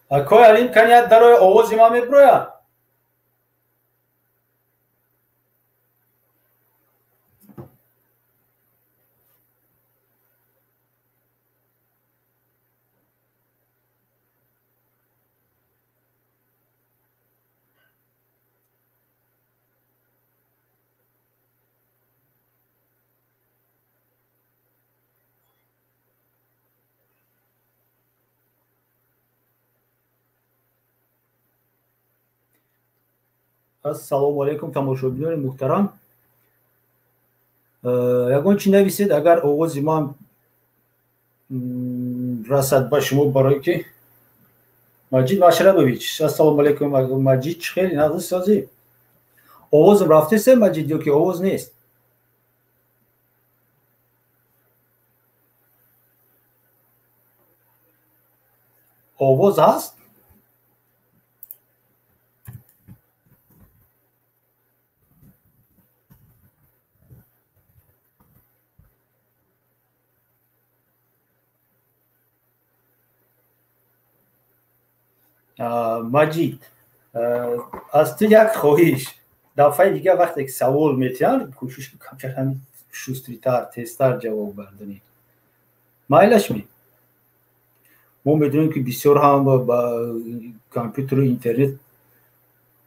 Акой Алим, каният дарои овози ман меброяд? Ассалому алайкум, тамошобинони муҳтарам. Ягон чи нависед, агар овози ман расад ба шумо, барое ки Маҷид Машрабович, ассалому алайкум. Маҷид, чӣ хеле нағз созӣ? Овозам рафтест, Маҷид, ё ки овоз нест? Овоз ҳаст? Маҷид, аз ту як хоҳиш: дафъаи дигар вақте ки савол метиҳанд, кӯшиш камчар ҳамин шустритар, тезтар ҷавоб гардонӣ. Майлашми? Мо медонем, ки бисёр ҳам ба компютеру интернет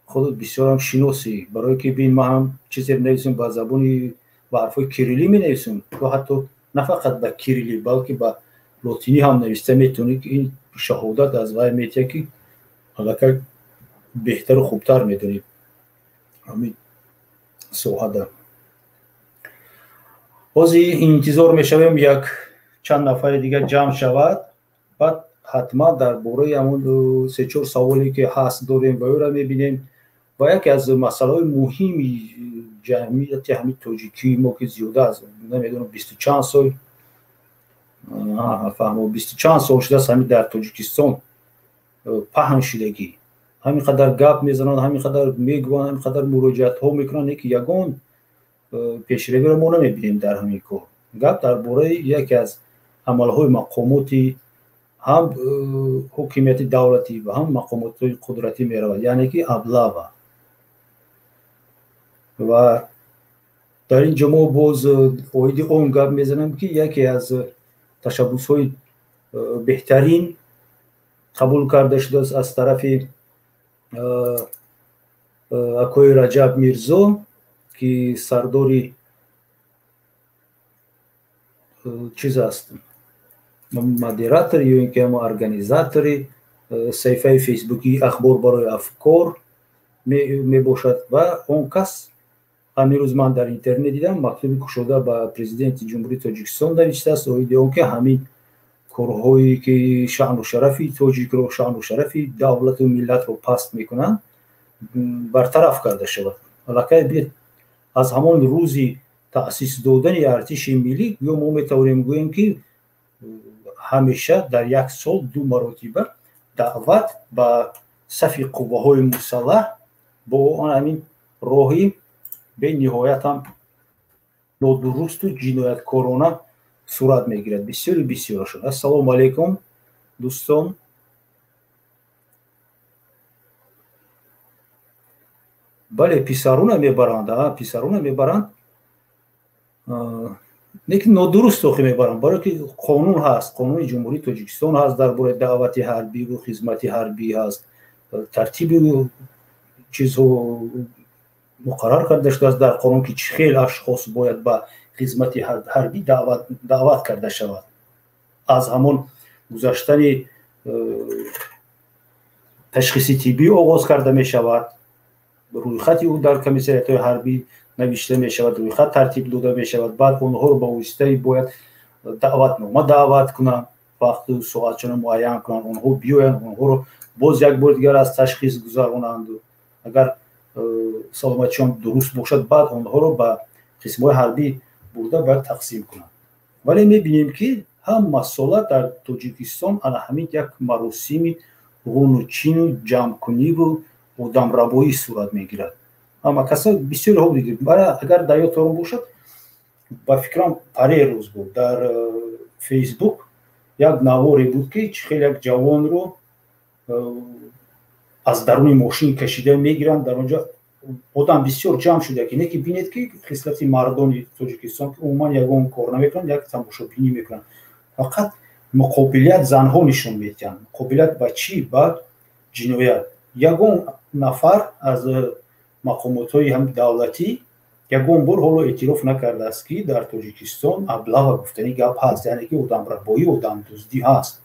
худат бисёр ҳам шиносӣ, барое ки бин, ман ҳам чизе менависам ба забони, ба ҳарфҳои кириллӣ менависам, ту ҳатто на фақат ба кириллӣ, балки ба лотинӣ ҳам нависта метавонӣ, ки ин шаҳодат аз вай метиҳад, ки аллакай беҳтару хубтар медонӣ ҳамин соҳада. Ҳозир интизор мешавем, як чанд нафари дигар ҷамъ шавад, баъд ҳатман дар бораи ҳамон се-чор саволе ки ҳаст дорем ва ӯра мебинем. Ва яке аз масъалаҳои муҳими ҷамъияти ҳамин тоҷикии мо, ки зиёда аз намедонам бисту чанд сол, фаҳмо, бисту чанд сол шудааст ҳамин дар Тоҷикистон паҳн шудагӣ, ҳамин қадар гап мезананд, ҳамин қадар мегӯянд, ҳамин қадар муроҷиатҳо мекунанд, ки ягон пешравиро мо намебинем дар ҳамин кор. Гап дар бораи яке аз амалҳои мақомоти ҳам ҳокимияти давлатӣ ва ҳам мақомотҳои қудратӣ меравад, яъне ки облава. Ва дар ин ҷо мо боз оиди он гап мезанам, ки яке аз ташаббусҳои беҳтарин қабул карда шудааст аз тарафи акои Раҷаб Мирзо, ки сардори чиз аст, модератор ё ин ки ҳамо организатори саҳифаи фейсбукии «Ахбор барои афкор» мебошад. Ва он кас ҳамин рӯз ман дар интернет дидам, мактуби кушода ба президенти Ҷумҳурии Тоҷикистон навиштааст оиди он ки ҳамин корҳое ки шаъну шарафи тоҷикро, шаъну шарафи давлату миллатро паст мекунанд, бартараф карда шавад. Аллакай бинед, аз ҳамон рӯзи таъсис додани артиши миллӣ ё мо метавонем гӯем, ки ҳамеша дар як сол ду маротиба даъват ба сафи қувваҳои мусаллаҳ бо он ҳамин роҳи бениҳоятам нодурусту ҷинояткорона сурат мегирад. Бисёри бисёрашон. Ассалому алайкум, дӯстон. Бале, писаруна мебаранд, писаруна мебаранд, лекин нодуруст охи мебаранд, барое ки қонун ҳаст, қонуни Ҷумҳурии Тоҷикистон ҳаст дар бораи даъвати ҳарбиву хизмати ҳарбӣ ҳаст, тартиби чизҳо муқаррар карда шудааст дар қонун, ки чӣ хел ашхос бояд ба хизмати ҳарбӣ даъват карда шавад. Аз ҳамон гузаштани ташхиси тиббӣ оғоз карда мешавад, рӯйхати ӯ дар комиссариятҳои ҳарбӣ навишта мешавад, рӯйхат тартиб дода мешавад, баъд онҳоро ба воситаи бояд даъватнома даъват кунанд, вақту соатшона муайян кунанд, онҳо биёянд, онҳоро боз як бори дигар аз ташхис гузаронанду агар саломатишон дуруст бошад, баъд онҳоро ба қисмҳои ҳарбӣ бурда бояд тақсим кунанд. Вале мебинем, ки ҳама сола дар Тоҷикистон ана ҳамин як маросими ғунучину ҷамъкуниву одамрабоӣ сурат мегирад. Ҳама каса бисёриҳо дидем. Агар дар ёдтон бошад, ба фикрам, паре рӯз буд, дар Фейсбук як наворе буд, ки чӣ хел як ҷавонро Аз даруни мошин кашида мегиранд. Дар онҷо одам бисёр ҷамъ шуда, ки не ки бинед, ки хислати мардони Тоҷикистон, ки умуман ягон кор намекунанд, як тамошобинӣ мекунанд. Фақат муқобилият занҳо нишон медиҳанд. Муқобилият ба чӣ? Ба ҷиноят. Ягон нафар аз мақомотҳои ҳам давлатӣ ягон бор ҳоло эътироф накардааст, ки дар Тоҷикистон облава гуфтани гап ҳаст, яъне ки одамрабоӣ, одамдуздӣ ҳаст,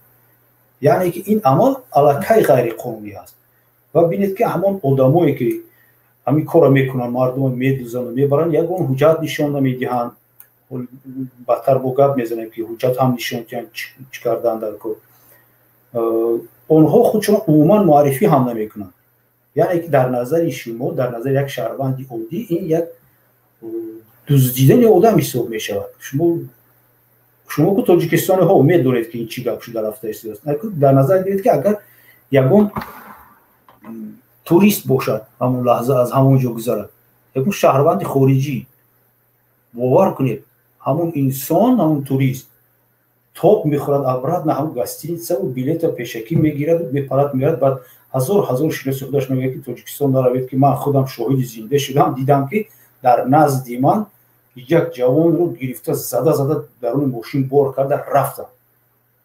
яъне ки ин амал аллакай ғайриқонунӣ ҳаст. Ва бинед, ки ҳамон одамое, ки ҳамин корро мекунанд, мардумро медузану мебаранд, ягон ҳуҷҷат нишон намедиҳанд. Бадтар бо гап мезанем, ки ҳуҷҷат ҳам нишон диҳанд, чӣ кардан дар кор. Онҳо худшон умуман муаррифӣ ҳам намекунанд. Яъне ки дар назари шумо, дар назари як шаҳрванди оддӣ, ин як дуздидани одам ҳисоб мешавад. Шумо ку тоҷикистониҳо медонед, ки ин чӣ гап шуда рафта истодааст. Дар назар гиред, ки агар ягон турист бошад, ҳамон лаҳза аз ҳамон ҷо гузарад, ягон шаҳрванди хориҷӣ, бовар кунед, ҳамон инсон, ҳамон турист тоб мехӯрад, обратно ҳамон гостиницаву билета пешакӣ мегираду мепарад, мерад. Баъд ҳазор ҳазор шиноси худаш мегӯяд, ки Тоҷикистон наравед, ки ман худам шоҳиди зинда шудам, дидам, ки дар назди ман як ҷавонро гирифта, зада зада даруни мошин бор карда рафтам,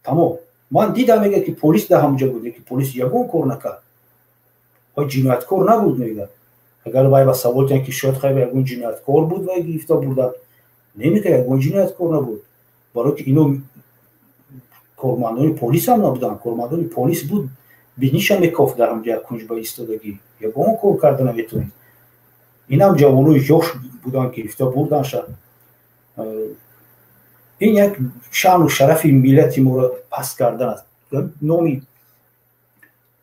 тамом. Ман дидам, мегӯяд, ки полис дар ҳамонҷо буд, ки полис ягон кор накард, вай ҷинояткор набуд. Мегӯяд, агар вай ба савол диҳанд, ки шояд хайр ягон ҷинояткор буд, вай гирифта бурданд, немегӯяд, ягон ҷинояткор набуд, барое ки ино кормандони полис ҳам набуданд. Кормандони полис буд, биниша мекофт, дар ҳамҷо як кунҷ ба истодагӣ ягон кор карда наметавонист. Инам ҷавонои ёш буданд, гирифта бурданша. Ин як шаъну шарафи миллати моро паст кардан аст. Номи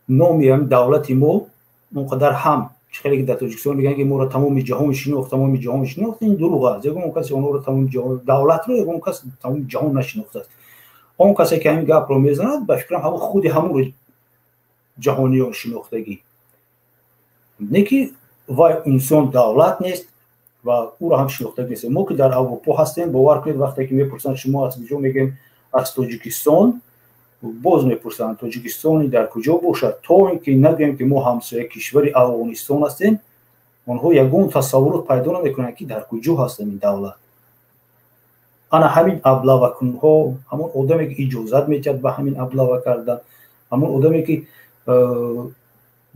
ҳами давлати мо он қадар ҳам чӣ хеле ки дар Тоҷикистон мегӯянд, ки моро тамоми ҷаҳон шинохт, тамоми ҷаҳон шинохт, ин дурӯғ аст. Ягон касе онҳоро, тамоми ҷаҳон, давлатро ягон кас тамоми ҷаҳон нашинохтааст. Он касе, ки ҳамин гапро мезанад, ба фикрам, ҳамон худи ҳамонро ҷаҳониён шинохтагӣ не, ки вай инсон давлат нест ва ӯро ҳам шинохтагӣ нест. Мо ки дар Аврупо ҳастем, бовар кунед, вақте ки мепурсанд, шумо аз куҷо, мегӯем, аз Тоҷикистон. Боз мепурсанд, Тоҷикистони дар куҷо бошад? То ин ки нагӯем, ки мо ҳамсоя кишвари Афғонистон ҳастем, онҳо ягон тасаввурот пайдо намекунанд, ки дар куҷо ҳастем ин давлат. Ана ҳамин облавакунҳо, ҳамон одаме, ки иҷозат медиҳад ба ҳамин облава кардан, ҳамон одаме, ки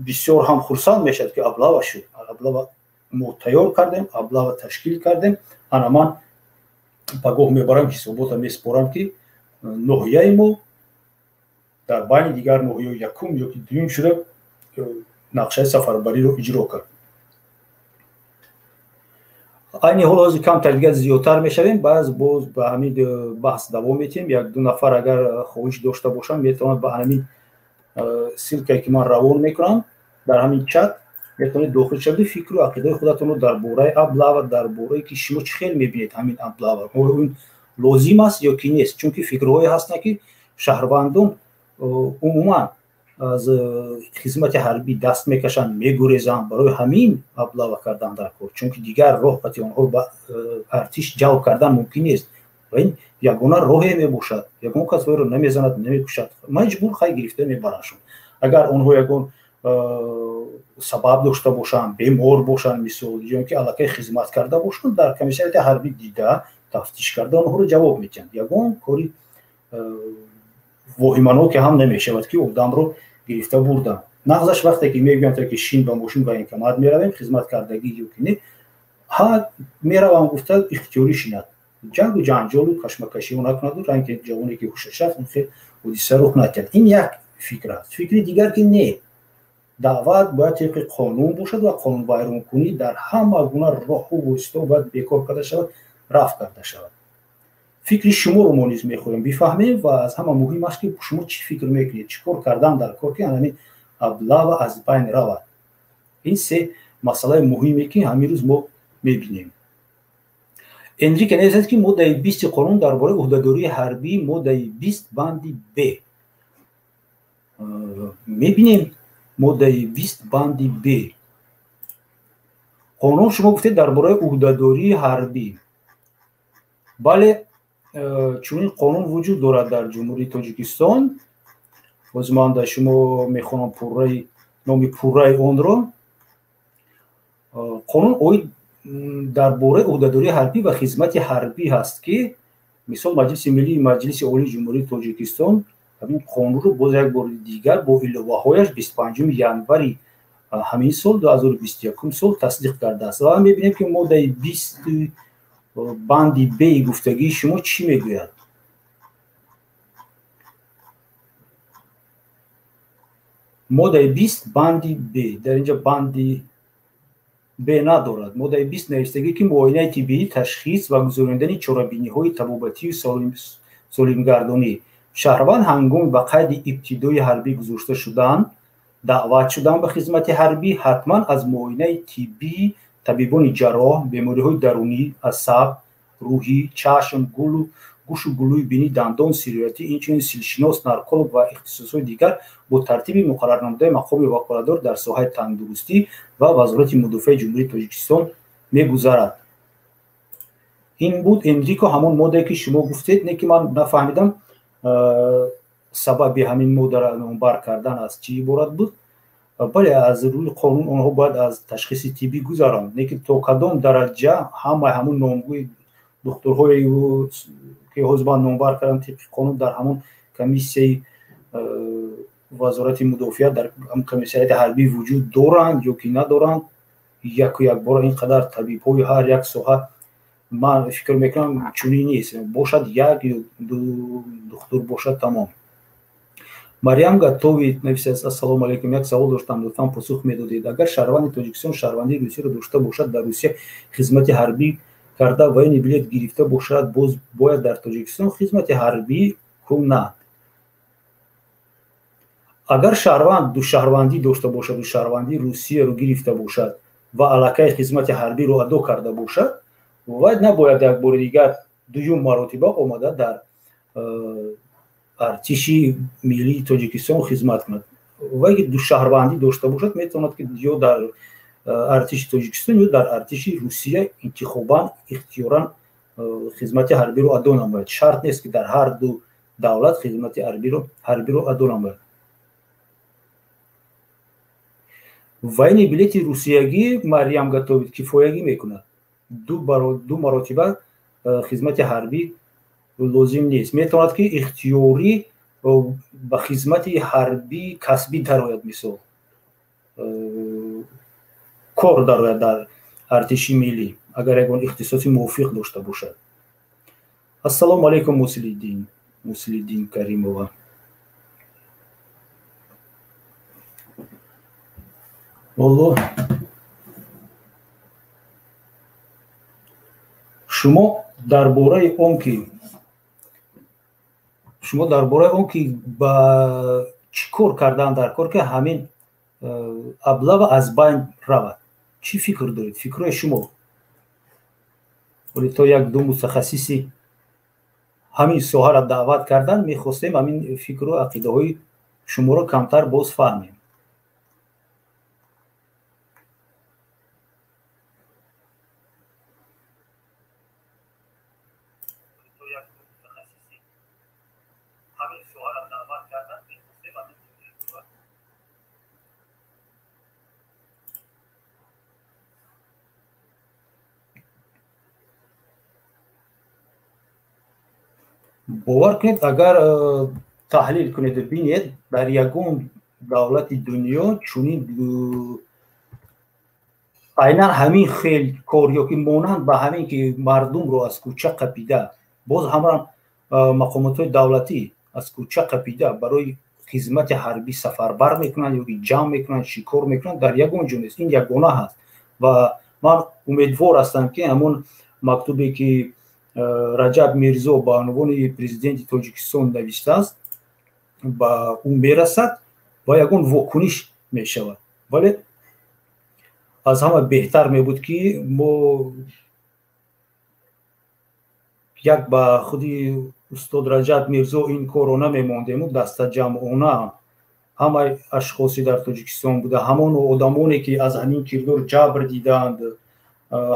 бисёр ҳам хурсанд мешавад, ки облава шуд, облава мо тайёр кардем, облава ташкил кардем, ана ман пагоҳ мебарам, ҳисобота месупорам, ки ноҳияи мо дар байни дигар ноҳияҳо якум ё ки дуюм шуда нақшаи сафарбариро иҷро кард. Айни ҳол ҳозир камтар дигар зиёдтар мешавем, баъз боз ба ҳамин баҳс давом метиҳем. Як ду нафар агар хоҳиш дошта бошанд, метавонад ба ҳамин ссылкае, ки ман равон мекунам дар ҳамин чат, метавонед дохил шавед, фикру ақидаи худатонро дар бораи облава, дар бораи ки шумо чӣ хел мебинед ҳамин облава, оё лозим аст ё ки нест. Чунки фикрҳое ҳастанд, ки шаҳрвандон умуман аз хизмати ҳарбӣ даст мекашанд, мегурезанд. Барои ҳамин облава кардан дар кор, чунки дигар роҳ қати онҳо ба артиш ҷалб кардан мумкин нест ва ин ягона роҳе мебошад. Ягон кас вайро намезанад, намекушад, маҷбур хай гирифта мебарандшон. Агар онҳо ягон сабаб дошта бошанд, бемор бошанд, мисол, ё ки аллакай хизмат карда бошанд, дар комиссариати ҳарбӣ дида, тафтиш карда, онҳоро ҷавоб медиҳанд. Ягон кори воҳиманоке ҳам намешавад, ки одамро гирифта бурданд. Нағзаш вақте ки мегӯянд, ки шин ба мошин, военкомат меравем, хизмат кардагӣ ё ки не, ҳа, меравам гуфта, ихтиёрӣ шинад, ҷангу ҷанҷолу кашмакашиҳо накунаду ранги ҷавоне, ки ҳушаш рафт, ин хел ҳодиса рух надиҳад. Ин як фикр аст. Фикри дигар, ки не, даъват бояд тибқи қонун бошад ва қонунвайронкунӣ дар ҳама гуна роҳу воситаҳо бояд бекор карда шавад, рафъ карда шавад. Фикри шуморо мо низ мехоҳем бифаҳмем ва аз ҳама муҳим аст, ки шумо чӣ фикр мекунед, чӣ кор кардан дар кор, ки ҳамин облава аз байн равад. Ин се масъалаи муҳиме, ки ҳамин рӯз мо мебинем. Энрике нависад, ки моддаи 20-и қонун дар бораи ӯҳдадории ҳарбӣ, моддаи 20, банди б. Мебинем, моддаи 20, банди б қонун. Шумо гуфтед дар бораи ӯҳдадории ҳарбӣ. Бале, чунин қонун вуҷуд дорад дар Ҷумҳурии Тоҷикистон. Боз ман дар шумо мехонам пурраи номи пурраи онро. Қонун оид дар бораи ӯҳдадории ҳарбӣ ва хизмати ҳарбӣ ҳаст, ки мисол Маҷлиси Миллии Маҷлиси Олии Ҷумҳурии Тоҷикистон ҳамин қонунро боз як бори дигар бо иловаҳояш 25 январи ҳамин сол 2021 сол тасдиқ кардааст. Ва мебинем, ки моддаи 20 банди б гуфтагии шумо чӣ мегӯяд? Моддаи 20 банди б, дар инҷа банди б надорад. Моддаи 20 навиштагӣ, ки муоинаи тиббӣ, ташхис ва гузаронидани чорабиниҳои табобатию солимгардонӣ шаҳрванд ҳангоми ба қайди ибтидои ҳарбӣ гузошта шудан, даъват шудан ба хизмати ҳарбӣ ҳатман аз муоинаи тиббии табибони ҷарроҳ, бемориҳои дарунӣ, асаб, рӯҳӣ, чашм, гӯшу гулӯи бинӣ, дандон, сироятӣ, инчунин силшинос, нарколог ва ихтисосҳои дигар бо тартиби муқаррарнамудаи мақоми ваколатдор дар соҳаи тандурустӣ ва Вазорати мудофиаи Ҷумҳурии Тоҷикистон мегузарад. Ин буд, Энрико, ҳамон моддае, ки шумо гуфтед, не ки ман нафаҳмидам сабаби ҳамин моддаро номбар кардан аз чӣ иборат буд. Бале, аз рӯи қонун онҳо бояд аз ташхиси тиббӣ гузаранд, лекин то кадом дараҷа ҳамаи ҳамон номгӯи духтурҳое, ки ҳозир ман номбар кардам, тибқи қонун дар ҳамон комиссияи Вазорати мудофиа, дар комиссарияти ҳарбӣ вуҷуд доранд ё ки надоранд, яку якбора ин қадар табибҳои ҳар як соҳа, ман фикр мекунам, чунин нест. Бошад як ё ду духтур бошад, тамом. Марьям Гатовит нависад: ассалому алайкум, як савол доштам, лутфан посух медодед. Агар шаҳрванди Тоҷикистон шаҳрвандии Русияро дошта бошад, дар Русия хизмати ҳарбӣ карда, военный билет гирифта бошад, боз бояд дар Тоҷикистон хизмати ҳарбӣ кунад? Агар шаҳрванд душаҳрвандӣ дошта бошаду шаҳрвандии Русияро гирифта бошад ва аллакай хизмати ҳарбиро адо карда бошад, вай набояд як бори дигар дуюм маротиба омада дар артиши миллии Тоҷикистон хизмат кунад. Вай ки душаҳрвандӣ дошта бошад, метавонад, ки ё дар артиши Тоҷикистон, ё дар артиши Русия интихобан, ихтиёран хизмати ҳарбиро адо намояд. Шарт нест, ки дар ҳар ду давлат хизмати ҳарбиро адо намояд. Военный билети русиягӣ, Марьям Гатовит, кифоягӣ мекунад. Ду маротиба хизмати ҳарбӣ лозим нест. Метавонад, ки ихтиёрӣ ба хизмати ҳарбӣ касбӣ дарояд, мисол кор дарояд дар артиши миллӣ, агар ягон ихтисоси мувофиқ дошта бошад. Ассалому алайкум, Муслиддин, Муслиддин Каримова. Волло, шумо дар бораи он ки шумо дар бораи он ки ба чӣ кор кардан дар кор, ки ҳамин облава аз байн равад, чӣ фикр доред? Фикрҳои шумо. Вале то як ду мутахассиси ҳамин соҳаро даъват кардан мехостем, ҳамин фикру ақидаҳои шуморо камтар боз фаҳмем. Бовар кунед, агар таҳлил кунеду бинед, дар ягон давлати дунё чунин айнан ҳамин хел кор ё ки монанд ба ҳамин, ки мардумро аз кӯча қапида, боз ҳамрам мақомотҳои давлатӣ аз кӯча қапида барои хизмати ҳарбӣ сафарбар мекунанд ё ки ҷамъ мекунанд, шикор мекунанд, дар ягон ҷо нест. Ин ягона ҳаст. Ва ман умедвор ҳастам, ки ҳамон мактубе, ки Раҷаб Мирзо ба унвони президенти Тоҷикистон навиштааст, ба ӯ мерасад ва ягон вокуниш мешавад. Вале аз ҳама беҳтар мебуд, ки мо як ба худи устод Раҷаб Мирзо ин корро намемондему дастаҷамъона ҳамаи ашхосе дар Тоҷикистон буда, ҳамон одамоне, ки аз ҳамин кирдор ҷабр дидаанд,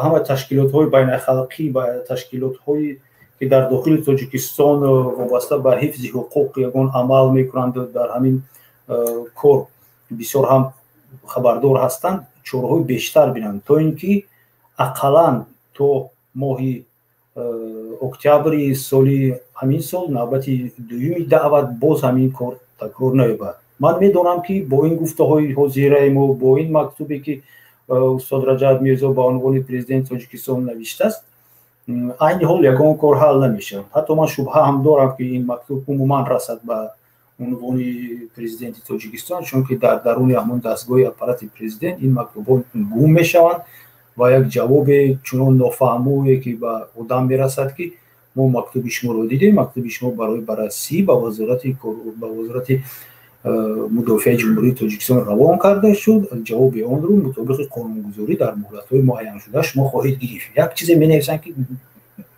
ҳама ташкилотҳои байналхалқӣ, ташкилотҳои ки дар дохили Тоҷикистон вобаста ба ҳифзи ҳуқуқ ягон амал мекунанд, дар ҳамин кор бисёр ҳам хабардор ҳастанд, чораҳои бештар бинанд, то ин ки ақаллан то моҳи октябри соли ҳамин сол навбати дуюми даъват боз ҳамин кор такрор наёбад. Ман медонам, ки бо ин гуфтаҳои ҳозираи мо, бо ин мактубе ки устод Раҷаб Мирзо ба унвони президенти Тоҷикистон навиштааст, айни ҳол ягон кор ҳал намешавад. Ҳатто ман шубҳа ҳам дорам, ки ин мактуб умуман расад ба унвони президенти Тоҷикистон, чунки дар даруни ҳамон дастгоҳи аппарати президент ин мактубҳо гум мешаванд ва як ҷавобе чунон нофаҳмое ки ба одам мерасад, ки мо мактуби шуморо дидем, мактуби шумо барои баррасӣ ба вазорати мудофиаи Ҷумҳурии Тоҷикистон равон карда шуд, ҷавоби онро мутобиқи қонунгузорӣ дар муҳлатҳои муайяншуда шумо хоҳед гирифт. Як чизе менависанд, ки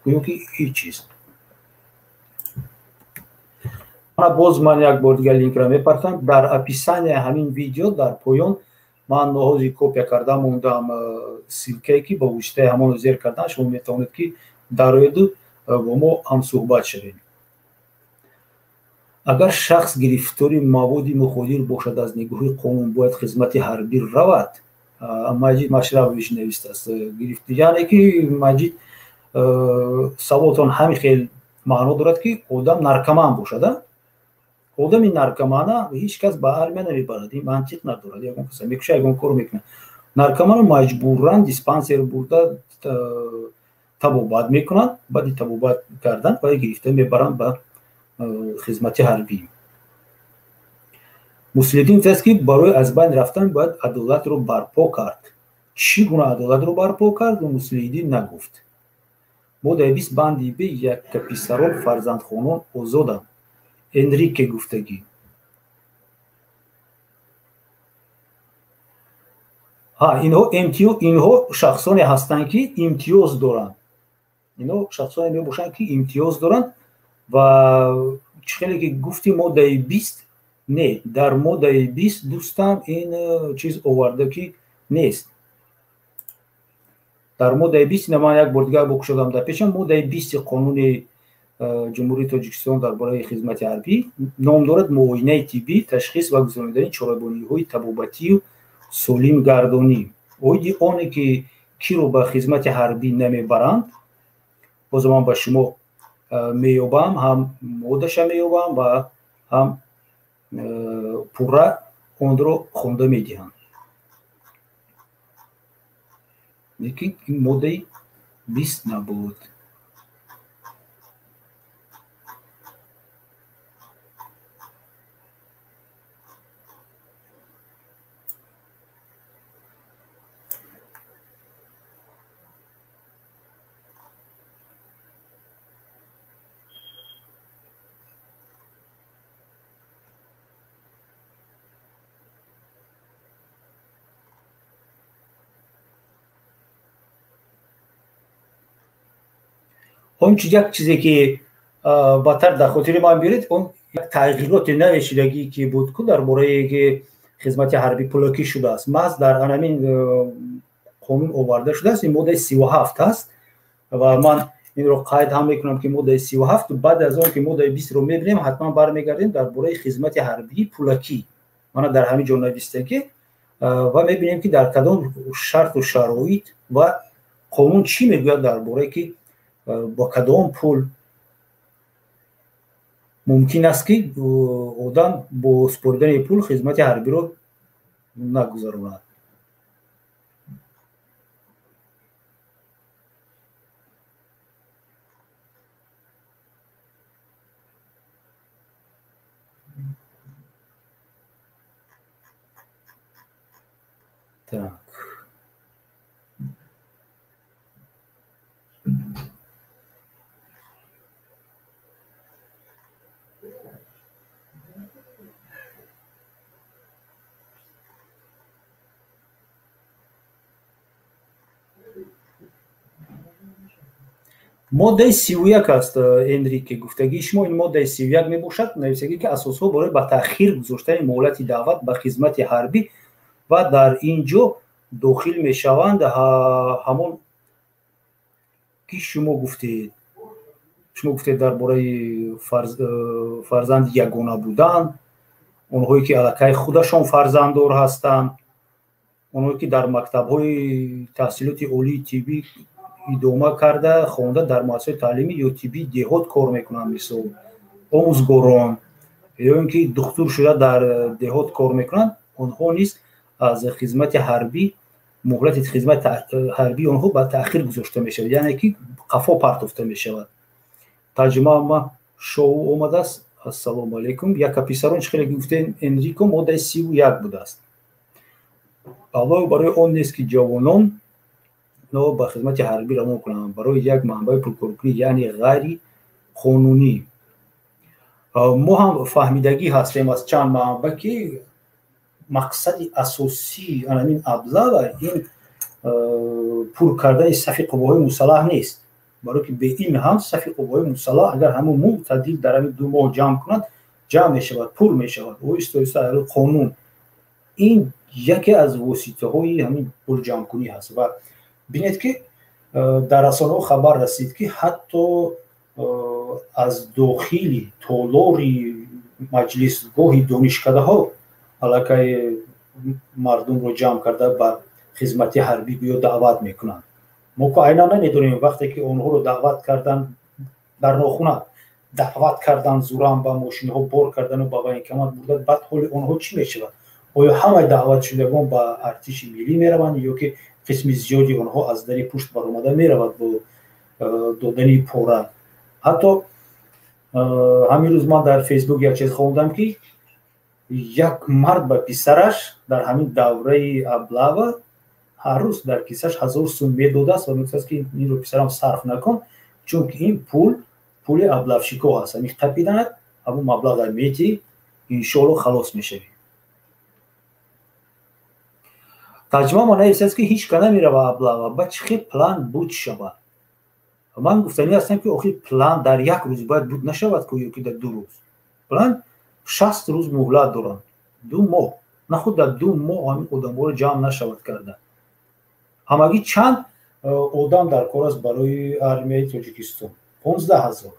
гӯё ки ҳеҷ чиз. Боз ман як бор дигар линкро мепартам дар описания ҳамин видео, дар поён ман ноҳози копия карда мондам ссылкае, ки ба воситаи ҳамон зер кардан шумо метавонед, ки дароеду бо мо ҳамсӯҳбат шавед. Агар шахс гирифтори маводи муходир бошад, аз нигоҳи қонун бояд хизмати ҳарбӣ равад? Маҷид Машрапович навистааст. Яъне ки Маҷид, саволтон ҳамин хел маъно дорад, ки одам наркоман бошад. Одами наркомана ҳеҷ кас ба армия намебарад, ин мантиқ надорад. Ягон каса мекуша, ягон кор мекунад. Наркоманро маҷбуран диспансер бурда табобат мекунанд, баъди табобат кардан вай гирифта мебаранд ба хизмати ҳарбӣ. Муслиддин гуфтааст, ки барои аз байн рафтан бояд адолатро барпо кард. Чӣ гуна адолатро барпо кард, Муслиддин нагуфт. Моддаи 20 банди б якка писарон фарзандхонон озоданд. Энрике гуфтагӣ. Инҳо шахсоне ҳастанд, ки имтиёз доранд. Инҳо шахсоне мебошанд, ки имтиёз доранд ва чӣ хеле ки гуфти моддаи 20, не, дар моддаи 20 дӯстам ин чиз оварда ки нест. Дар моддаи 20, ман як бор дигар бокушодам дар пешам, моддаи 20 қонуни Ҷумҳурии Тоҷикистон дар бораи хизмати ҳарбӣ ном дорад муоинаи тиббӣ, ташхис ва гузаронидани чорабиниҳои табобатию солимгардонӣ. Оиди оне ки киро ба хизмати ҳарбӣ намебаранд, боз ман ба шумо меёбам, ҳам моддаша меёбам ва ҳам пурра онро хонда медиҳам. Лекин ин моддаи 20 набуд. Он як чизе ки бадтар дар хотири ман биёред, он як тағйироти нави шудагӣ ки буд ку дар бораи ки хизмати ҳарбӣ пулакӣ шудааст, маҳз дар ҳамин қонун оварда шудааст. Ин моддаи 37 аст ва ман инро қайд ҳам мекунам, ки моддаи 37, баъд аз он ки моддаи 20-ро мебинем, ҳатман бармегардем дар бораи хизмати ҳарбии пулакӣ. Мана дар ҳамин ҷо нависта ки ва мебинем, ки дар кадом шарту шароит ва қонун чӣ мегӯяд дар бораи ки бо кадом пул мумкин аст, ки одам бо супоридани пул хизмати ҳарбиро нагузаронад. Так. Моддаи 31 аст, Энрике гуфтагии шумо ин моддаи 31 мебошад, нависагӣ ки асосҳо барои ба таъхир гузоштани муҳлати даъват ба хизмати ҳарбӣ ва дар ин ҷо дохил мешаванд ҳамон ки шумо гуфтед. Шумо гуфтед дар бораи фарзанди ягона будан, онҳое ки аллакай худашон фарзанддор ҳастанд, онҳое ки дар мактабҳои таҳсилоти олии тиббӣ идома карда хонда, дар муассисаҳои таълимӣ ё тиббии деҳот кор мекунанд, мисол омӯзгорон, ё ин ки духтур шуда дар деҳот кор мекунанд, онҳо низ аз хизмати ҳарбӣ, муҳлати хизмати ҳарбии онҳо ба таъхир гузошта мешавад, яъне ки қафо партофта мешавад. Тарҷумаама шоу омадааст. Ассалому алайкум. Яка писарон, чӣ хеле гуфтем, Энрико, моддаи 31 будааст. Аллоҳ барои он нест, ки ҷавонон но ба хизмати ҳарбӣ равон кунанд, барои як манбаи пулкоркунӣ, яъне ғайри қонунӣ. Мо ҳам фаҳмидагӣ ҳастем аз чанд манба, ки мақсади асосии анамин аблава ин пур кардани сафи қувваҳои мусаллаҳ нест, барое ки бе ин ҳам сафи қувваҳои мусаллаҳ, агар ҳамун мӯътадил дар ҳамин 2 моҳ ҷамъ кунад, ҷамъ мешавад, пур мешавад оҳиста оҳиста. Қонун ин яке аз воситаҳои ҳамин пулҷамъкунӣ ҳаст. Ва бинед, ки дар расонаҳо хабар расид, ки ҳатто аз дохили толори маҷлисгоҳи донишкадаҳо аллакай мардумро ҷамъ карда, ба хизмати ҳарбӣ гӯё даъват мекунанд. Мо ко айнан намедонем, вақте ки онҳоро даъват кардан, дар нохуна даъват кардан, зуран ба мошинҳо бор кардану ба военкомат бурда, баъд ҳоли онҳо чӣ мешавад? Оё ҳамаи даъватшудагон ба артиши миллӣ мераванд ё ки қисми зиёди онҳо аз дари пушт баромада меравад бо додани пора? Ҳатто ҳамин рӯз ман дар Фейсбук як чиз хондам, ки як мард ба писараш дар ҳамин давраи аблава ҳар рӯз дар кисаш 1000 сум медодааст ва мегуфтааст, ки инро, писарам, сарф накун, чунки ин пул пули аблавщик о ҳаст, ҳамин қапиданат, ҳамун маблаға метӣ, иншоалло халос мешавӣ. Тарҷума ма нависааст, ки ҳеҷ ка намерава аблава, ба чӣ хел план буд шавад? Ман гуфтанӣ ҳастам, ки охир план дар як рӯз бояд буд нашавад ку ё ки дар 2 рӯз. План 60 рӯз муҳлат доранд, 2 моҳ. Нахуд дар 2 моҳ ҳамин одамҳоро ҷамъ нашавад карда? Ҳамагӣ чанд одам дар кор аст барои армияи Тоҷикистон? 15 000,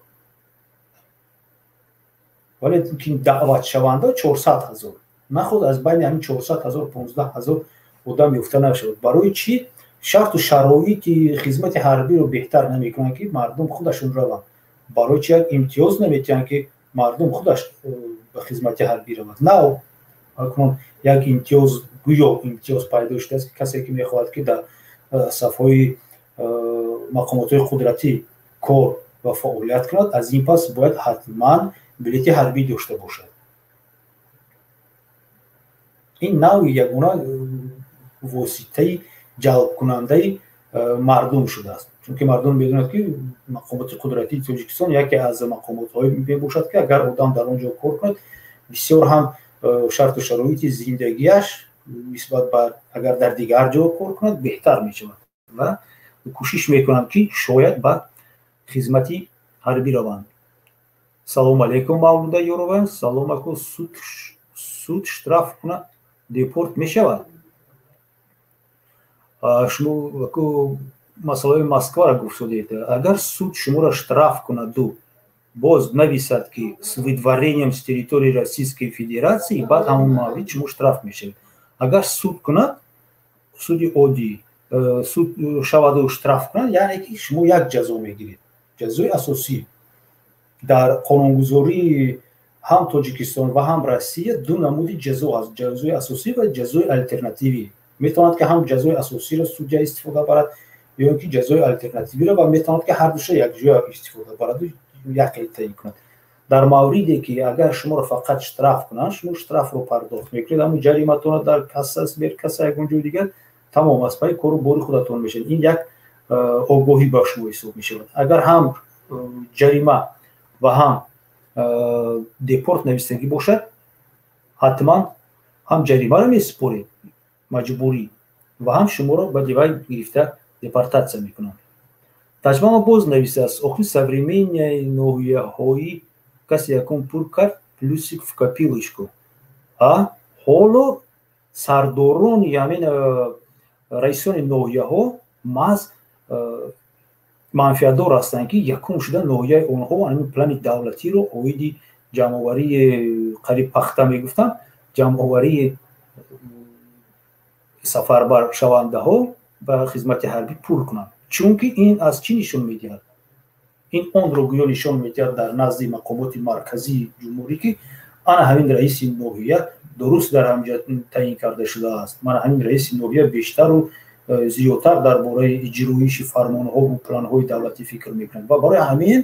вале ки даъватшаванда 400 000. Нахуд аз байни ҳамин 400 000 15 000 одам ёфта нашавад? Барои чӣ шарту шароити хизмати ҳарбиро беҳтар намекунанд, ки мардум худашон раванд? Барои чӣ як имтиёз наметиҳанд, ки мардум худаш ба хизмати ҳарбӣ равад? На акнун як имтиёз, гӯё имтиёз пайдо шудааст, ки касе ки мехоҳад, ки дар сафҳои мақомотҳои қудратӣ кор ва фаъолият кунад, аз ин пас бояд ҳатман билети ҳарбӣ дошта бошад. Ин навъи ягона воситаи ҷалбкунандаи мардум шудааст, чунки мардум медонад, ки мақомоти қудратии Тоҷикистон яке аз мақомотҳое мебошад, ки агар одам дар он ҷо кор кунад, бисёр ҳам шарту шароити зиндагиаш нисбат ба агар дар дигар ҷо кор кунад беҳтар мешавад ва кӯшиш мекунанд, ки шояд ба хизмати ҳарбӣ раванд. Салому алейкум, Мавлуда Ёрова. Салом, ако, суд штраф кунад, депорт мешавад? Шумо ако масъалаи Москваро гуфтодед. Агар суд шуморо штраф кунаду боз нависад, ки с выдворением с территории Российской Федерации, баъд ҳамон маврид шумо штраф мешавед. Агар суд кунад, суди оддӣ суд шаваду штраф кунад, яъне ки шумо як ҷазо мегиред, ҷазои асосӣ. Дар қонунгузории ҳам Тоҷикистон ва ҳам Россия ду намуди ҷазо ҳаст: ҷазои асосӣ ва ҷазои алтернативӣ. Метавонад, ки ҳам ҷазои асосиро судя истифода барад ё ин ки ҷазои алтернативиро, ва метавонад, ки ҳардуша якҷоя истифода бараду яке таъин кунад. Дар мавриде ки агар шуморо фақат штраф кунанд, шумо штрафро пардохт мекунед, ҳамун ҷариматонро дар касса, сберкасса, ягон ҷои дигар, тамом, аз пайи кору бори худатон мешавад. Ин як огоҳӣ ба шумо ҳисоб мешавад. Агар ҳам ҷарима ва ҳам депорт навистагӣ бошад, ҳатман ҳам ҷаримаро месупоред маҷбурӣ ва ҳам шуморо ба дивай гирифта депортатсия мекунанд. Таҷмама боз нависааст: охи, современный ноҳияҳои касе якум пур кард, плюсик в копилочку. А ҳоло сардорони ҳамин раисони ноҳияҳо маҳз Манфиатдор ҳастанд, ки якум шуда ноҳияи онҳо ҳамин плани давлатиро оиди ҷамъоварии қариб пахта мегуфтанд, ҷамъоварии сафарбаршавандаҳо ба хизмати ҳарбӣ пур кунанд. Чунки ин аз чӣ нишон медиҳад? Ин онро гӯё нишон медиҳад дар назди мақомоти марказии ҷумҳурӣ, ки ана ҳамин раиси ноҳия дуруст дар ҳамҷа таъин карда шудааст, мана ҳамин раиси ноҳия бештару зиёдтар дар бораи иҷроиши фармонҳову планҳои давлатӣ фикр мекунад. Ва барои ҳамин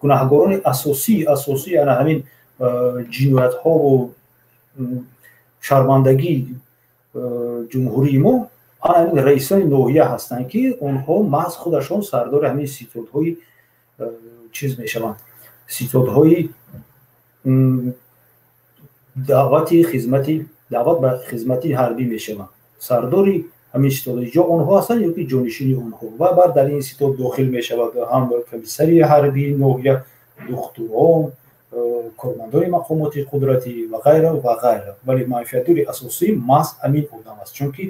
гунаҳгорони асосии ана ҳамин ҷиноятҳову шармандагии ҷумҳурии мо ана ҳамин раисони ноҳия ҳастанд, ки онҳо маҳз худашон сардори ҳамин ситодҳои чиз мешаванд, ситодҳои даъвати хизмати даъват ба хизмати ҳарбӣ мешаванд. Сардори ҳамин ситодҳои ҷо онҳо ҳастанд ё ки ҷонишини онҳо. Ва баъд дар ин ситод дохил мешавад ҳам комиссари ҳарбии ноҳия, духтурон, кормандони мақомоти қудратӣ ва ғайра ва ғайра. Вале манфиатдори асосӣ маҳз ҳамин одам аст, чунки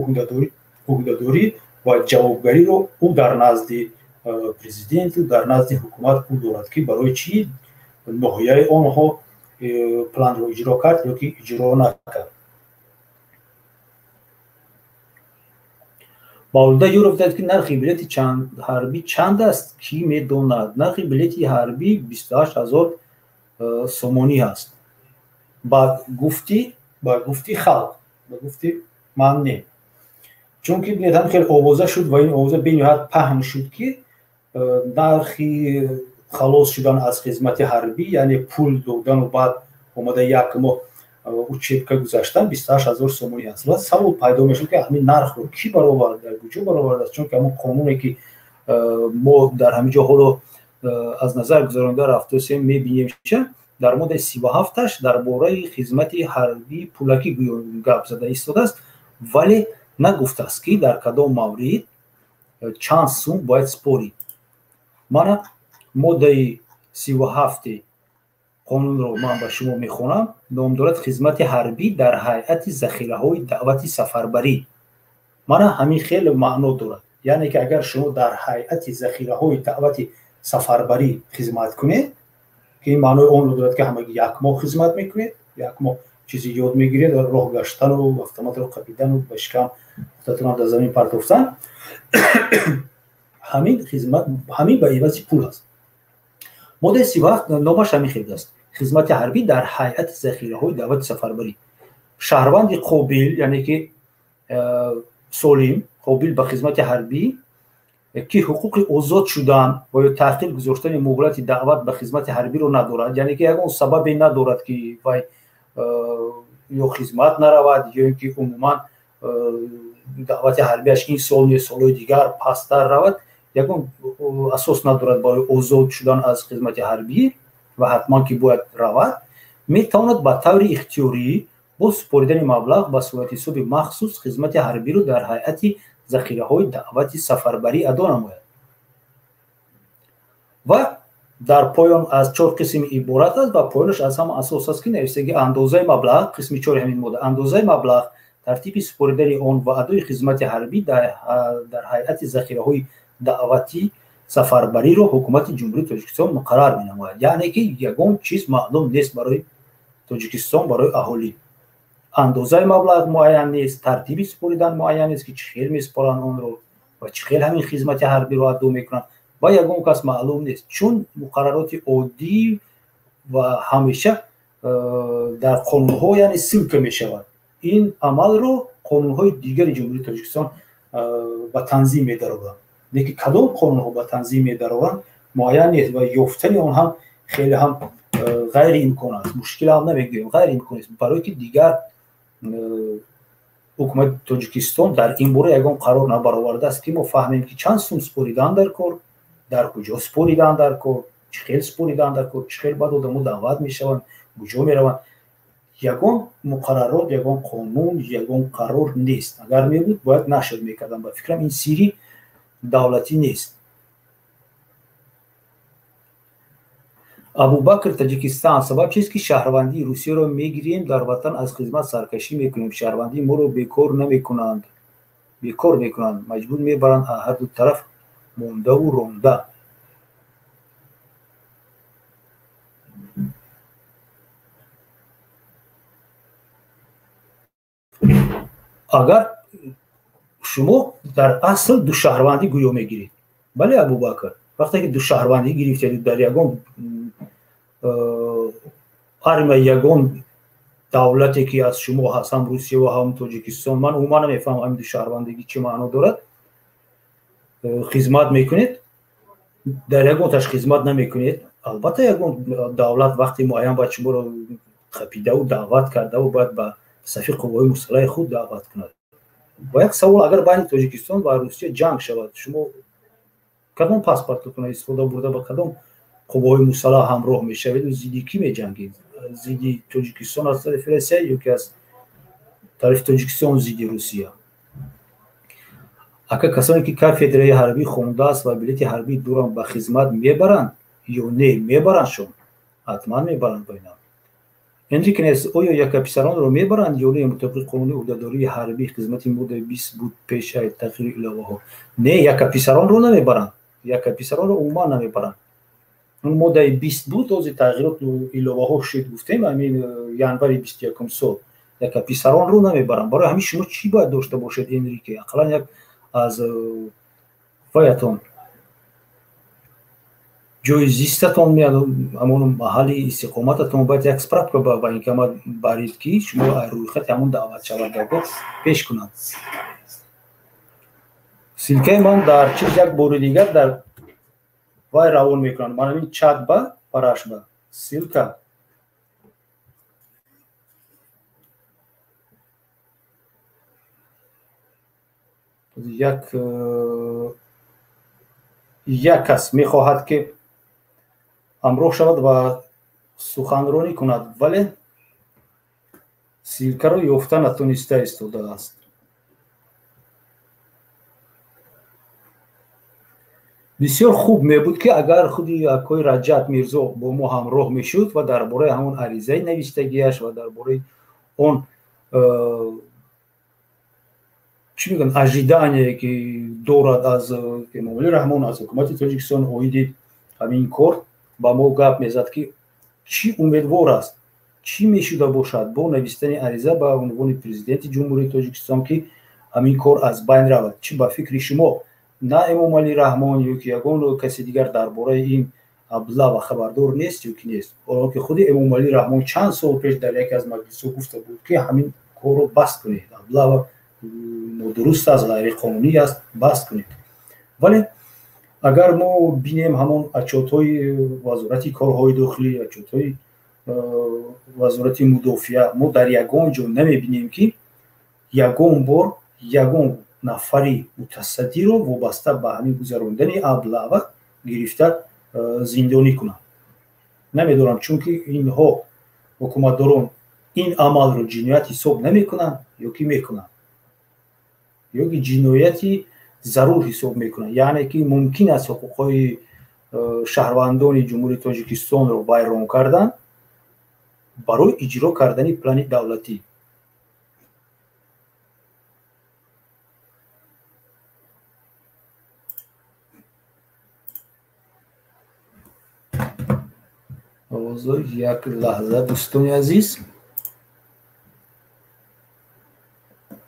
ӯҳдадорӣ ва ҷавобгариро ӯ дар назди президенту дар назди ҳукумат ӯ дорад, ки барои чӣ ноҳияи онҳо планро иҷро кард ё ки иҷро накард. Мавлуда Юров гуфт, ки нархи билети ҳарбӣ чанд аст, кӣ медонад? Нархи билети ҳарбӣ 28 000 сомонӣ аст. Ба гуфти халқ, ба гуфти ман не. Чунки бинед, ҳам хеле овоза шуд ва ин овоза бениҳоят паҳн шуд, ки нархи халос шудан аз хизмати ҳарбӣ, яъне пул додану баъд омада як моҳ учебка гузаштан, 28 000 сомонӣ аст. Ва савол пайдо мешуд, ки ҳамин нархро кӣ бароварда, куҷо баровардааст? Чунки ҳамон қонуне, ки мо дар ҳамин ҷо ҳоло аз назар гузаронда рафтосем, мебинем, ча дар моддаи 37-аш дар бораи хизмати ҳарбии пулакӣ гӯё гап зада истодааст, вале нагуфтааст, ки дар кадом маврид чанд сум бояд спорид. Мана моддаи 37-и қонунро ман ба шумо мехонам. Ном дорад «Хизмати ҳарбӣ дар ҳайати захираҳои даъвати сафарбарӣ». Мана ҳамин хеле маъно дорад, яъне ки агар шумо дар ҳайати захираҳои даъвати сафарбарӣ хизмат кунед, ки ин маънои онро дорад, ки ҳамагӣ як моҳ хизмат мекунед, як моҳ чизе ёд мегиред, роҳ гаштану автоматро қапидану ба шикам худатонам дар замин партофтан, ҳамин хизмат ҳамин ба ивази пул аст. Моддаи 37 номаш ҳамин хел аст: «Хизмати ҳарбӣ дар ҳайати захираҳои даъвати сафарбарӣ». Шаҳрванди қобил, яъне ки солим, қобил ба хизмати ҳарбӣ, ки ҳуқуқи озод шудан ва ё таъхир гузоштани муҳлати даъват ба хизмати ҳарбиро надорад, яъне ки ягон сабабе надорад, ки вай ё хизмат наравад, ё ин ки умуман даъвати ҳарбиаш ин сол не, солҳои дигар пасттар равад, ягон асос надорад барои озод шудан аз хизмати ҳарбӣ ва ҳатман ки бояд равад, метавонад ба таври ихтиёрӣ бо супоридани маблағ ба суратҳисоби махсус хизмати ҳарбиро дар ҳайати захираҳои даъвати сафарбарӣ адо намояд. Ва дар поён аз чор қисм иборат аст ва поёнаш аз ҳама асос аст, ки навиштаги андозаи маблағ, қисми чори ҳамин модда: андозаи маблағ, тартиби супоридани он ва адои хизмати ҳарбӣ дар ҳайати захираҳои даъвати сафарбариро Ҳукумати Ҷумҳурии Тоҷикистон муқаррар менамояд. Яъне ки ягон чиз маълум нест барои Тоҷикистон, барои аҳолӣ. Андозаи маблағ муайян нест, тартиби супоридан муайян нест, ки чӣ хел месупоранд онро ва чӣ хел ҳамин хизмати ҳарбиро адо мекунанд, ва ягон кас маълум нест, чун муқаррароти оддӣ ва ҳамеша дар қонунҳо, яъне ссылка мешавад, ин амалро қонунҳои дигари Ҷумҳурии Тоҷикистон ба танзим медарованд, лекин кадом қонунҳо ба танзим медарованд, муайян нест ва ёфтани он ҳам хеле ҳам ғайриимкон аст. Мушкил ҳам намегӯем, ғайриимкон аст, барое ки дигар ҳукумати Тоҷикистон дар ин бора ягон қарор набаровардааст, ки мо фаҳмем, ки чанд сум супоридан дар кор, дар куҷо супоридан дар кор, чӣ хел супоридан дар кор, чӣ хел баъд одамо даъват мешаванд, куҷо мераванд. Ягон муқаррарот, ягон қонун, ягон қарор нест. Агар мебуд, бояд нашр мекардам. Ба фикрам, ин сирри давлатӣ нест. Абубакр, Таҷикистан: сабаб чист, ки шаҳрвандии Русияро мегирем, дар ватан аз хизмат саркашӣ мекунем, шаҳрвандии моро бекор намекунанд, бекор мекунанд, маҷбур мебаранд, ҳарду тараф Мондаву ронда. Агар шумо дар асл душаҳрвандӣ гӯё мегиред, бале, Абубакр, вақте ки душаҳрвандӣ гирифтед, дар ягон армия, ягон давлате ки аз шумо ҳаст, ҳам Русия ва ҳам Тоҷикистон, ман умуман намефаҳмам ҳамин душаҳрвандагӣ чӣ маъно дорад, хизмат мекунед, дар ягонташ хизмат намекунед, албатта ягон давлат вақти муайян бояд шуморо қапидаву даъват кардаву бояд ба сафи қувваҳои мусаллаҳи худ даъват кунад. Ва як савол: агар байни Тоҷикистон ва Русия ҷанг шавад, шумо кадом паспортатонро истифода бурда ба кадом қувваҳои мусаллаҳ ҳамроҳ мешаведу зидди кӣ меҷангед? Зидди Тоҷикистон аз тарафи Россия ё ки аз тарафи Тоҷикистон зидди Русия? Ака, касоне ки кафедраи ҳарбӣ хондааст ва билети ҳарбӣ доранд, ба хизмат мебаранд ё не? Мебарандшон, ҳатман мебаранд. Ба инам Энрикнес, оё якаписаронро мебаранд ё не? Мутобиқи қонуни ӯҳдадории ҳарбӣ хизмати моддаи 20 буд пеш аз тағйиру иловаҳо. Не, якаписаронро намебаранд, якаписаронро умуман намебаранд. Он моддаи 20 буд, ози тағйироту иловаҳо шуд, гуфтем, ҳамин январи 21-ум сол. Якаписаронро намебаранд. Барои ҳамин шумо чӣ бояд дошта бошед, Энрике? Ақаллан як аз ваятон, ҷои зистатон, ҳамон маҳалли истиқомататон бояд як справка ба военкомат баред, ки шумо рӯйхати ҳамон даъватшавандаҳо пеш кунанд. Ссылкаи ман дар чиз як бори дигар дар вай равон мекунанд, ман ҳамин чат ба парашба ссылка. Як кас мехоҳад ки ҳамроҳ шавад ва суханронӣ кунад, вале ссылкаро ёфта натониста истодааст. Бисёр хуб мебуд, ки агар худи акои Раҷаб Мирзо бо мо ҳамроҳ мешуд ва дар бораи ҳамон аризаи навиштагиаш ва дар бораи он, чӣ мегӯянд, ожидание, ки дорад аз Эмомалӣ Раҳмон, аз ҳукумати Тоҷикистон оиди ҳамин кор, ба мо гап мезад, ки чӣ умедвор аст, чӣ мешуда бошад бо навиштани ариза ба унвони президенти Ҷумҳурии Тоҷикистон, ки ҳамин кор аз байн равад. Чӣ ба фикри шумо, на Эмомалӣ Раҳмон ё ки ягон каси дигар дар бораи ин облава хабардор нест ё ки нест? Ҳоло ки худи Эмомалӣ Раҳмон чанд сол пеш дар яке аз маҷлисҳо гуфта буд, ки ҳамин корро баст кунед, облава нодуруст аст, ғайриқонунӣ аст, баст кунед. Вале агар мо бинем ҳамон отчётҳои Вазорати корҳои дохилӣ, отчётҳои Вазорати мудофиа, мо дар ягон ҷо намебинем, ки ягон бор ягон нафари мутасаддиро вобаста ба ҳамин гузарондани облава гирифта зиндонӣ кунанд. Намедонам, чунки инҳо, ҳукуматдорон, ин амалро ҷиноят ҳисоб намекунанд ё ки мекунанд, ё ки ҷинояти зарур ҳисоб мекунанд, яъне ки мумкин аст ҳуқуқҳои шаҳрвандони Ҷумҳурии Тоҷикистонро вайрон кардан барои иҷро кардани плани давлатӣ. Ҳозир, як лаҳза, дӯстони азиз,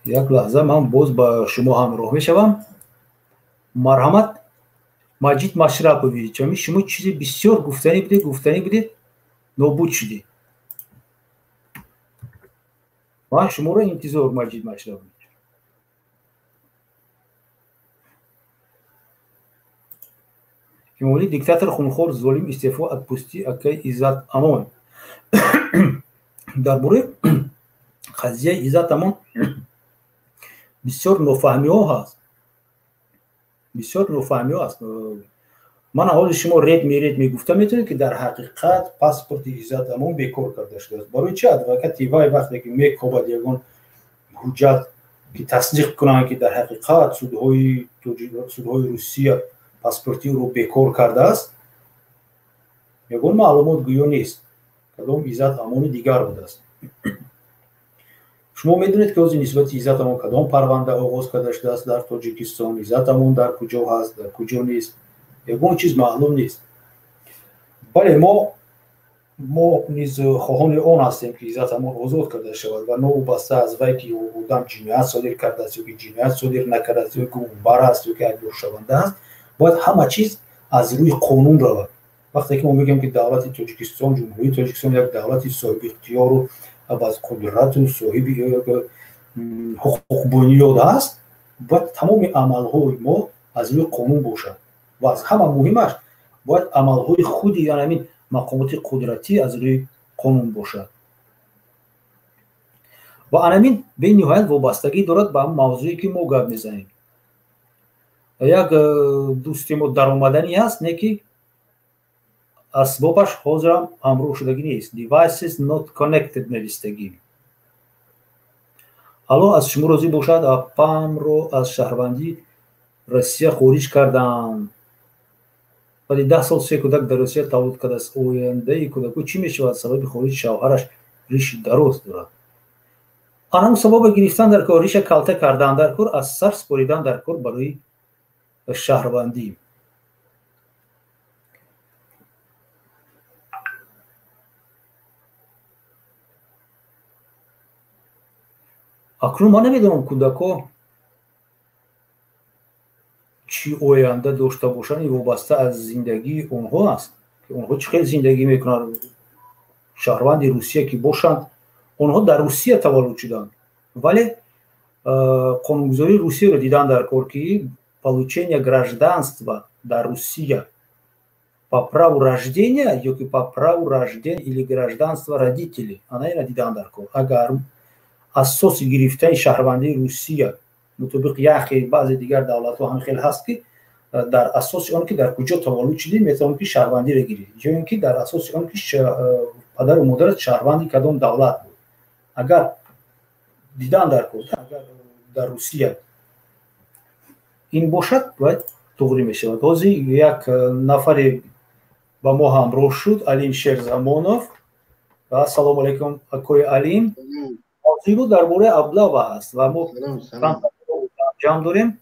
як лаҳза, ман боз ба шумо ҳамроҳ мешавам. Марҳамат, Маҷид Машрапович, ами шумо чизе бисёр гуфтанӣ будед, гуфтанӣ будед, нобуд шудед. Ман шуморо интизор, Маҷид Машрапович. Эмомалӣ диктатор, хунхор, золим, истеъфо, отпусти акай Иззат Амон. Дар бораи қазияи Иззат Амон бисёр нофаҳмиҳо ҳаст, бисёр нофаҳмиҳо ҳаст. Ман ҳоли шумо ред меред мегуфта метавонед, ки дар ҳақиқат паспорти Иззат Амон бекор карда шудааст. Барои чи адвокати вай вақте ки мекобад ягон ҳуҷҷат, ки тасдиқ кунанд, ки дар ҳақиқат судҳои Русия паспорти ӯро бекор кардааст, ягон маълумот гӯё нест, кадом Иззат Амони дигар будааст. Шумо медонед, ки ҳозир нисбати Иззат Амон кадом парванда оғоз карда шудааст дар Тоҷикистон, Иззат Амон дар куҷо ҳаст, дар куҷо нест, ягон чиз маълум нест. Бале, мо низ хоҳони он ҳастем, ки Иззат Амон озод карда шавад ва новобаста аз вай ки одам ҷиноят содир кардааст ё ки ҷиноят содир накардааст, ё гумонбар аст ё ки айбдоршаванда аст, бояд ҳама чиз аз рӯи қонун равад. Вақте ки мо мегӯем, ки давлати Тоҷикистон, Ҷумҳурии Тоҷикистон як давлати соҳиби ихтиёру аз қудрату соҳиби ҳуқуқбунёд аст, бояд тамоми амалҳои мо аз рӯи қонун бошад ва аз ҳама муҳимаш бояд амалҳои худи ҳамин мақомоти қудратӣ аз рӯи қонун бошад. Ва анамин бениҳоят вобастагӣ дорад ба мавзӯе, ки мо гап мезанем. Як дӯсти мо даромаданӣ ҳаст, не ки асбобаш ҳозирам ҳамроҳ шудагӣ нест. Devices not connected навистагӣ. Алло аз шумо розӣ бошад, апамро аз шаҳрвандии Россия хориҷ карданд. Баъди 10 сол се кӯдак дар Русия таваллуд кардааст. Ояндаи кӯдако чӣ мешавад? Сабаби хориҷ шавҳараш риши дароз дорад. Анам сабаба гирифтан дар кор, риша калта кардан дар кор, аз сар супоридан дар кор барои шаҳрвандӣ. Акнун ман намедонам, кӯдако чӣ оянда дошта бошанд, ин вобаста аз зиндагии онҳо аст, ки онҳо чӣ хел зиндагӣ мекунанд. Шаҳрванди Русия ки бошанд, онҳо дар Русия таваллуд шуданд, вале қонунгузории Русияро дидан дар кор, ки получение гражданства дар Русия по праву рождения ё ки по праву рождения или гражданства родителей, ана ина дидан дар кор. Агар асоси гирифтани шаҳрвандии Русия мутобиқ яхе баъзе дигар давлатҳо ҳам хел ҳаст, ки дар асоси он ки дар куҷо таваллуд шудӣ, метавонӣ ки шаҳрвандиро гирӣ, ё ин ки дар асоси он ки падару модарат шаҳрванди кадом давлат буд. Агар дидан дар кор, агар дар Русия ин бошад, бояд туғрӣ мешавад. Ҳозир як нафаре ба мо ҳамроҳ шуд, Алим Шерзамонов. Ассалому алайкум, акои Алим. Мавзӯи дар бораи облава ҳаст ва мо ҷамъ дорем.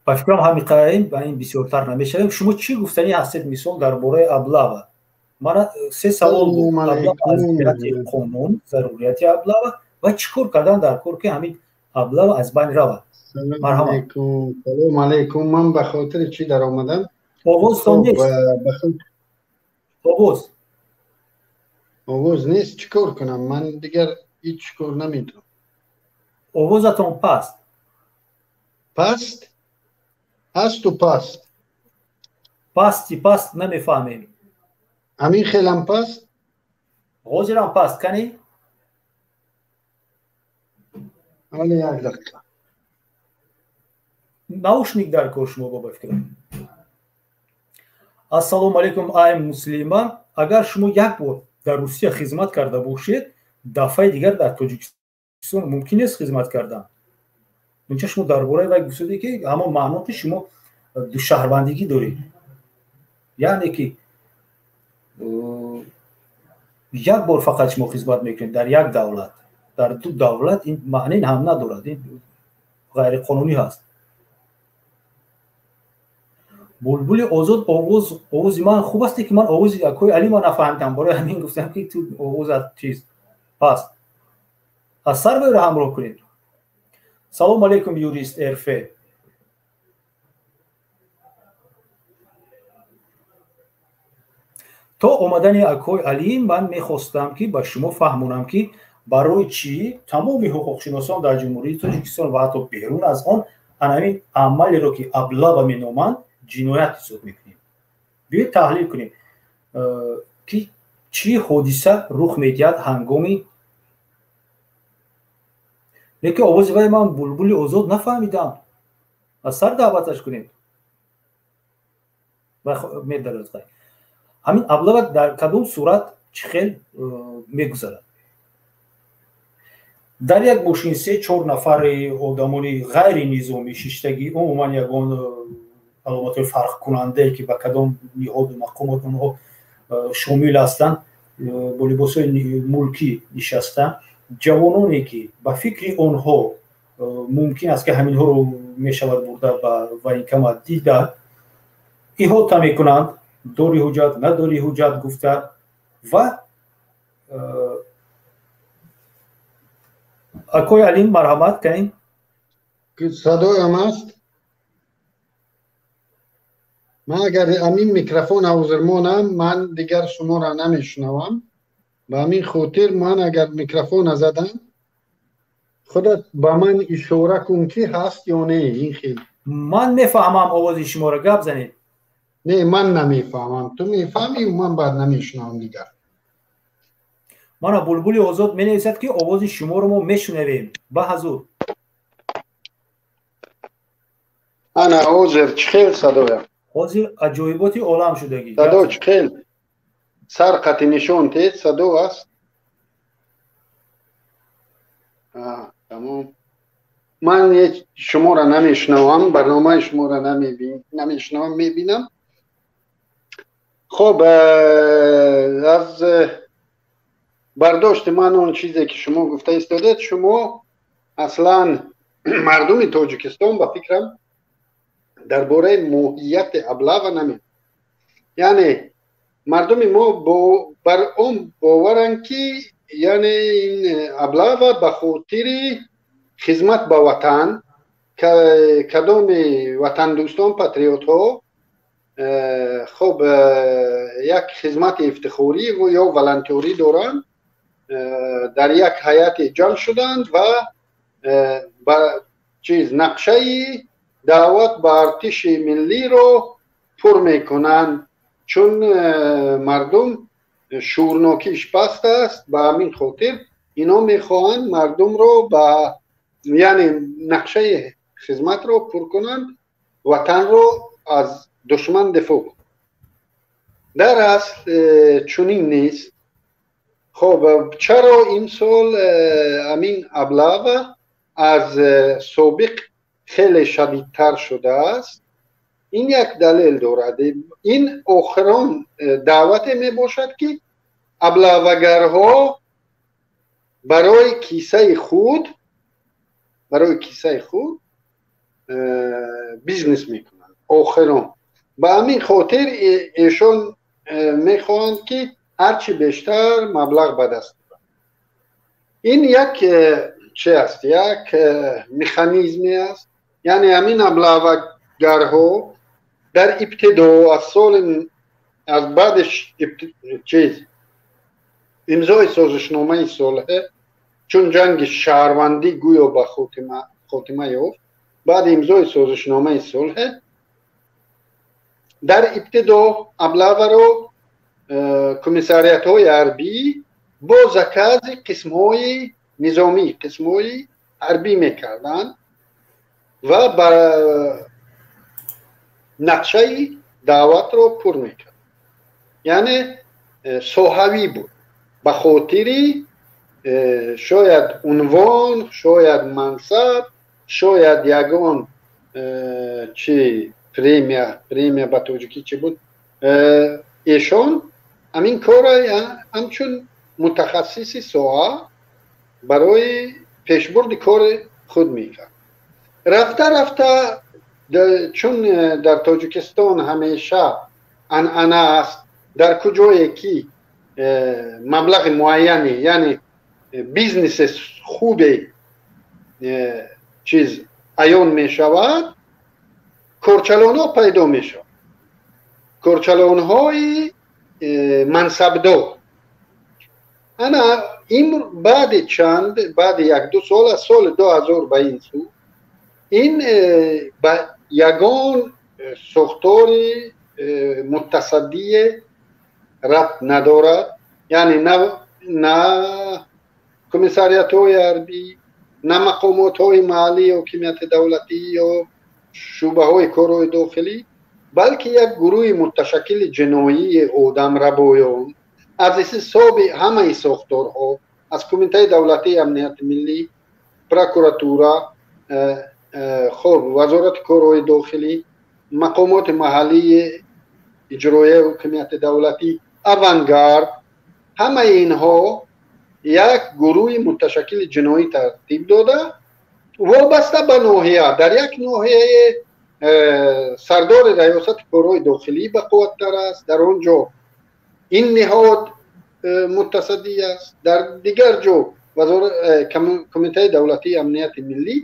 Ба фикрам, ҳамиқаем, ба ин бисёртар намешавем. Шумо чӣ гуфтанӣ ҳастед, мисол, дар бораи облава? Мана се савол буд: облава аз ҷиҳати қонун, зарурияти облава ва чӣ кор кардан дар кор, ки ҳамин облава аз байн равад. Салому алайкум. Ман ба хотири чӣ даромадам? Овозтон нест, овоз. Овоз нест. Чӣ кор кунам? Ман дигар ҳеҷ кор наметавонам. Овозатон паст. Паст ҳасту паст. Пасти паст, намефаҳмем. Ҳамин хелам паст? Ҳозирам паст, кани. Ҳоле, як дақиқа. Наушник дар кор шумо, ба фикрам. Ассалому алайкум, ай Муслима. Агар шумо як бор дар Русия хизмат карда бошед, дафъаи дигар дар Тоҷикистон мумкин нест хизмат кардан. Инча шумо дар бораи вай гуфтудед, ки ҳамон маъно ки шумо душаҳрвандигӣ доред, яъне ки як бор фақат шумо хизмат мекунед дар як давлат, дар ду давлат ин маъне ҳам надорад, ин ғайриқонунӣ ҳаст. Булбули озод, овоз, овози ман хуб асте, ки ман овози акои Алима нафаҳмидам, барои ҳамин гуфтам, ки ту овозат чиз паст. Аз сар вайро ҳамроҳ кунед. Салому алайкум, юрист РФ. То омадани акои Алим ман мехостам, ки ба шумо фаҳмонам, ки барои чӣ тамоми ҳуқуқшиносон дар Ҷумҳурии Тоҷикистон ва ҳатто берун аз он ана ҳамин амалеро, ки облава меноманд, ҷиноят ҳисоб мекунем. Биёед таҳлил кунем, ки чӣ ҳодиса рух медиҳад ҳангоми. Лекин овози вай ман, Булбули озод, нафаҳмидам. Аз сар даъваташ кунем, медарад. Ҳамин облава дар кадом сурат, чӣ хел мегузарад? Дар як мошин се чор нафари одамони ғайринизомӣ шиштагӣ, умуман ягон аломатҳои фарқкунандае, ки ба кадом ниҳоду мақомот онҳо шомил ҳастанд, Бо либосҳои мулкӣ нишаста, ҷавононе, ки ба фикри онҳо мумкин аст, ки ҳаминҳоро мешавад бурда ба военкомат дида, иҳота мекунанд, дори ҳуҷҷат, надори ҳуҷҷат гуфта. Ва акои Алим, марҳамат кунед. Садоям аст? Ман агар ҳамин микрофон ҳозир монам, ман дигар шуморо намешунавам. Ба ҳамин хотир ман агар микрофона задам, худат ба ман ишора кун, ки ҳаст ё не. Ин хел. Ман мефаҳмам овози шуморо, гап занед. Не, ман намефаҳмам. Ту мефаҳмӣ, ман баъд намешунавам дигар. Мана, Булбули Озод менависад, ки овози шуморо мо мешунавем, ба ҳазур. Ана, ҳозир чӣ хел садоям? Ҳозир аҷоиботи олам шудагӣ. Садо чӣ хел? Сар қати нишон тед, садо аст. Тамом. Ман шуморо намешунавам, барномаи шуморо намешунавам, мебинам. Хоб, аз бардошти ман, он чизе, ки шумо гуфта истодед, шумо аслан мардуми Тоҷикистон, ба фикрам, дар бораи моҳияти аблава намедонад. Яъне мардуми мо бар он боваранд, ки яъне ин аблава ба хотири хизмат ба ватан, кадоми ватандӯстон, патриотҳо, хоб, як хизмати ифтихорӣ ё волонтёрӣ доранд, дар як ҳайате ҷамъ шуданд ва ба чиз нақшаи даъват ба артиши миллиро пур мекунанд, чун мардум шуурнокиш паст аст. Ба ҳамин хотир ино мехоҳанд мардумро ба, яъне, нақшаи хизматро пур кунанд, ватанро аз душман дифоъ кунанд. Дар асл чунин нест. Хоб, чаро имсол ҳамин аблава аз собиқ хеле шадидтар шудааст? Ин як далел дорад. Ин охирон даъвате мебошад, ки аблавагарҳо барои кисаи худ бизнес мекунанд охирон. Ба ҳамин хотир эшон мехоҳанд, ки ҳарчи бештар маблағ ба даст оранд. Ин як чи аст, як механизме аст. Яъне ҳамин аблавагарҳо дар ибтидо, аз соли, аз баъди чиз, имзои созишномаи сулҳе, чун ҷанги шаҳрвандӣ гӯё ба хотима ёфт, баъди имзои созишномаи сулҳе, дар ибтидо аблаваро комиссариятҳои ҳарбӣ бо закази қисмҳои низомӣ, қисмҳои ҳарбӣ мекарданд ва ба нақшаи даъватро пур мекард. Яъне соҳавӣ буд, ба хотири шояд унвон, шояд мансаб, шояд ягон чи премия. Премия ба тоҷикӣ чӣ буд? Эшон ҳамин корро ҳамчун мутахассиси соҳа барои пешбурди кори худ мекард. Рафта рафта, чун дар Тоҷикистон ҳамеша анъана аст, дар куҷое ки маблағи муайяне, яъне бизнеси хубе чиз аён мешавад, корчалонҳо пайдо мешавад, корчалонҳои мансабдор. Ана ин баъди чанд, баъди 1-2 сол, аз соли 2000 ба ин сӯ, ин ба ягон сохтори мутасаддие рабт надорад. Яъне на комиссариятҳои ҳарбӣ, на мақомотҳои маҳаллии ҳокимияти давлатӣ ё шӯъбаҳои корҳои дохилӣ, балки як гурӯҳи муташаккили ҷиноии одамрабоён аз ҳисоби ҳамаи сохторҳо, аз Кумитаи давлатии амнияти миллӣ, прокуратура, хоб, Вазорати корҳои дохилӣ, мақомоти маҳаллии иҷроияи ҳокимияти давлатӣ, Авангард. Ҳамаи инҳо як гурӯҳи муташаккили ҷиноӣ тартиб дода, вобаста ба ноҳия. Дар як ноҳияе сардори раёсати корҳои дохилӣ ба қувваттар аст, дар он ҷо ин ниҳод мутасаддӣ аст, дар дигар ҷо кумитаи давлатии амнияти миллӣ.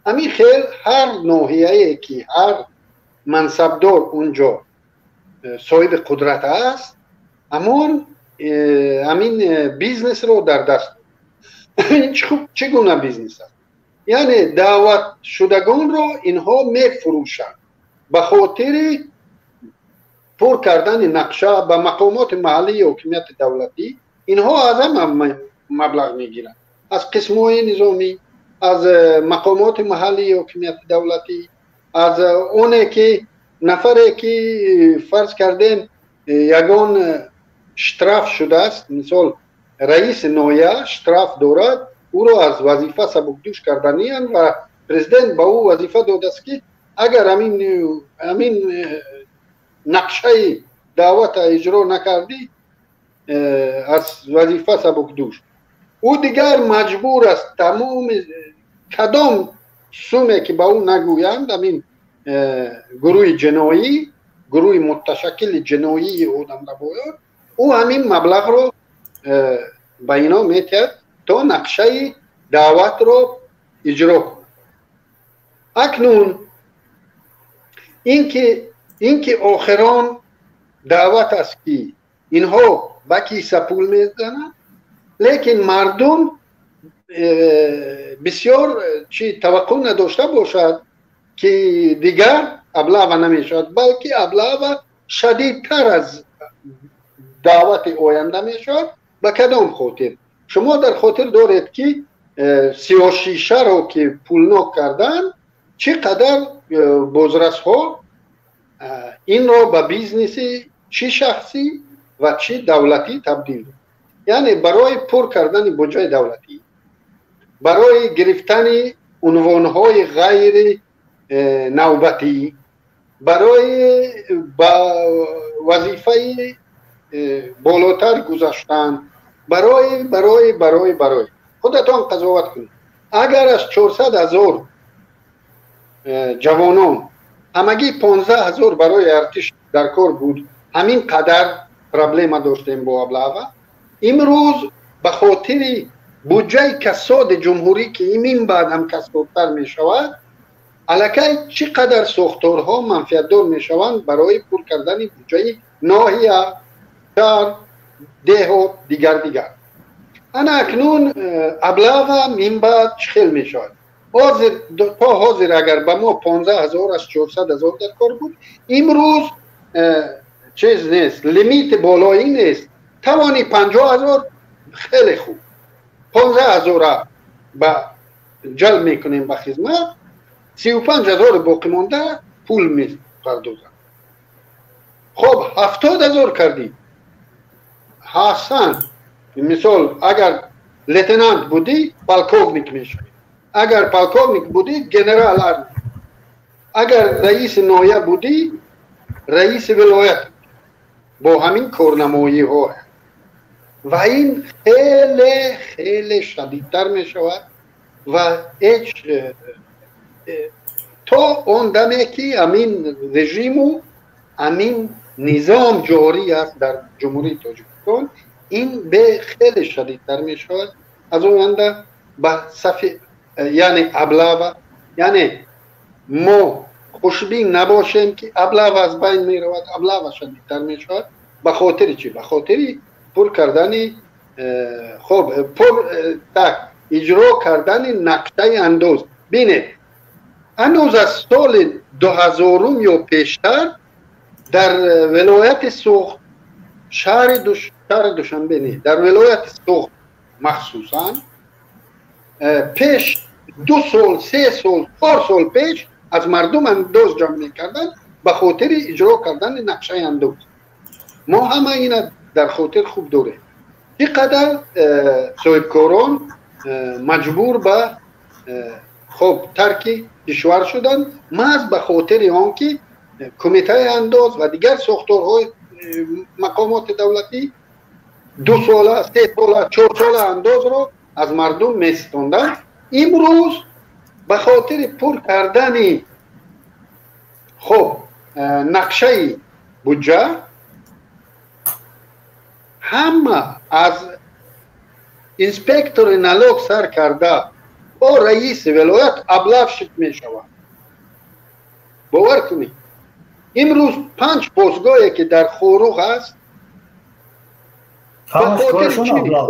Ҳамин хел ҳар ноҳияе ки ҳар мансабдор унҷо соҳиби қудрат аст, ҳамон ҳамин бизнесро дар даст. Ин чӣ гуна бизнес аст? Яъне даъватшудагонро инҳо мефурӯшанд ба хотири пур кардани нақша ба мақомоти маҳаллии ҳокимияти давлатӣ. Инҳо аз ҳама маблағ мегиранд, аз қисмҳои низомӣ, аз мақомоти маҳаллии ҳокимияти давлатӣ, аз оне ки нафаре ки, фарз кардем, ягон штраф шудааст, мисол, раиси ноҳия штраф дорад, ӯро аз вазифа сабукдӯш карданиянд ва президент ба ӯ вазифа додааст, ки агар ҳамин нақшаи даъвата иҷро накардӣ, аз вазифа сабукдӯш. Ӯ дигар маҷбур аст, тамоми кадом суме ки ба ӯ нагӯянд, ҳамин гурӯҳи ҷиноӣ, гурӯҳи муташаккили ҷиноии одамрабоён, ӯ ҳамин маблағро ба ино метиҳад, то нақшаи даъватро иҷро кунад. Акнун ин ки охирон даъват аст, ки инҳо ба киса пул мезананд, лекин мардум бисёр чи таваққӯъ надошта бошад, ки дигар облава намешавад, балки облава шадидтар аз даъвати оянда мешавад. Ба кадом хотир? Шумо дар хотир доред, ки сиёҳшишаро ки пулнок кардан, чӣ қадар бозрасҳо инро ба бизнеси чӣ шахсӣ ва чӣ давлатӣ табдил дод. Яъне барои пур кардани буҷаи давлатӣ, барои гирифтани унвонҳои ғайри навбатӣ, барои ба вазифаи болотар гузаштан, барои худатон қазоват кунед. Агар аз 400 000 ҷавонон ҳамагӣ 15 000 барои артиш дар кор буд, ҳамин қадар проблема доштем бо облава. Имрӯз ба хотири буҷаи касоди ҷумҳурӣ, ки имин баъд ҳам касодтар мешавад, аллакай чӣ қадар сохторҳо манфиатдор мешаванд барои пур кардани буҷаи ноҳия, шаҳр, деҳот, дигар дигар. Ана акнун облава минбаъд чӣ хел мешавад? Ҳозир, то ҳозир агар ба мо 15 000 аз 400 000 дар кор буд, имрӯз чиз нест, лимити болоӣ нест. Тавони 50 000, хеле хуб, 15 000-а ба ҷалб мекунем ба хизмат, 35 000-и боқимонда пул мепардозанд. Хоб, 70 000 кардӣ, ҳасан. Мисол, агар лейтенант будӣ, полковник мешавӣ, агар полковник будӣ, генерал армия, агар раиси ноҳия будӣ, раиси вилоят. Бо ҳамин корнамоиҳо ва ин хеле хеле шадидтар мешавад ва ҳеҷ то он даме ки ҳамин режиму ҳамин низом ҷорӣ аст дар Ҷумҳурии Тоҷикистон, ин бе хеле шадидтар мешавад аз оянда ба сафи, яъне облава. Яъне мо хушбин набошем, ки облава аз байн меравад. Облава шадидтар мешавад. Ба хотири чӣ? Ба хотири пур кардани, хоб, пур так иҷро кардани нақшаи андоз. Бинед, ҳанӯз аз соли 2000-ум ё пештар дар вилояти Суғд, шаҳри Душанбе не, дар вилояти Суғд махсусан, пеш 2 сол, 3 сол, 4 сол пеш аз мардум андоз ҷамъ мекарданд ба хотири иҷро кардани нақшаи андоз. Мо ҳама ина дар хотир хуб дорем, чӣ қадар соҳибкорон маҷбур ба, хоб, тарки кишвар шуданд, маҳз ба хотири он ки кумитаи андоз ва дигар сохторҳои мақомоти давлатӣ. 2 сола, 3 сола, 4 сола андозро аз мардум меситонданд. Имрӯз ба хотири пур кардани хоб нақшаи буҷа ҳама аз инспектори налог сар карда то раиси вилоят аблавшик мешавад. Бовар кунед, имрӯз 5 посгоҳе ки дар Хоруғ аст,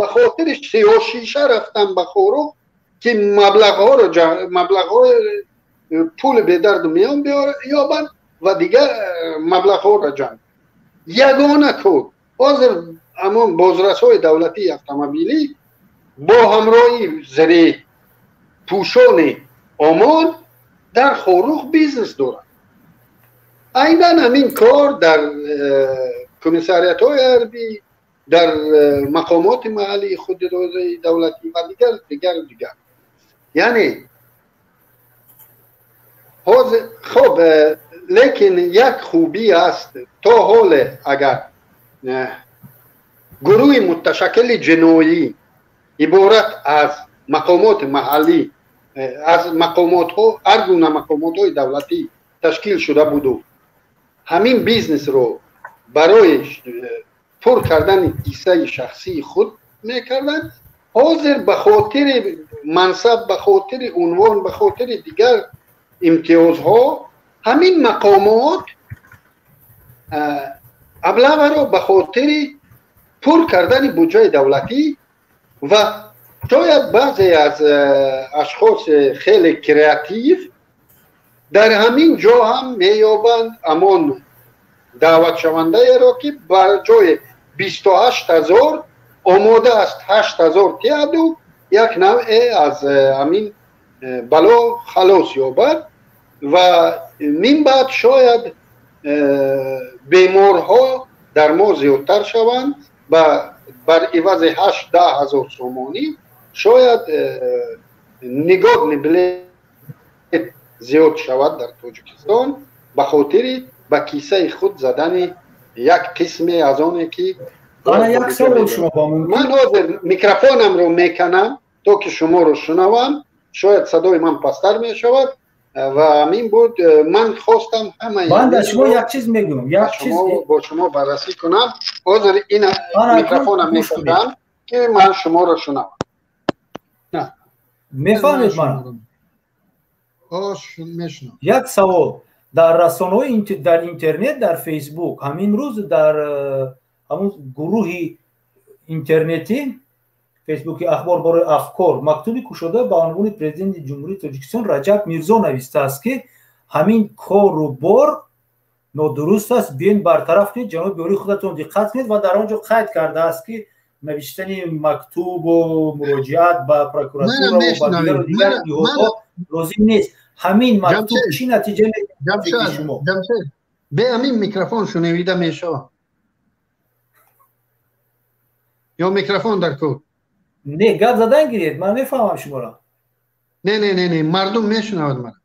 ба хотири сиёшиша рафтан ба Хоруғ ки маблағҳои пули бедарду миён ёбанд ва дигар маблағҳоро ҷамъ. Ягона кор ҳозир ҳамон бозрасҳои давлатии автомобилӣ бо ҳамроҳи зерепӯшони ОМОН дар Хоруғ бизнес дорад. Айнан ҳамин кор дар комиссариятҳои ҳарбӣ, дар мақомоти маҳаллии худидораи давлатӣ ва дигар дигар дигар. Яъне ҳозир хоб, лекин як хубӣ аст, то ҳоле агар гурӯҳи муташаккили ҷиноӣ иборат аз мақомоти маҳаллӣ, аз мақомотҳо, ҳар гуна мақомотҳои давлатӣ ташкил шуда буду ҳамин бизнесро барои пур кардани кисаи шахсии худ мекарданд, ҳозир ба хотири мансаб, ба хотири унвон, ба хотири дигар имтиёзҳо ҳамин мақомот аблаваро ба хотири пур кардани буҷаи давлатӣ ва шояд баъзе аз ашхоси хеле креатив дар ҳамин ҷо ҳам меёбанд ҳамон даъватшавандаеро ки ба ҷои 28 000 омода аст 8 000 тиҳаду як навъе аз ҳамин бало халос ёбад ва мин баъд шояд беморҳо дар мо зиёдтар шаванд ва бар ивази 8-10 ҳазор сомонӣ шояд нигоҳни билет зиёд шавад дар Тоҷикистон ба хотири ба кисаи худ задани як қисме аз оне ки ман ҳозир микрофонамро меканам то ки шуморо шунавам, шояд садои ман пасттар мешавад ва ҳамин буд. Ман хостам ҳамаи ман дар шумо як чиз мегӯям, як чиз бо шумо баррасӣ кунам. Ҳозир ин микрофонам мекунам ки ман шуморо шунавам. Мефаҳмед ман? Як савол. Дар расонаҳои дар интернет, дар Фейсбук ҳамин рӯз дар ҳамон гурӯҳи интернетӣ Фейсбуки Ахбор барои афкор мактуби кушода ба унвони президенти Ҷумҳурии Тоҷикистон Раҷаб Мирзо навистааст, ки ҳамин кору бор нодуруст аст, биён бартараф кунед, ҷаноби олӣ худатон диққат кунед. Ва дар он ҷо қайд кардааст, ки навиштани мактубу муроҷиат ба прокуратура ва ба дигару дигар ниҳодҳо лозим нест. Ҳамин мактуб чӣ натиҷа медиҳад шумо? Бе ҳамин микрофон шунавида мешавад ё микрофон дар кор? Не, гап задан гиред, ман мефаҳмам шуморо. Не, не, не, не, мардум мешунавад мара.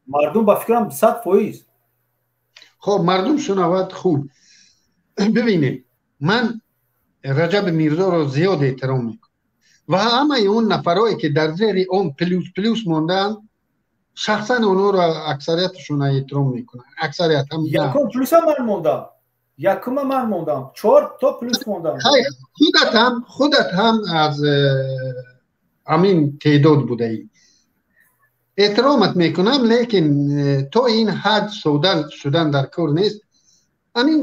Мардум ба фикрам 100%. Хоб, мардум шунавад, хуб. Бибинед, ман Раҷаби Мирзоро зиёд эҳтиром мекунам ва ҳамаи он нафарое ки дар зери он плюс плюс мондаанд, шахсан онҳоро аксарияташон эҳтиром мекунанд. Аксарият ҳам якум плюса ман мондам, якума ман мондам, 4 то плюс мондам. Худат ҳам аз ҳамин теъдод будаӣ. Эҳтиромат мекунам, лекин то ин ҳад сода шудан дар кор нест. Ҳамин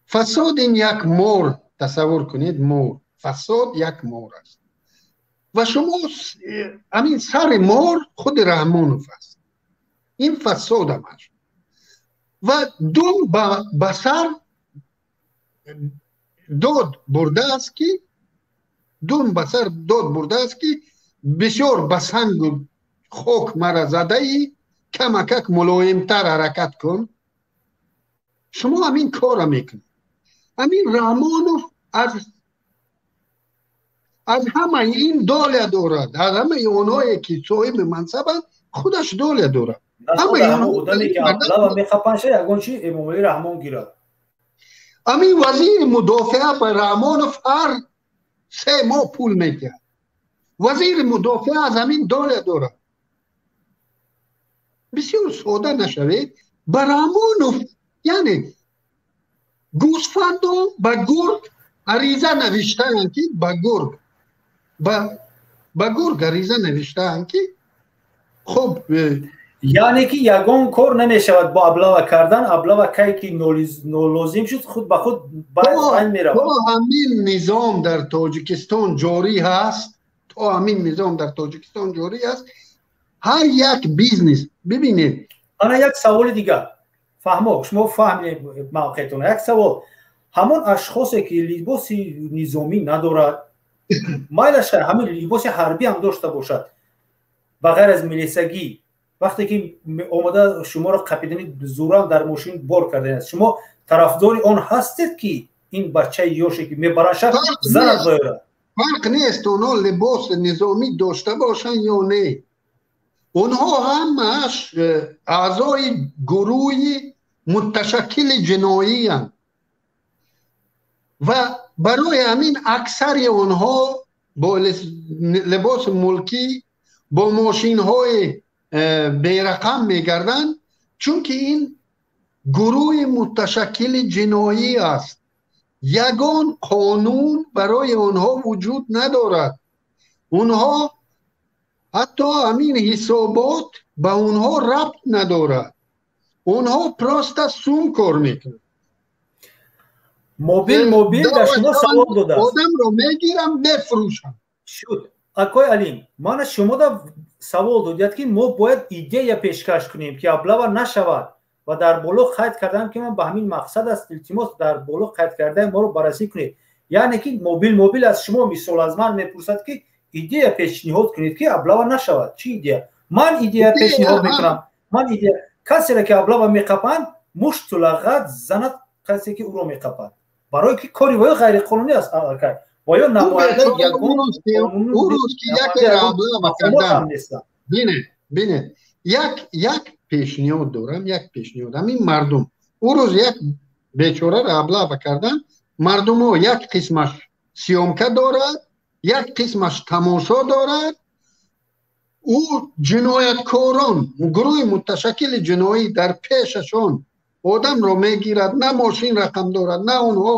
фасод ин як мор, тасаввур кунед, мор. Фасод як мор аст ва шумо ҳамин сари мор худи Раҳмонов аст. Ин фасодам аст ва дум ба сар дод бурдааст ки дум ба сар дод бурдааст ки бисёр ба сангу хок мара задаӣ, камакак мулоимтар ҳаракат кун. Шумо ҳамин корро мекунед. Ҳамин Раҳмонов аз ҳамаи ин доля дорад, аз ҳамаи онҳое ки соҳиби мансабанд худаш доля дорад. Одаме ки аблава мехапанша, ягон чи Эмомалӣ Раҳмон гирад. Ҳамин вазири мудофиа ба Раҳмонов ҳар 3 моҳ пул медиҳад. Вазири мудофиа аз ҳамин доля дорад. Бисёр сода нашавед. Ба Раҳмонов, яъне гӯсфандо ба гург ариза навиштаанд, ки ба гург ариза навиштаанд, ки хуб. Яъне ки ягон кор намешавад бо облава кардан. Облава кай ки нолозим шуд, худ ба худ байн меравад. То ҳамин низом дар Тоҷикистон ҷорӣ ҳаст, то ҳамин низом дар Тоҷикистон ҷорӣ аст, ҳар як бизнес, бибинед. Ана як саволи дигар. Фаҳмо, шумо фаҳмидед мавқеатон. Як савол: ҳамон ашхосе ки либоси низомӣ надорад, майлаш ҳамин либоси ҳарбӣ ҳам дошта бошад, ба ғайр аз милисагӣ, вақте ки омада шуморо қапидани, зуран дар мошин бор карданаст, шумо тарафдори он ҳастед, ки ин бачаи ёше ки мебаранша, занад вайра? Фарқ нест, онҳо либоси низомӣ дошта бошанд ё не, онҳо ҳамааш аъзои гурӯҳи муташаккили ҷиноиянд ва барои ҳамин аксари онҳо бо либоси мулкӣ, бо мошинҳои берақам мегарданд, чунки ин гурӯҳи муташаккили ҷиноӣ аст. Ягон қонун барои онҳо вуҷуд надорад. Онҳо ҳатто ҳамин ҳисобот ба онҳо рабт надорад. Онҳо просто сум кор мекунанд. Мобил мобил дар шумо савол додааст. Одамро мегирам, мефурӯшам. Шуд. Акои Алим, мана шумо да савол додият, ки мо бояд идея пешкаш кунем, ки облава нашавад, ва дар боло қайд кардам, ки ман ба ҳамин мақсад аст. Илтимос, дар боло қайд кардаи моро баррасӣ кунед. Яъне ки мобил мобил аз шумо, мисол, аз ман мепурсад, ки идея пешниҳод кунед, ки облава нашавад. Чӣ идея? Ман идея пешниҳод мекунам. Ман идея: касере ки облава меқапанд, мушту лағат занад касе ки ӯро меқапад, барое ки кори ваё ғайриқонунӣ аст. Аллакай ваё намоянда ягон Бинед, як пешниҳод дорам, як пешниҳод. Ҳамин мардум, ӯ рӯз як бечораро облава кардан, мардумо як қисмаш съёмка дорад, як қисмаш тамошо дорад. Ӯ ҷинояткорон, гурӯҳи муташаккили ҷиноӣ дар пешашон одамро мегирад, на мошин рақам дорад, на онҳо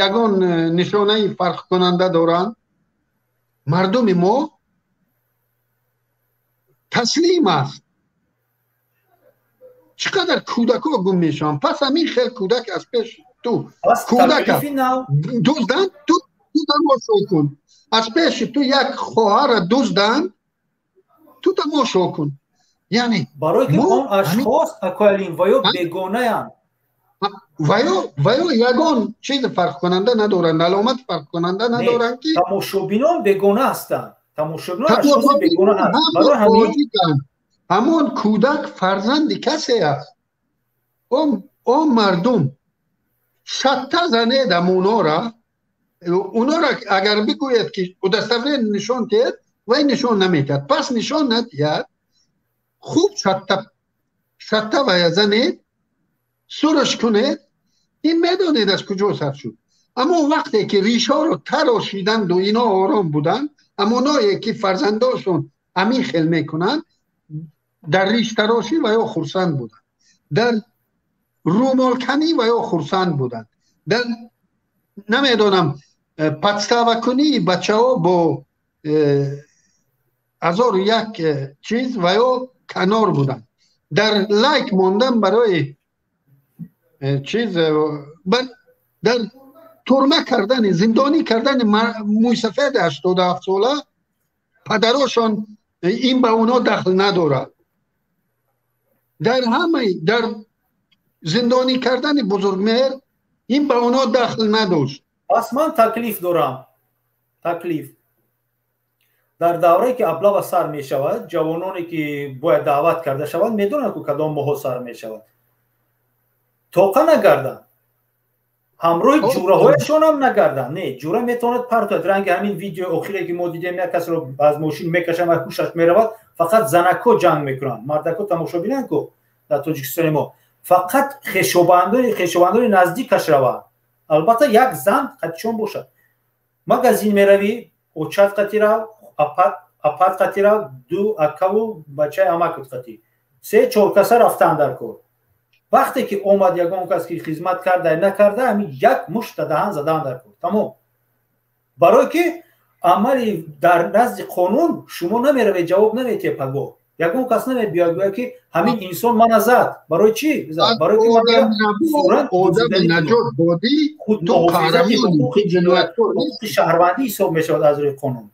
ягон нишонаи фарқкунанда доранд. Мардуми мо таслим аст. Чӣ қадар кӯдакҳо гум мешаванд. Пас ҳамин хел кӯдак аз пеш ту кӯдак дузданд, ту тамошо кун. Аз пеши ту як хоҳара дузданд, ту тамошо кун. Яъне барое ки он ашхос, акои Алим, ваё бегонаям. Ваё ягон чизи фарқкунанда надоранд, аломати фарқкунанда надоранд ки Тамошобинон бегона ҳастанд, тамошобинон ашхоси бегона ҳаст, барои ҳамин. Ҳамон кӯдак фарзанди касе аст. Он мардум шатта занед ҳамонора. Онора агар бигӯяд, ки удостоверение нишон диҳед, вай нишон наметиҳад. Пас нишон надиҳад, хуб шатта шатта вая занед, сурш кунед. Ин медонед, аз куҷо сар шуд. Аммо вақте ки ришҳоро тарошиданду ино ором буданд, ҳамоное ки фарзандошон ҳамин хел мекунанд, дар риштарошӣ ва ё хурсанд буданд, дар рӯмолканӣ ва ё хурсанд буданд, дар намедонам подставакунии бачаҳо бо ҳазору як чиз ва ё канор буданд, дар лайк мондан барои чиз, дар турма кардани, зиндонӣ кардани мӯйсафеди 87сола падарошон, ин ба онҳо дахл надорад. Дар ҳамаи дар зиндонӣ кардани Бузургмеҳр ин ба онҳо дахл надошт. Пас ман таклиф дорам, таклиф: дар даврае ки облава сар мешавад, ҷавононе ки бояд даъват карда шаванд, медонанд, ку кадом моҳо сар мешавад, тоқа нагарданд, ҳамроҳи ҷураҳояшонам нагарданд. Не, ҷура метавонад партояд, ранги ҳамин видеои охире ки мо дидем, як касро аз мошин мекашам, аз ҳушаш меравад. Фақат занакҳо ҷанг мекунанд, мардакҳо тамошобинанд ку. Дар Тоҷикистони мо фақат хешобандони наздикаш раванд. Албатта, як зан қатишон бошад. Магазин меравӣ, очат қатӣ рав, апат қатӣ рав, ду акаву бачаи амакут қатӣ, се чор каса рафтан дар кор. Вақте ки омад ягон кас, ки хизмат карда накарда, ҳамин як мушта даҳан задан дар кор, тамом. Барое ки амали дар назди қонун шумо намеравед, ҷавоб наметиҳед. Пагоҳ ягон кас намебиёяд, гӯяд, ки ҳамин инсон мана зад. Барои чӣ зад? Барои ки наҷот додӣ. Худмуҳофизати ҳуқуқи шаҳрвандӣ ҳисоб мешавад аз рӯи қонун.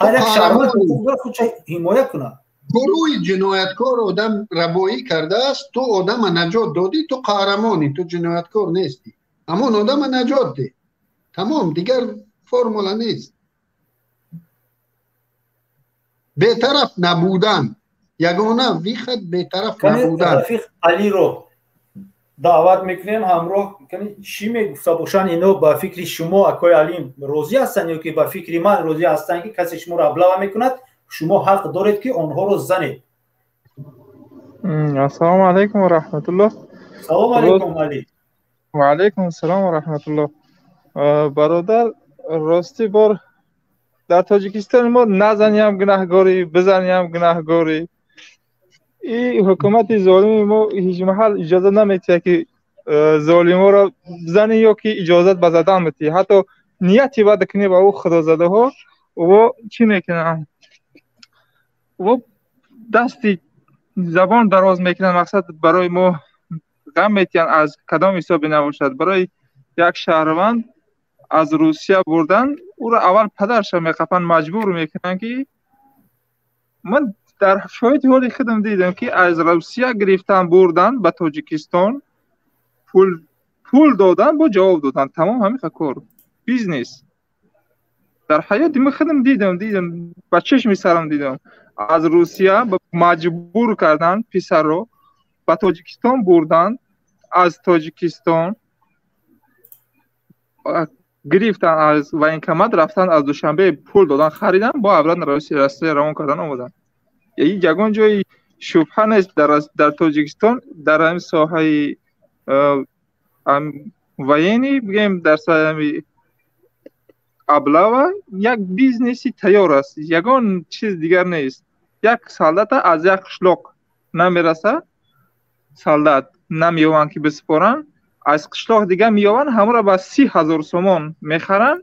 Ҳар як шаҳрванд ҳуқуқ дорад худша ҳимоя кунад. Гурӯҳи ҷинояткор одам рабоӣ кардааст, ту одама наҷот додӣ, ту қаҳрамонӣ, ту ҷинояткор нестӣ. Ҳамон одама наҷот деҳ, тамом, дигар формула нест. Бетараф набудан ягона выход, бетараф набудан. Рафиқ Алиро даъват мекунем ҳамроҳ. Чӣ мегуфта бошанд ино? Ба фикри шумо, акои Алим, розӣ ҳастанд ё ки ба фикри ман розӣ ҳастанд, ки касе шуморо облава мекунад, шумо ҳақ доред, ки онҳоро занед? Ассалому алайкум ва раҳматуллоҳ. Салому алайкум, Али. Ва алайкум ассалом ва раҳматуллоҳ, бародар. Ростӣ, бор дар Тоҷикистони мо назаниам гунаҳгорӣ, бизаниам гунаҳгорӣ. И ҳукумати золими мо ҳеҷ маҳал иҷозат наметиҳад, ки золиморо бизанӣ ё ки иҷозат ба задан метиҳӣ. Ҳатто нияти бад кунӣ ба ӯ, худозадаҳо во чӣ мекунанд? Во дасти забон дароз мекунанд, мақсад барои мо ғам метиҳанд, аз кадом ҳисобе набошад. Барои як шаҳрванд аз Русия бурдан, ӯро аввал падарша меқапанд, маҷбур мекунанд, ки ман дар шоҳиди ҳоли худам дидам, ки аз Русия гирифтан, бурдан ба Тоҷикистон, пул додан, бо ҷавоб додан, тамом, ҳамин кор, бизнес. Дар ҳаёти ман худам дидам, ба чашми сарам дидам. Аз Русия маҷбур кардан писарро, ба Тоҷикистон бурдан, аз Тоҷикистон гирифтан, аз военкомат рафтан, аз Душанбе пул додан, харидан, бо обратно Россия равон кардан, омадан. Ягон ҷои шубҳа нест дар Тоҷикистон, дар ҳамин соҳаи военный бигем, дар соҳаи облава як бизнеси тайёр аст, ягон чиз дигар нест. Як солдата аз як қишлоқ намераса, солдат намеёванд, ки бисупоранд, аз қишлоқ дигар меёванд, ҳамонро ба 30 000 сомон мехаранд.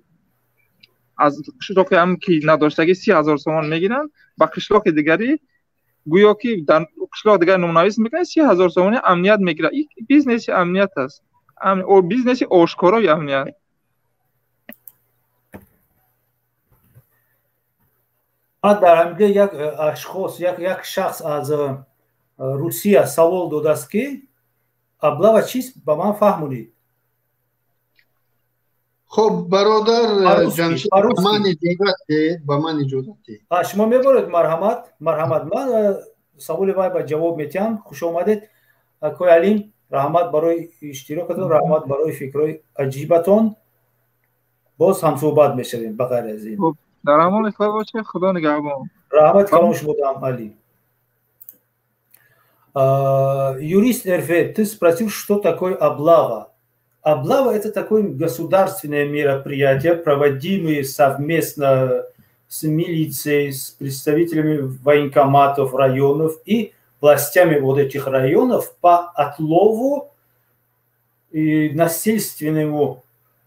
Аз қишлоқи ҳам ки надоштагӣ 30 000 сомон мегиранд, ба қишлоқи дигарӣ гӯё ки дар қишлоқ дигар номнавис мекунанд, 30 000 сомони амният мегирад. Бизнеси амният аст, бизнеси ошкорои амният. Дар ҳаминҷо як ашхос, як шахс аз Русия савол додааст, ки облава чист, ба ман фаҳмонед. Хуб, бародар Ҷамшед, ба ман иҷозат диҳед, ба ман иҷозат диҳед. Шумо меборед, марҳамат, марҳамат. Ман саволи вай ба ҷавоб метиҳам. Хуш омадед, акои Алим, раҳмат барои иштирокатон, раҳмат барои фикрҳои аҷибатон. Боз ҳамсӯҳбат мешавем ба ғайр аз ин. Дар амони Худо бошед, Худо нигаҳбон. Раҳмат калом шумо дам, Али. Юрист РФ, ты спросил, что такое облава. Облава – это такое государственное мероприятие, проводимое совместно с милицией, с представителями военкоматов районов и властями вот этих районов по отлову и насильственному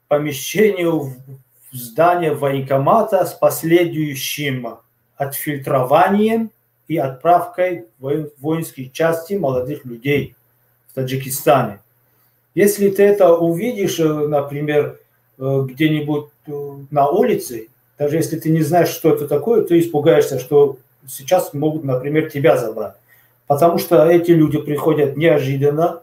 помещению в здание военкомата с последующим отфильтрованием и отправкой в воинские части молодых людей в Таджикистане. Если ты это увидишь, например, где-нибудь на улице, даже если ты не знаешь, что это такое, ты испугаешься, что сейчас могут, например, тебя забрать. Потому что эти люди приходят неожиданно,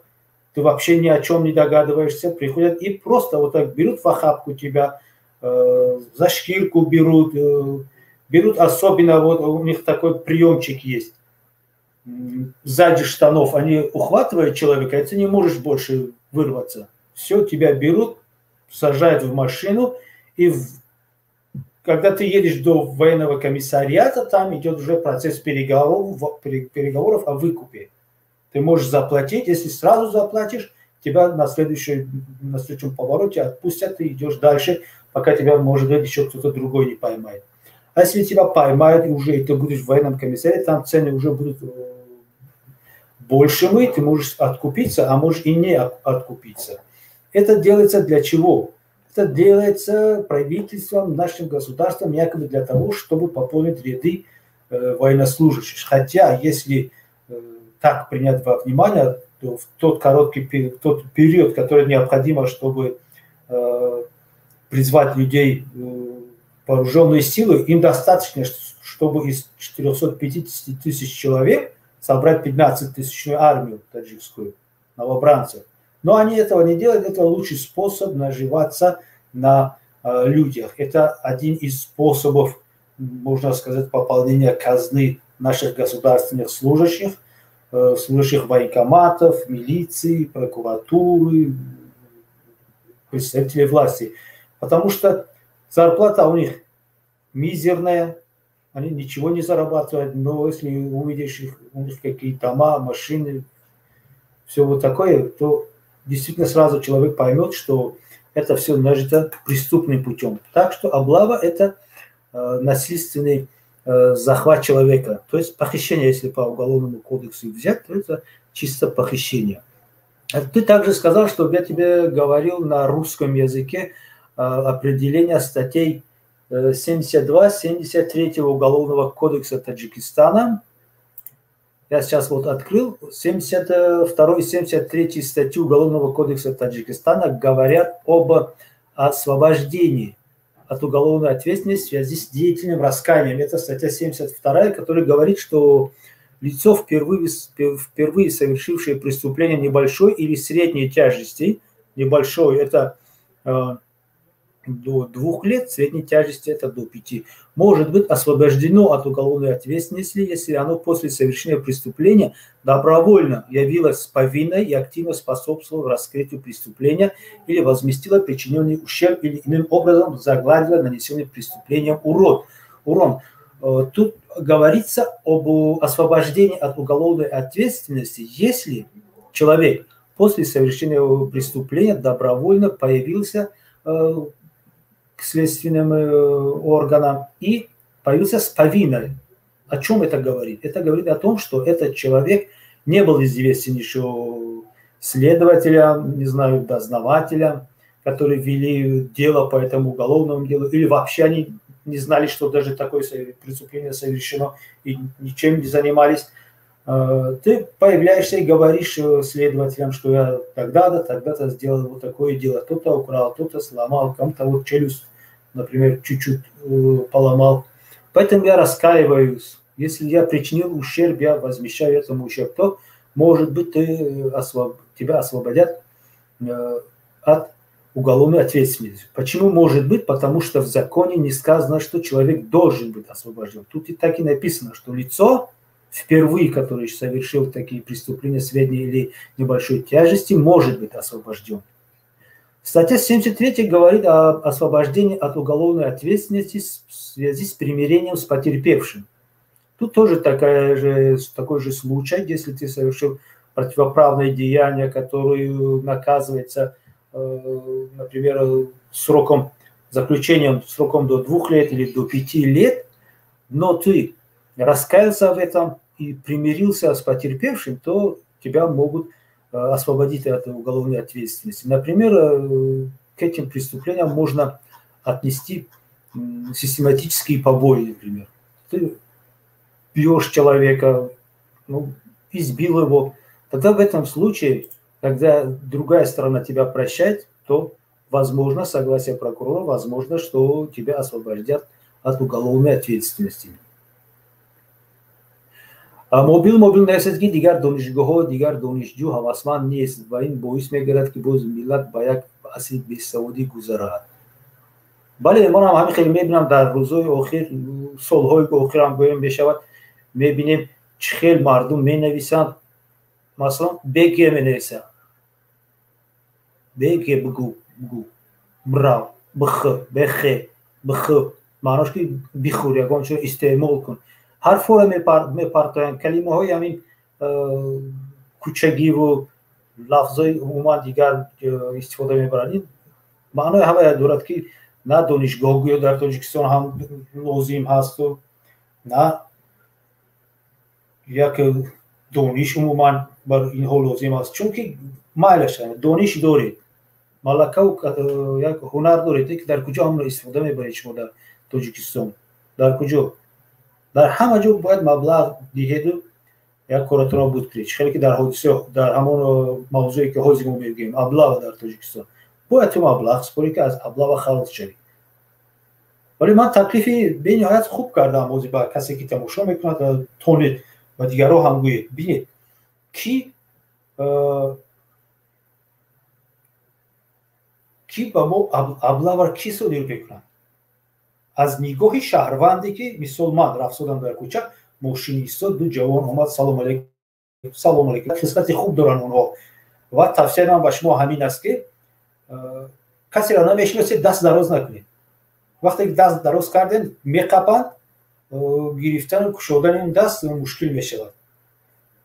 ты вообще ни о чем не догадываешься, приходят и просто вот так берут в охапку тебя, за шкирку берут, берут, особенно вот у них такой приемчик есть. Сзади штанов они ухватывают человека, и ты не можешь больше вырваться. Все, тебя берут, сажают в машину, и когда ты едешь до военного комиссариата, там идет уже процесс переговоров о выкупе. Ты можешь заплатить, если сразу заплатишь, Тебя на следующем повороте отпустят, ты идешь дальше, пока тебя, может быть, еще кто-то другой не поймает. А если тебя поймают, и уже и ты будешь в военном комиссариате, там цены уже будут больше, ты можешь откупиться, а можешь и не откупиться. Это делается для чего? Это делается правительством, нашим государством, якобы для того, чтобы пополнить ряды военнослужащих. Хотя, если так принять во внимание, то в тот короткий тот период, который необходимо, чтобы призвать людей в вооруженные силы, им достаточно, чтобы из 450 тысяч человек собрать 15-тысячную армию таджикскую, новобранцев. Но они этого не делают, это лучший способ наживаться на людях. Это один из способов, можно сказать, пополнения казны наших государственных служащих, служащих военкоматов, милиции, прокуратуры, представителей власти. Потому что зарплата у них мизерная, они ничего не зарабатывают, но если увидишь их, у них какие дома, машины, все вот такое, то действительно сразу человек поймет, что это все нажито преступным путем. Так что облава – это насильственный захват человека, то есть похищение, если по уголовному кодексу взять, то это чисто похищение. Ты также сказал, что я тебе говорил на русском языке определение статей 72-73 Уголовного кодекса Таджикистана. Я сейчас вот открыл 72 и 73 статьи Уголовного кодекса Таджикистана говорят об освобождении от уголовной ответственности в связи с деятельным раскаянием. Это статья 72, которая говорит, что лицо, впервые совершившее преступление небольшой или средней тяжести, небольшой – это до 2 лет, средней тяжести – это до 5, может быть освобождено от уголовной ответственности, если оно после совершения преступления добровольно явилось с повинной и активно способствовало раскрытию преступления или возместило причиненный ущерб или иным образом загладило нанесенный преступлением урон. Тут говорится об освобождении от уголовной ответственности, если человек после совершения преступления добровольно появился к следственным органам и появился с повинной. О чем это говорит? Это говорит о том, что этот человек не был известен еще следователям, не знаю, дознавателям, которые вели дело по этому уголовному делу, или вообще они не знали, что даже такое преступление совершено, и ничем не занимались. Ты появляешься и говоришь следователям, что я тогда-то, тогда-то сделал вот такое дело, кто-то украл, кто-то сломал, кому-то вот челюсть, например, чуть-чуть поломал. Поэтому я раскаиваюсь. Если я причинил ущерб, я возмещаю этому ущерб, то, может быть, тебя освободят от уголовной ответственности. Почему может быть? Потому что в законе не сказано, что человек должен быть освобожден. Тут и так и написано, что лицо, впервые, который совершил такие преступления средней или небольшой тяжести, может быть освобожден. Статья 73 говорит о освобождении от уголовной ответственности в связи с примирением с потерпевшим. Тут тоже такой же случай, если ты совершил противоправное деяние, которое наказывается, например, сроком заключением, сроком до 2 лет или до 5 лет, но ты раскаялся в этом и примирился с потерпевшим, то тебя могут освободить от уголовной ответственности. Например, к этим преступлениям можно отнести систематические побои, например. Ты бьешь человека, ну, избил его. Тогда в этом случае, когда другая сторона тебя прощает, то, возможно, согласие прокурора, возможно, что тебя освободят от уголовной ответственности. Мобил нависад, ки дигар донишгоҳҳо, дигар донишҷӯ ҳавасманд нест ва ин боис мегардад, ки боз миллат ба як асри бесаводӣ гузарад. Бале, ман ҳам ҳамин хеле мебинам дар рӯзҳои охир, солҳои охирам гӯем мешавад, мебинем чӣ хел мардум менависанд. Масалан, БГ менависанд. БГ бигӯ, бигӯ, бирав, бих, бх, бх, маънош ки бихӯр, ягон чиро истеъмол кун. Ҳарфҳоро мепартоянд, калимаҳои ҳамин кӯчагиву Лафзои умуман дигар истифода мебаранд. Ин маънои ҳамая дорад, ки на донишгоҳ гӯё дар Тоҷикистон ҳам лозим ҳасту, на як дониш умуман бар инҳо лозим аст. Чунки майлаш, дониш доред, малакаву як ҳунар доред, ки дар куҷо ҳамро истифода мебаред шумо дар Тоҷикистон? Дар куҷо? Дар ҳама ҷо бояд маблағ диҳеду як коратонро буд кунед. Хеле ки дар ҳодиса, дар ҳамон мавзӯе ки ҳозир мо мегӯем, облава дар Тоҷикистон, бояд ту маблағ супорӣ, ки аз облава халос шавӣ. Вале ман таклифи бениҳоят хуб кардам ҳозир ба касе ки тамошо мекунад, тонед ба дигарҳо ҳам гӯед. Бинед, ки ба мо облавар кӣ содир мекунад? Аз нигоҳи шаҳрванде ки, мисол, ман рафтодам дар кӯча, мошин истод, ду ҷавон омад: «Салом алейкум, салом алейкум». Хислати хуб доранд онҳо. Ва тавсияи ман ба шумо ҳамин аст, ки касеро намешиносед, даст дароз накунед. Вақте ки даст дароз кардем, меқапанд, гирифтану кушодани он даст мушкил мешавад.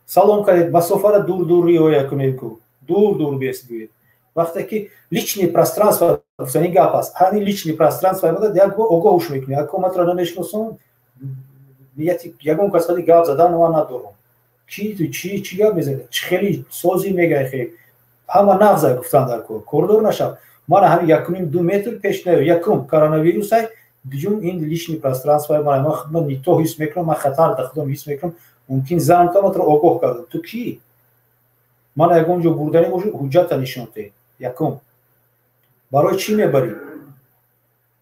Салом кардед, масофаро дур дур риоя кунед, ку дур дур бест гӯед. Вақте ки личный пространство гуфтани гап аст, ҳамин личный пространство як бор огоҳуш мекунӣ: «Ако, матро намешиносам, нияти ягон кас қади гап задан ман надорам. Ки ту, чӣ чӣ гап мезанӣ, чӣ хеле созӣ мегай?» Хеле ҳама нағза гуфтан дар кор, кордор нашав. Мана ҳамин 1,5-2 метр пеш наё. Якум, коронавирусай, дуюм, ин личный пространство. Ман худам не то ҳис мекунам, ман хатар дар худам ҳис мекунам, мумкин занг матро огоҳ кардам. Ту кӣ? Мана ягон ҷо бурданӣ бошӣ, ҳуҷҷата нишон деҳ. Якум, барои чӣ мебарӣ?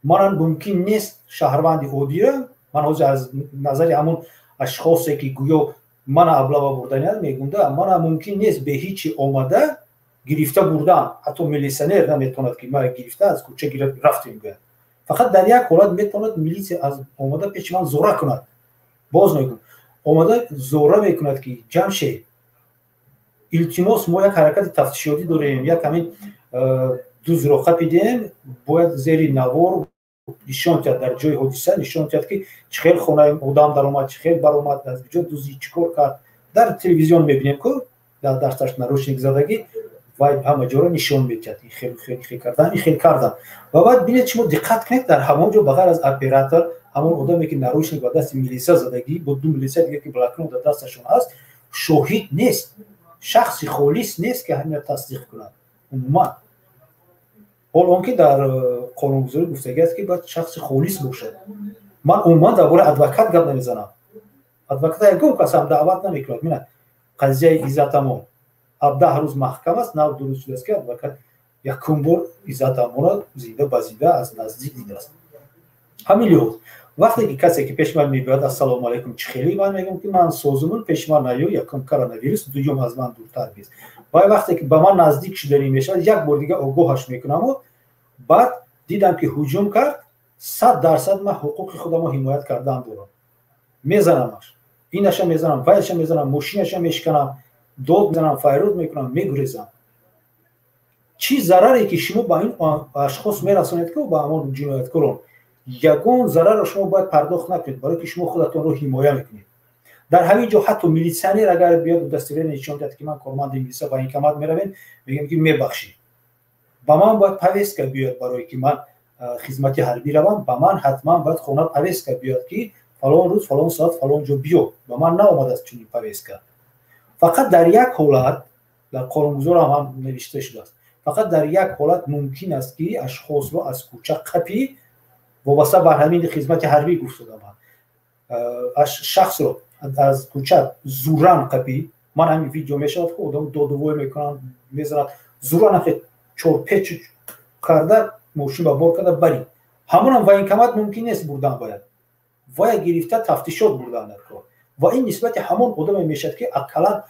Манам мумкин нест шаҳрванди оддира. Ман ҳозир аз назари ҳамон ашхосе ки гӯё мана облава бурданият мегӯнда, мана мумкин нест бе ҳичи омада гирифта бурдан. Ҳатто милитсионер наметавонад, ки мара гирифта аз кӯча рафтем гӯяд. Фақат дар як ҳолат метавонад милитсия аз омада пеши ман зора кунад. Боз мегӯм, омада зора мекунад, ки «Ҷамшед, илтимос, мо як ҳаракати тафтишотӣ дорем, як ҳамин дузро қапидем». Бояд зери навор нишон диҳад, дар ҷои ҳодиса нишон диҳад, ки чӣ хел хонаи одам даромад, чӣ хел баромад, аз куҷо дуздӣ, чӣ кор кард. Дар телевизион мебинем ку, дар дасташ наручник задагӣ, вай ҳама ҷоро нишон медиҳад: ин хел, хел кардан, ин хел кардан. Ва баъд бинед, шумо диққат кунед, дар ҳамон ҷо ба ғайр аз оператор, ҳамон одаме ки наручник ба дасти милиса задагӣ, бо ду милиса дига ки блокнот дар дасташон ҳаст, шоҳид нест, шахси холис нест, ки ҳамина тасдиқ кунад умуман. Ҳол он ки дар қонунгузорӣ гуфтагӣ аст, ки бояд шахси холис бошад. Ман умуман дар бораи адвокат гап намезанам, адвоката ягон кас ҳам даъват намекунад. Мина, қазияи Иззатамон 17 рӯз маҳкам аст, нав дуруст шудааст, ки адвокат якум бор Иззатамонро зинда ба зинда аз наздик дидааст. Ҳамин лиҳоз, вақте ки касе ки пеши ман мебиёяд: «Ассалому алайкум», чӣ хеле ман мегӯям, ки ман созумун, пеши ман наё. Якум, коронавирус, дуюм, аз ман дуртар бист. Вай вақте ки ба ман наздик шуданӣ мешавад, як бор дига огоҳаш мекунаму баъд дидам, ки ҳуҷум кард, 100% ман ҳуқуқи худамро ҳимоят кардан дорам. Мезанамаш, инаша мезанам, вайаша мезанам, мошинаша мешиканам, дод мезанам, файруд мекунам, мегурезам. Чӣ зараре ки шумо ба ин ашхос мерасонед, ки ба ҳамон ҷинояткорон ягон зарарро шумо бояд пардохт накунед, барое ки шумо худатонро ҳимоя мекунед. Дар ҳамин ҷо ҳатто милитсионер агар биёд, удостоверение нишон диҳад, ки ман корманди милиса, военкомат меравем, мегӯем, ки мебахшед, ба ман бояд повестка биёяд. Барое ки ман хизмати ҳарбӣ равам, ба ман ҳатман бояд хона повестка биёяд, ки фалон рӯз, фалон соат, фалон ҷо биё. Ба ман наомадааст чунин повестка. Фақат дар як ҳолат, дар қонунгузорам ҳам навишта шудааст, фақат дар як ҳолат мумкин аст, ки ашхосро аз кӯча қапӣ, вобаста ба ҳамин хизмати ҳарбӣ гуфтодам, шахсро аз кӯча зуран қапӣ. Ман ҳамин видео мешавад, ки одам додувой мекунанд, мезанад, зуран чорпеч карда, мошин ба бор карда барӣ. Ҳамонам военкомат мумкин нест бурдан, бояд вая гирифта тафтишот бурдан дар кор. Ва ин нисбати ҳамон одаме мешавад, ки ақаллан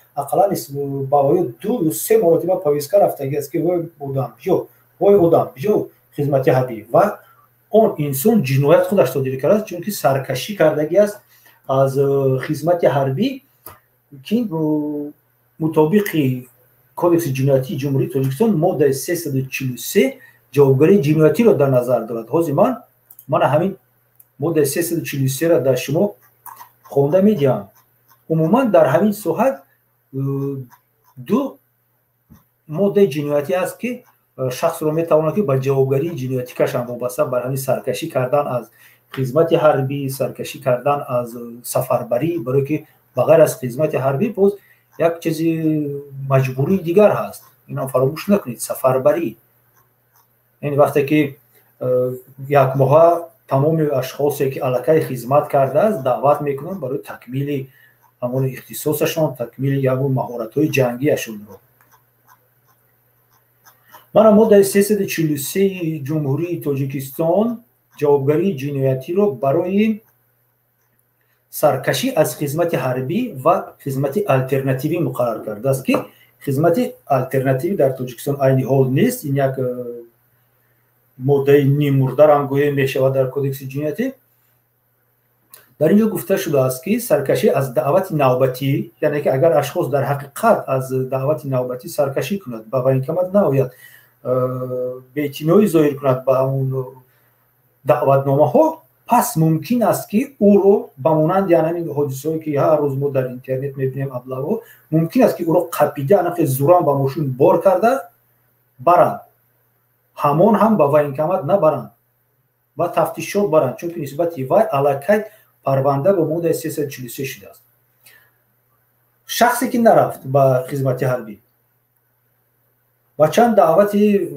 ба воё ду се маротиба повестка рафтагӣ аст, ки вой одам биё, вой одам биё хизмати ҳарбӣ. Ва он инсон ҷиноят худаш содир кардааст, чунки саркашӣ кардагӣ аст аз хизмати ҳарбӣ, ки мутобиқи Кодекси ҷиноятии Ҷумҳурии Тоҷикистон моддаи 343 ҷавобгарии ҷиноятиро дар назар дорад. Ҳозир ман мана ҳамин моддаи 343-ро дар шумо хонда медиҳам. Умуман дар ҳамин соҳат ду Моддаи ҷиноятӣ аст, ки шахсро метавонад, ки ба ҷавобгарии ҷиноятӣ кашанд вобаста бар ҳамин саркашӣ кардан аз хизмати ҳарбӣ, саркашӣ кардан аз сафарбарӣ, барое ки ба ғайр аз хизмати ҳарбӣ боз як чизи маҷбурии дигар ҳаст. Инам фаромӯш накунед, сафарбарӣ. Яъне вақте ки як моҳа тамоми ашхосе, ки аллакай хизмат кардааст, даъват мекунанд барои такмили ҳамон ихтисосашон, такмили ягон маҳоратҳои ҷангиашонро. Мана моддаи 343 Ҷумҳурии Тоҷикистон ҷавобгарии ҷиноятиро барои саркашӣ аз хизмати ҳарбӣ ва хизмати алтернативӣ муқаррар кардааст, ки хизмати алтернативӣ дар Тоҷикистон айни ҳол нест. Ин як моддаи ниммурдарам гӯё мешавад дар кодекси ҷиноятӣ. Дар ин ҷо гуфта шудааст, ки саркашӣ аз даъвати навбатӣ, яъне ки агар ашхос дар ҳақиқат аз даъвати навбатӣ саркашӣ кунад, ба военкомат наояд, беэътиноӣ зоҳир кунад ба ҳамун даъватномаҳо, пас мумкин аст, ки ӯро ба монанди ҳамин ҳодисаҳое, ки ҳар рӯз мо дар интернет мебинем, аблавҳо, мумкин аст, ки ӯро қапида, анақи зуран ба мошин бор карда баранд. Ҳамон ҳам ба военкомат набаранд, ба тафтишот баранд, чунки нисбати вай аллакай парванда ба моддаи 343 шудааст. Шахсе, ки нарафт ба хизмати ҳарбӣ ва чанд даъвати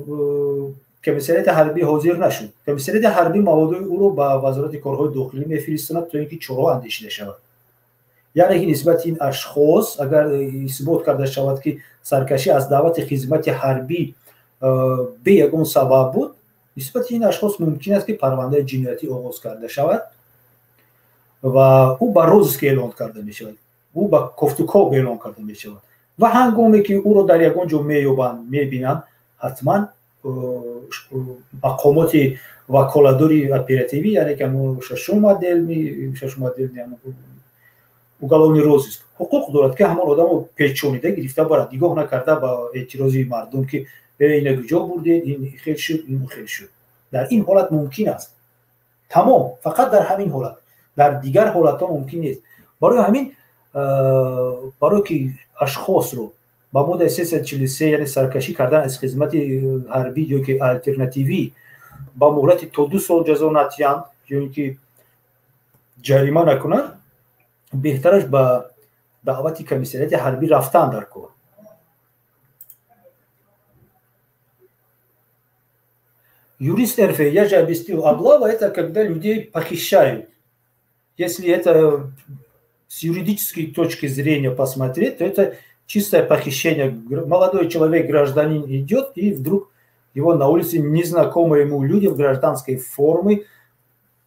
комиссариати ҳарбӣ ҳозир нашуд, комиссариати ҳарбӣ маводои ӯро ба Вазорати корҳои дохилӣ мефиристонад, то ин ки чораҳо андешида шавад. Яъне ки нисбати ин ашхос агар исбот карда шавад, ки саркашӣ аз даъвати хизмати ҳарбӣ бе ягон сабаб буд, нисбати ин ашхос мумкин аст, ки парвандаи ҷиноятӣ оғоз карда шавад ва ӯ ба розыск эълон карда мешавад, ӯ ба кофтукоб эълон карда мешавад. Ва ҳангоме ки ӯро дар ягон ҷо меёбанд, мебинанд, ҳатман мақомоти ваколадори оперативӣ, яъне ки ҳамон шашум отдел уголовный розыск, ҳуқуқ дорад, ки ҳамон одамо печонида гирифта барад, нигоҳ накарда ба эътирози мардум, ки ина куҷо бурдед, ин хел шуд, ин хел шуд. Дар ин ҳолат мумкин аст, тамом, фақат дар ҳамин ҳолат, дар дигар ҳолатҳо мумкин нест. Барои ҳамин, барое ки ашхосро ба моддаи 343, яъне саркашӣ кардан аз хизмати ҳарбӣ ё ки алтернативӣ, ба муҳлати то 2 сол ҷазо натиҳанд ё ин ки ҷарима накунанд, беҳтараш ба даъвати комиссариати ҳарбӣ рафтан дар кор. Юрист РФ, я же объяснил, облава — это когда людей похищают. Если это с юридической точки зрения посмотреть, то это чистое похищение. Молодой человек, гражданин, идет, и вдруг его на улице незнакомые ему люди в гражданской форме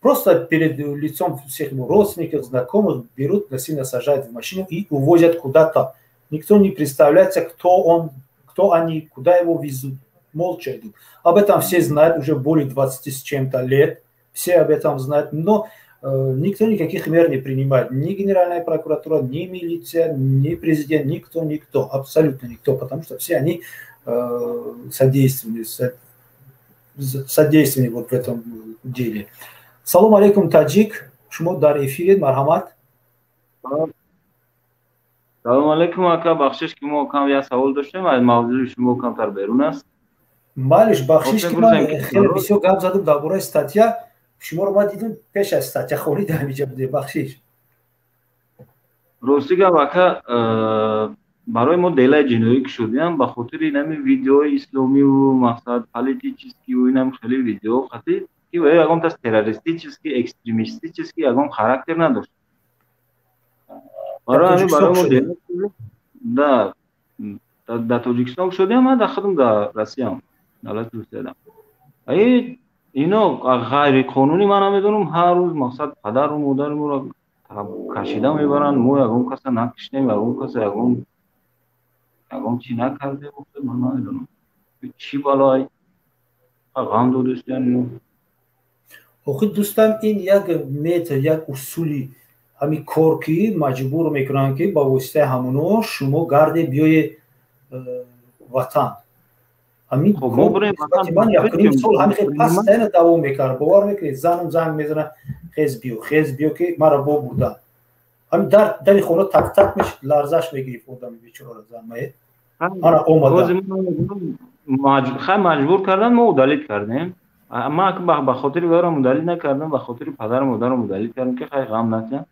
просто перед лицом всех его родственников, знакомых берут, насильно сажают в машину и увозят куда-то. Никто не представляется, кто он, кто они, куда его везут. Молча идут. Об этом все знают уже более 20 с чем-то лет. Все об этом знают, но никто никаких мер не принимает. Ни Генеральная прокуратура, ни милиция, ни президент, никто, никто, абсолютно никто, потому что все они содействовали вот в этом деле. Салом алейкум, таджик, шумо дар эфиред, марҳамат. Салом алейкум, ака, бахшиш, ки мо кам як савол доштем, аз мавзӯи шумо камтар берун аст. Малиш, бахшиш, ки ман хеле бисёр гап задам дар бораи статья. Шуморо ман дидам, пеш аз статьяхонӣ дар ҳаминҷа будем, бахшиш. Рости гап, ака, барои мо делаи ҷиноӣ кушодиам ба хотири инами видеои исломиву мақсад политический, инам хеле видео хати, ки ягон тас террористический, экстремистический ягон характер надошт. Барои ҳамин барои мо дела да дар Тоҷикистон кушодиам, ман дар худам дар Россиям, давлати Русиядам. Ино ғайриқонунӣ, ман намедонам, ҳар рӯз мақсад падару модари моро кашида мебаранд. Мо ягон каса накиштем, ягон каса ягон чӣ накардем. Ман намедонам, чӣ балой ғам додистиян ино. Охи, дӯстам, ин як метод, як усули ҳамин кор, ки маҷбур мекунанд, ки ба воситаи ҳамоно шумо гарде биёе ватан. Ҳамин ман якним сол ҳамин хел постоянно давом мекард, бовар мекунед, занам занг мезанад: «Хез биё, хез биё, ки маро бо бурдан». Ҳамин дар дари хона так так мешид, ларзаш мегирифт одами бечорара занмае. Ана омада. Хай, маҷбур кардан, мо удалить кардем. Ман ба хотири вайро удалить накардам, ба хотири падару модарам удалить кардам, ки хай, ғам натиҳам.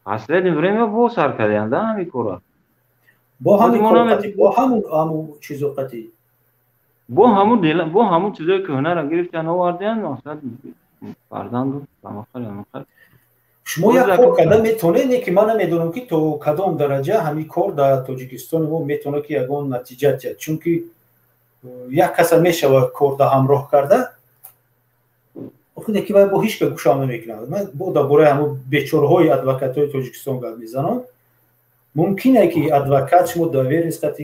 Последнее время бо сар кардем да ҳамин кора. Бо ҳамин, бо ҳамун чизо қатӣ. Бо ҳамун, бо ҳамун чизое кӯҳнаро гирифтан, овардиан, мақсад фарзанду амахал амахал. Шумо як кор карда метавонед, не ки ман намедонам, ки то кадом дараҷа ҳамин кор дар Тоҷикистони мо метавонад, ки ягон натиҷа диҳад, чунки як каса мешавад корда ҳамроҳ карда, охир ки вай бо ҳеҷ ка гӯшам намекунад. Ман бо дар бораи ҳамун бечораҳои адвокатҳои Тоҷикистон гап мезанам. Мумкине, ки адвокат шумо доверенность қати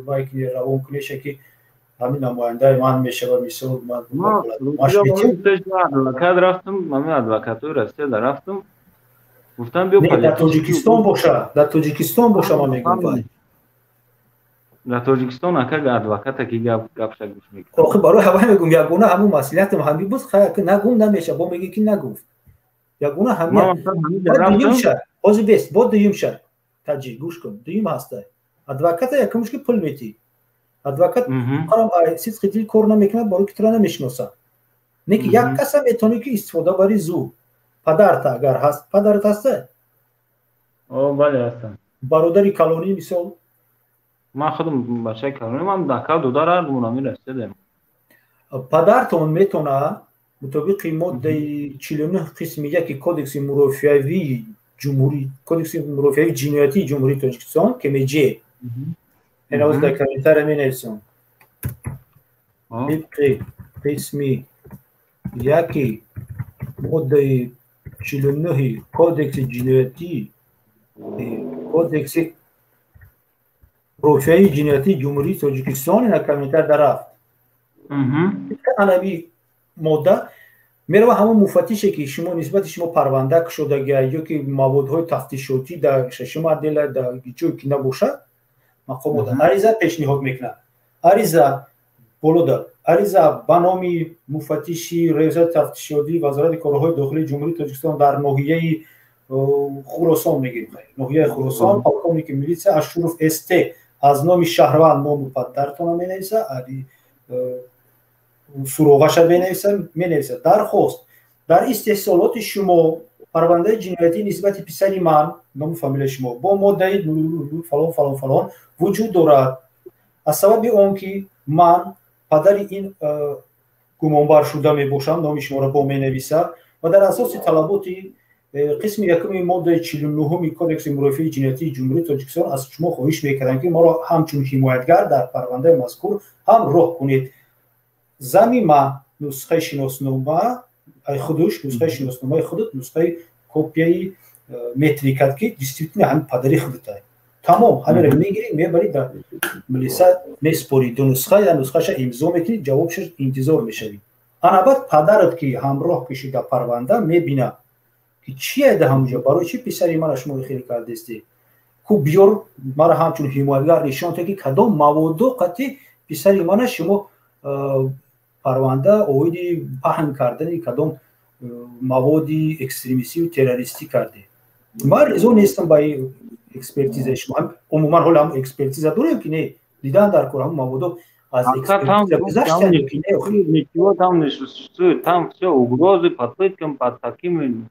вай кунед, равон кунеша, ки ҳамин намояндаи ман мешавад, мисол. Адвокат рафтам, ҳамин адвокатҳои Россияда рафтам, гуфтам, биё. Дар Тоҷикистон боша, дар Тоҷикистон боша, ман мегӯям вай. Дар Тоҷикистон ака адвоката ки гапша гӯш мекунад. Охи, барои ҳавай мегӯм, ягона ҳамун маслиҳатам ҳамин буд. Хай, нагум намеша, бо мегӣ, ки нагуфт. Ягона ҳамин шарт ҳозир бест, бо дуюм шарт таҷи гӯш кун, дуюм ҳаста. Адвоката якумш, ки пул метӣ, адвокат қарам сидқи дил кор намекунад, барои ки тура намешиносад. Не ки як каса метавонӣ, ки истифода бари зур, падарта агар ҳаст. Падарат ҳаста? Бале, ҳастам. Бародари калонӣ, мисол? Ман худам бачаи калонӣ, ман дака додар ҳардумон ҳамин Россия. Падартон метавонад мутобиқи моддаи 49 қисми 1 Кодекси мурофиавии ҷумҳурӣ, Кодекси мурофиавии ҷиноятии Ҷумҳурии Тоҷикистон, КМЖ, ин дар комментария менависам, тибқи қисми 1 моддаи 49-и Кодекси ҷиноятӣ, Кодекси мурофиаи ҷиноятии Ҷумҳурии Тоҷикистон, ина комментар дарафт, анави модда мерава, ҳамон муфаттише, ки шумо нисбати шумо парванда кушодагия ё ки маводҳои тафтишотӣ дар шашум отдела, дар ҷое ки набошад, мақомот ариза пешниҳод мекунад. Ариза болода, ариза ба номи муфаттиши Раёсати тафтишотии Вазорати корҳои дохилии Ҷумҳурии Тоҷикистон дар ноҳияи Хуросон, мегирем, ноҳияи Хуросон, полковники милитсия Ашуров СТ, аз номи шаҳрванд, ному падартона менависа, суроғаша менависа, менависа: дархост дар истеҳсолоти шумо парвандаи ҷиноятӣ нисбати писари ман, ному фамилияи шумо, бо моддаи фалон, фалон, фалон вуҷуд дорад. Аз сабаби он ки ман падари ин гумонбаршуда мебошам, номи шуморо бо менависа, ва дар асоси талаботи қисми якуми моддаи 49-уми Кодекси мурофиаи ҷиноятии Ҷумҳурии Тоҷикистон аз шумо хоҳиш мекардам, ки моро ҳамчун ҳимоятгар дар парвандаи мазкур ҳам роҳ кунед. Замима нусхаи шиноснома худуш, нусхаи шиносномаи худут, нусхаи копияи метрикат, ки действительно ҳамин падари худутай. Тамом, ҳаминро мегирӣ, мебарӣ, дар милиса меспорӣ, ду нусха, я нусхаша имзо мекунӣ, ҷавобша интизор мешавӣ. Ана баъд падарат, ки ҳамроҳ кишида парванда, мебина, ки чие да ҳамуҷа, барои чи писари мана шумо хеле кардестӣ, ку биёр, мара ҳамчун ҳимоятгар нишон та, ки кадом маводо қати писари мана шумо парванда оиди паҳн кардани кадом маводи экстремистию террористӣ кардем. Ман ризо нестам ба экспертизаи шумо. Умуман ҳоло ҳам экспертиза дорем, ки не, дидан дар кор, ҳам маводо аз экспертиза гузаштанд, ки не? Ничего там не существует, там все угрозы, под пыткам, под такими.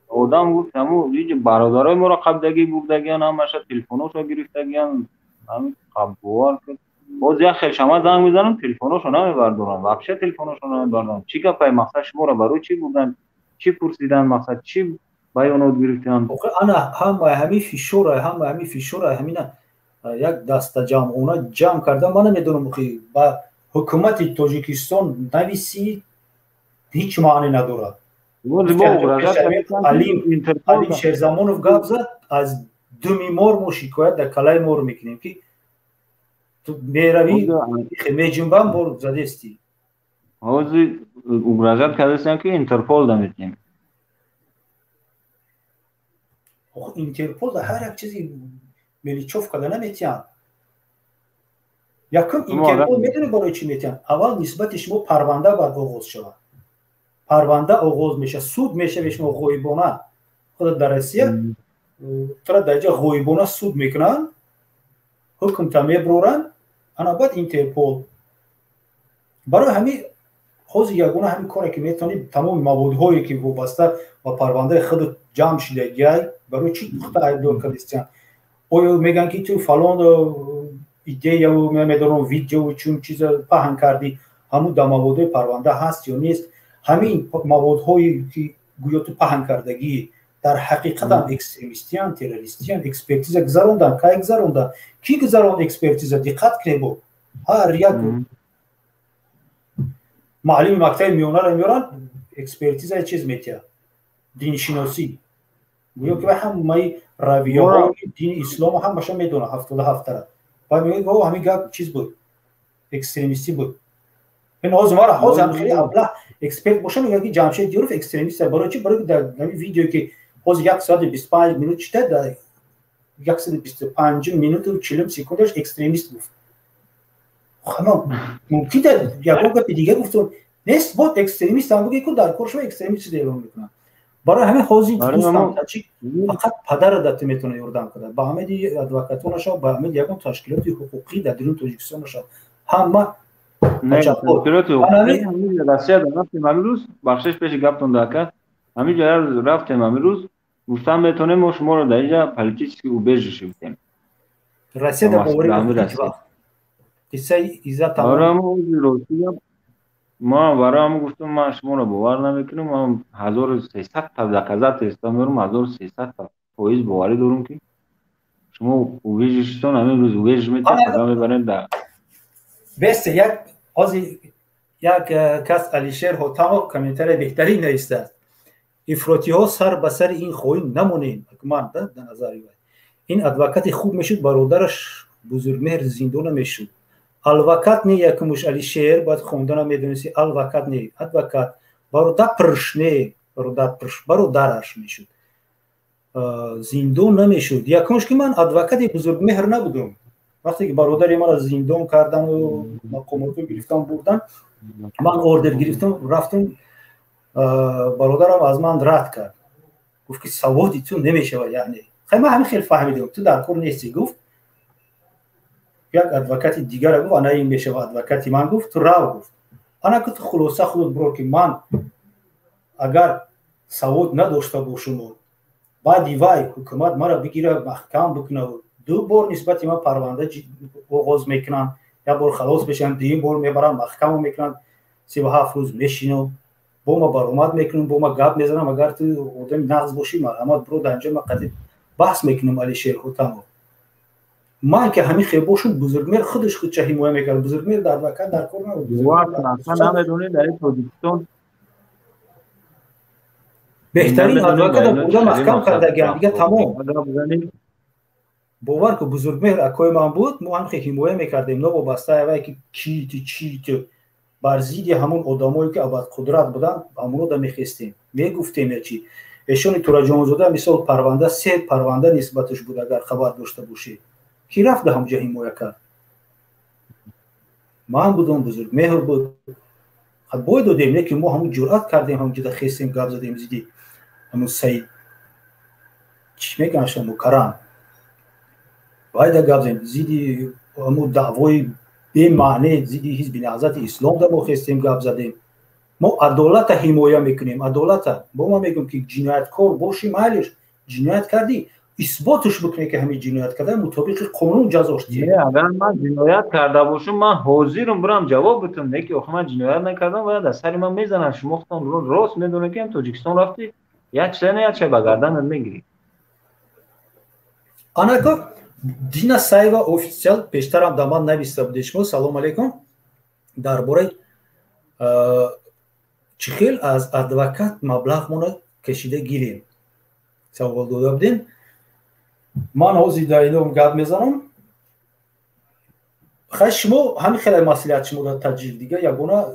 Одам гуфт, ҳаму бародарои моро қабдагӣ бурдагиан, ҳамаша телефоношо гирифтагиан, ҳамин бовар кард. Боз як хел шама занг мезанам, телефоношо намебардоранд, вообще телефоношо намебардоранд. Чӣ гапай, мақсад, шуморо барои чӣ бурдан, чӣ пурсидан, мақсад, чӣ баёнот гирифтан? Ана ҳамаи ҳамин фишора, ҳамаи ҳамин фишора, ҳамина як дастаҷамъона ҷамъ карда, ман намедонам, ба ҳукумати Тоҷикистон нависӣ, ҳеҷ маъне надорад. Алим Шерзамонов гап зад, аз думи мор мо шикоят дар калаи мор мекунем, ки ту меравӣ, меҷунбам, мор задестӣ. Ҳозир угрожать кардастем, ки Интерпол да метиҳем. Интерпол да ҳар як чизи мелочёвка да наметиҳанд. Якум, Интерпол медонӣ барои чӣ метиҳанд? Аввал нисбати шумо парванда бояд оғоз шавад. Парванда оғоз мешавад, суд мешавед шумо ғоибона. Худо, дар Россия тура дар ҷа ғоибона суд мекунанд. Ҳукмта меброранд, ана баъд Интерпол. Барои ҳамин ҳозир ягона ҳамин коре, ки метавонӣ, тамоми маводҳое, ки вобаста ба парвандаи худат ҷамъ шидагиай, барои чӣ пухта айбдор кардистиян? Оё мегӯянд, ки ту фалон идеяву, намедонам, видеову чун чиза паҳн кардӣ, ҳамун дар маводҳои парванда ҳаст ё нест? Ҳамин маводҳое, ки гӯё ту паҳн кардагӣ, дар ҳақиқатам экстремистиян, террористиян? Экспертиза гузарондан? Кай гузарондан? Кӣ гузаронд экспертиза? Диққат кунед, бо ҳар як муаллими мактаби миёнаро меоранд, экспертизаи чиз метиҳад, диншиносӣ, гӯё ки вай ҳамаи равияҳои дини ислому ҳамаша медонад, 77-тара. Баъд мегӯяд, о, ҳамин гап чиз буд, экстремистӣ буд. Ин ҳозир мара ҳозир ҳам хеле аблаҳ эксперт боша, мегӯяд, ки Ҷамшед Диёров экстремист. Барои чӣ? Барои дар ҳамин видеое, ки ҳозир 1 соати 25 минут чита, дар 125 минуту 40 секундаш экстремист гуфт. Мумкин ягон гапи дига гуфтум нест, бод экстремист ҳам буги ку, дар кор шумо экстремист эълон мекунанд. Барои ҳамин ҳозир, дӯстам, фақат падара да ту метавона ёрдам кунад. Ба ҳамади адвокатҳо нашав, ба ҳамади ягон ташкилоти ҳуқуқӣ дар дуруни Тоҷикистон нашав, ҳама. Россия рафтем ҳамин рӯз, бахшиш пеши гаптон дака, ҳамин ҷо рафтем ҳамин рӯз, гуфтан, метавонем мо шуморо дар инҷа политический убежище битем. Россия да боварӣ қиссаи иззат. Ма барои ҳамн гуфтам, ман шуморо бовар намекунам. Ман 1300-та доказательства меорам, 1300% боварӣ дорам, ки шумо убежище тон ҳамин рӯз убежище метиҳед, пага мебарем да. Бесте, як ҳозир як кас, Алишер Ҳотамов, комментария беҳтарин навистааст: «Ифротиҳо, сар ба сари ин хоин намонем». Ман дар назари вай ин адвокати хуб мешуд, бародараш Бузургмеҳр зиндона мешуд. Алвакат не, якумуш, Алишер, бояд хондана медонисти. Алвакат не, адвокат. Бародарпрш не, бародарпрш, бародараш мешуд, зиндон намешуд. Якумуш, ки ман адвокати Бузургмеҳр набудум. Вақте ки бародари маро зиндон кардану мақомоту гирифтан бурдан, ман ордер гирифтам, рафтам. Бародарам аз ман рад кард, гуфт, ки саводи ту намешавад. Яъне хай, ман ҳамин хел фаҳмидам, ту дар кор нестӣ, гуфт. Як адвокати дигара гуфт, ана ин мешава адвокати ман, гуфт, ту рав, гуфт. Ана ки ту хулоса худут биро, ки ман агар савод надошта бошуму баъди вай ҳукумат мара бигира, маҳкам бикуна, ду бор нисбати ман парванда оғоз мекунанд, як бор халос мешавам, дуюм бор мебаранд, маҳкамо мекунанд, 37 рӯз мешинам, бо ма баромад мекунам, бо ма гап мезанам. Агар ту одами нағз бошӣ, марҳамат, биро, дар инҷо ма қади баҳс мекунам. Алишер Ҳутамов, ман ки ҳамин хел бошум, Бузургмер худаш худша ҳимоя мекард. Бузургмер дар адвокат дар кор набуд. Намедонед, дар Тоҷикистон. Беҳтарин адвоката бурда маҳкам кардагиам, дига тамом. Бовар ку, Бузургмеҳр акои ман буд, мо ҳам хел ҳимоя мекардем, новобаста авае ки ки ту, чи ту. Бар зидди ҳамон одамое, ки абадқудрат буданд, ҳамоно да мехестем, мегуфтем ячи. Эшони Тураҷонзода, мисол, парванда, се парванда нисбаташ буд, агар хабар дошта бошед. Ки рафт да ҳамҷа ҳимоя кард? Ман будам, Бузургмеҳр буд. Бой додем, не ки мо ҳамун ҷуръат кардем, ҳамҷида хестем, гап задем зидди ҳамун Саид, чӣ мегӯянд, Мукаррам вайда гап задем, зидди ҳамун даъвои бемаъне, зидди Ҳизби Наҳзати Ислом да мо хестем, гап задем. Мо адолата ҳимоя мекунем, адолата. Бо ман мегӯям, ки ҷинояткор бошӣ, майлиш, ҷиноят кардӣ, исботаш бикунӣ, ки ҳамин ҷиноят карда, мутобиқи қонун ҷазош. Агар ман ҷиноят карда бошам, ман ҳозирам бирам ҷавоб битам. Не ки охи ман ҷиноят накардам ва дар сари ман мезананд. Шумо худтон рост медонед, ки Тоҷикистон рафтӣ, як чиза не, як чиз ба гарданат мегирӣ. Анако Дина Саева официал пештарам да ман нависта будед шумо, салом алейкум, дар бораи чӣ хел аз адвокат маблағмона кашида гирем савол дода будем. Ман ҳозир дар ином гап мезанам. Хай, шумо ҳамин хеле маслиҳат, шумо дар таҷриб дига ягона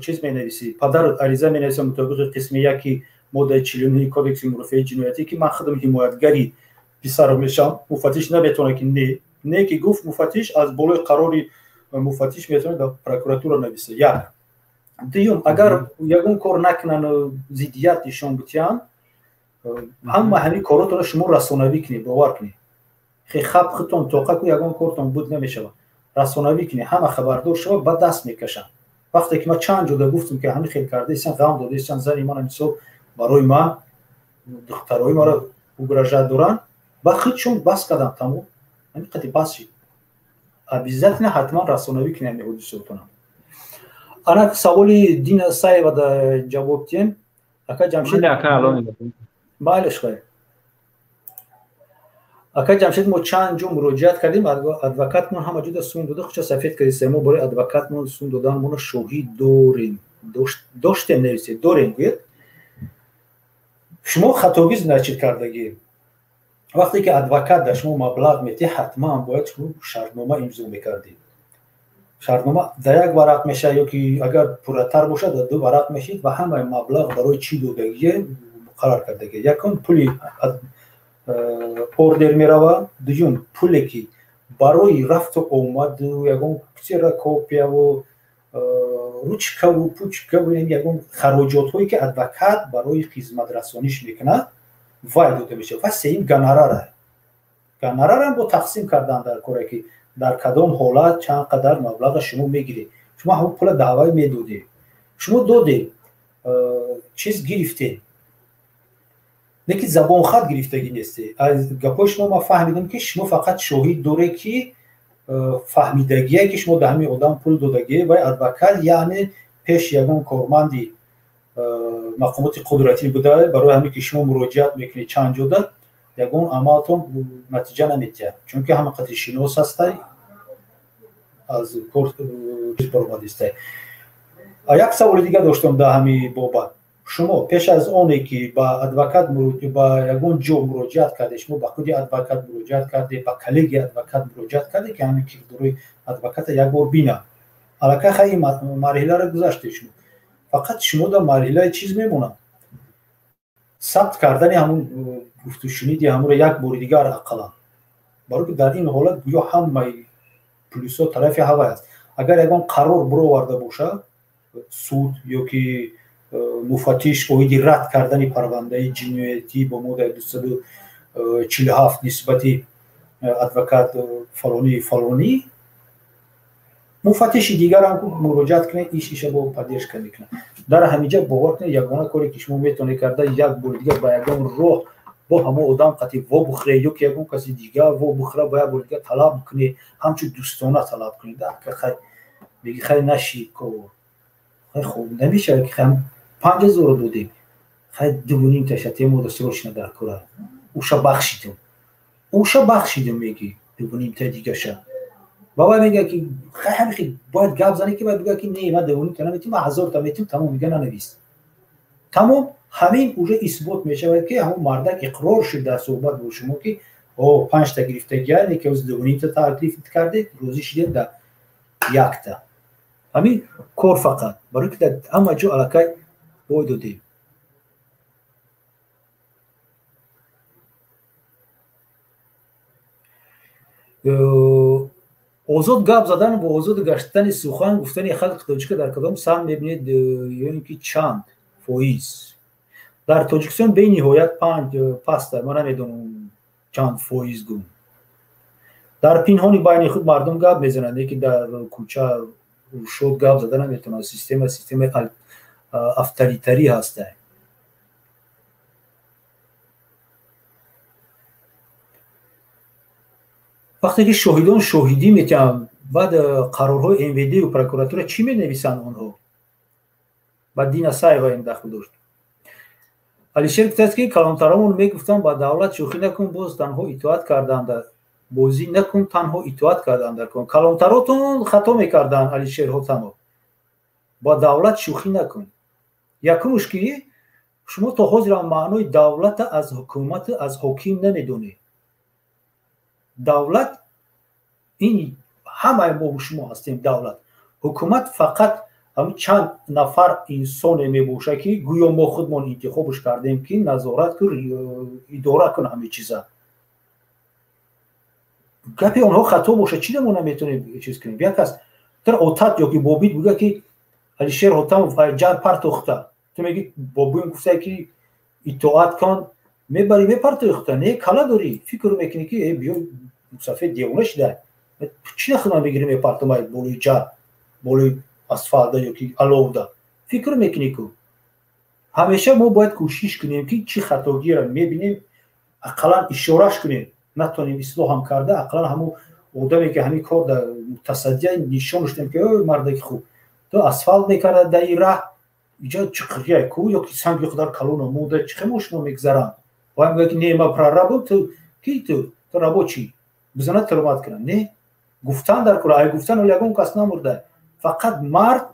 чиз менависӣ, падар ариза менависа мутобиқи қисми яки моддаи 49 Кодекси мурофиаи ҷиноятӣ, ки ман худам ҳимоятгари писарам мешавам. Муфаттиш наметавонад, ки не не ки гуфт муфаттиш, аз болои қарори муфаттиш метавонад дар прокуратура нависа. Як. Дуюм, агар ягон кор накунанд, зиддият нишон битиҳанд, ҳама ҳамин коротро шумо расонавӣ кунед. Бовар кунед. Хап худтон тоқа ку ягон кортон буд намешавад. Расонавӣ кунед, ҳама хабардор шавад, ба даст мекашанд. Вақте ки ман чанд ҷода гуфтам, ки ҳамин хел кардаистан, ғам додаистан, зани ман мисол барои ман духтарои маро угрожать доранд, ба худшон бас кардам, тамом. Ҳамин қади бас шид. Обязательно ҳатман расонавӣ кунед ҳамин ҳодисотона. Ана саволи Дина Саева да ҷавоб диҳем. Ака Ҷамшед, майлиш хай. Ака Ҷамшед, мо чанд ҷо муроҷиат кардем, адвокатмон ҳама ҷода сум дода, худша сафед кардиста. Мо барои адвокатмон сум доданмона шоҳид дорем. Доштем нависед, дорем гӯяд. Шумо хатогӣ значит кардагӣ. Вақте ки адвокат дар шумо маблағ медиҳад, ҳатман бояд шумо шартнома имзо мекардед. Шартнома дар як варақ мешавад ё ки агар пурратар бошад, дар ду варақ мешид ва ҳамаи маблағ барои чӣ додагие муқаррар кардагӣ. Якум, пули ордер меравад, дуюм, пуле ки барои рафту омаду ягон ксерокопияву ручкаву пучкаву ягон хароҷотҳое ки адвокат барои хизматрасониш мекунад, вай дода мешавад. Ва сеюм, гонорара. Гонорарам бо тақсим кардан дар коре ки дар кадом ҳолат чанд қадар маблаға шумо мегиред. Шумо ҳамон пула даъвай медодед. Шумо додед, чиз гирифтед, лекин забонхат гирифтагӣ нестед. Аз гапҳои шумо ман фаҳмидам, ки шумо фақат шоҳид доред, ки фаҳмидагие, ки шумо дар ҳамин одам пул додагие ва адвокат, яъне пеш ягон корманди мақомоти қудратӣ буда, барои ҳамин ки шумо муроҷиат мекунед чанд ҷода, ягон амалтон натиҷа наметиҳад, чунки ҳама қадри шинос ҳастай, аз кор баромадистай. Як саволи дига доштам дар ҳамин бобат. Шумо пеш аз оне ки ба адвокат, ба ягон ҷо муроҷиат кардед, шумо ба худи адвокат муроҷиат кардед, ба коллегияи адвокат муроҷиат кардед, ки ҳамин кирдорои адвоката як бор бинад? Аллакай хай ин марҳиларо гузаштед шумо. Фақат шумо дар марҳилаи чиз мемонад, сабт кардани ҳамун гуфтушуниди ҳамонро як бори дигар ақаллан, барои ки дар ин ҳолат гӯё ҳамаи плюсҳо тарафи ҳавай аст. Агар ягон қарор буроварда бошад суд ё ки муфаттиш оиди рад кардани парвандаи ҷиноятӣ бо моддаи 247 нисбати адвокат фалонӣ фалонӣ, муфаттиши дигарам муроҷиат кунед, иш иша бо поддержка мекунад. Дар ҳаминҷа бовар кунед, ягона коре ки шумо метавонед карда, як бори дигар ба ягон роҳ бо ҳамон одам қатъи во бухӯред ё ки ягон каси дигар во бухӯра, ба як бори дигар талаб кунед, ҳамчун дӯстона талаб кунед. Хай меги, хай нашид кор, хай хоб намешавад, ки хай 5000 додем, хай дувним таша темода срочно дар кора, уша бахшидем, уша бахшидем, меги дувнимта дигаша. Баба мега ки хай ҳамихи бояд гап зане, ки бояд бига ки не, ман дувнимта наметим, ман 1000та метим, тамом, мега нанавис. Тамом, ҳамин уже исбот мешавад, ки ҳамон мардак иқрор шуд дар суҳбат бо шумо, ки о панҷта гирифтагия, не ки дувнимта таклиф кардед, розӣ шидед дар якта. Ҳамин кор фақат барои ки дар ҳама ҷо аллакай бой додем. Озод гап задан ва озод гаштани сухан гуфтани халқи тоҷика дар кадом самт мебинед, ё ин ки чанд фоиз? Дар Тоҷикистон бениҳоят паста, ман намедонам чанд фоиз гум. Дар пинҳони байни худ мардум гап мезананд, лекин дар кӯча шод гап зада наметавонанд. Система системаи авторитарӣ ҳаста. Вақте ки шоҳидон шоҳидӣ метиҳанд, баъд қарорҳои МВД ва прокуратура чӣ менависанд онҳо? Ба Дина Саева ин дахл дошт. Алишер гуфтааст, ки калонтаромон мегуфтанд, ба давлат шӯхӣ накун, боз танҳо итоат карданд, бозӣ накун, танҳо итоат карданд дар кун. Калонтаротон хато мекарданд, Алишер Ҳотамов. Ба давлат шӯхӣ накун. Якумш, ки шумо то ҳозирам маънои давлата аз ҳукумат, аз ҳоким намедонед. Давлат ин ҳамаи мо шумо ҳастем давлат. Ҳукумат фақат ҳамин чанд нафар инсоне мебошад, ки гӯё мо худмон интихобш кардем, ки назорат кун, идора кун ҳамин чиза. Гапи онҳо хато бошад, чӣ мо наметавонем чиз кунем? Як кас тар отат ё ки бобит буга, ки Алишер Ҳотамов ҷар партохта, ту меги бобоим гуфта, ки итоат кун, мебари мепартохта, не кала дорӣ, фикр мекунӣ, ки биё Мусафед девона шуда, чӣ нахудман бигирем, мепартомай болои ҷар, болои асфалда ё ки аловда. Фикр мекунӣ ку. Ҳамеша мо бояд кӯшиш кунем, ки чӣ хатогиро мебинем, ақаллан ишораш кунем. Натонем ислоҳам карда, ақаллан ҳамун одаме, ки ҳамин кор дар мутасаддия, нишонаш дем, ки ой, мардаки хуб, ту асфалт мекарда дар ин раҳ, иҷа чиқирия ку ё ки санги қадар калона монда, чӣ хел мошино мегзаранд? Вай мегӯяд, ки не, ма прорабом. Ту ки, ту рабочий, бизана тӯрмат кунам. Не, гуфтан дар кора. Ай гуфтан ягон кас намурда. Фақат мард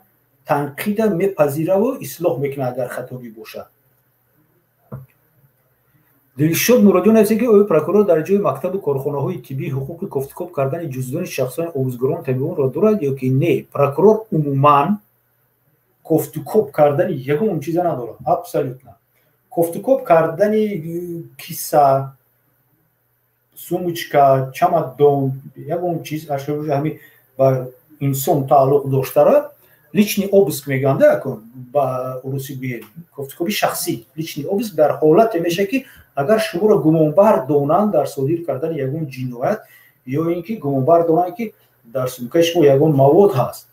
танқида мепазираву ислоҳ мекунад, агар хатогӣ бошад. Дилшод Муродиён нависед, ки оё прокурор дар ҷои мактабу корхонаҳои тиббӣ ҳуқуқи кофтукоб кардани ҷуздони шахсони омӯзгорон, табибонро дорад ё ки не? Прокурор умуман кофтукоб кардани ягон чиза надорад, абсолютно. Кофтукоб кардани киса, сумочка, чамадон, ягон чиз ҳами ба инсон тааллуқ доштара, личный обыск мегӯянд ба урусӣ гӯем, кофтукоби шахсӣ, личный обыск дар ҳолате мешавад, ки агар шуморо гумонбар донанд дар содир кардани ягон ҷиноят ё ин ки гумонбар донанд, ки дар сумкаи шумо ягон мавод ҳаст.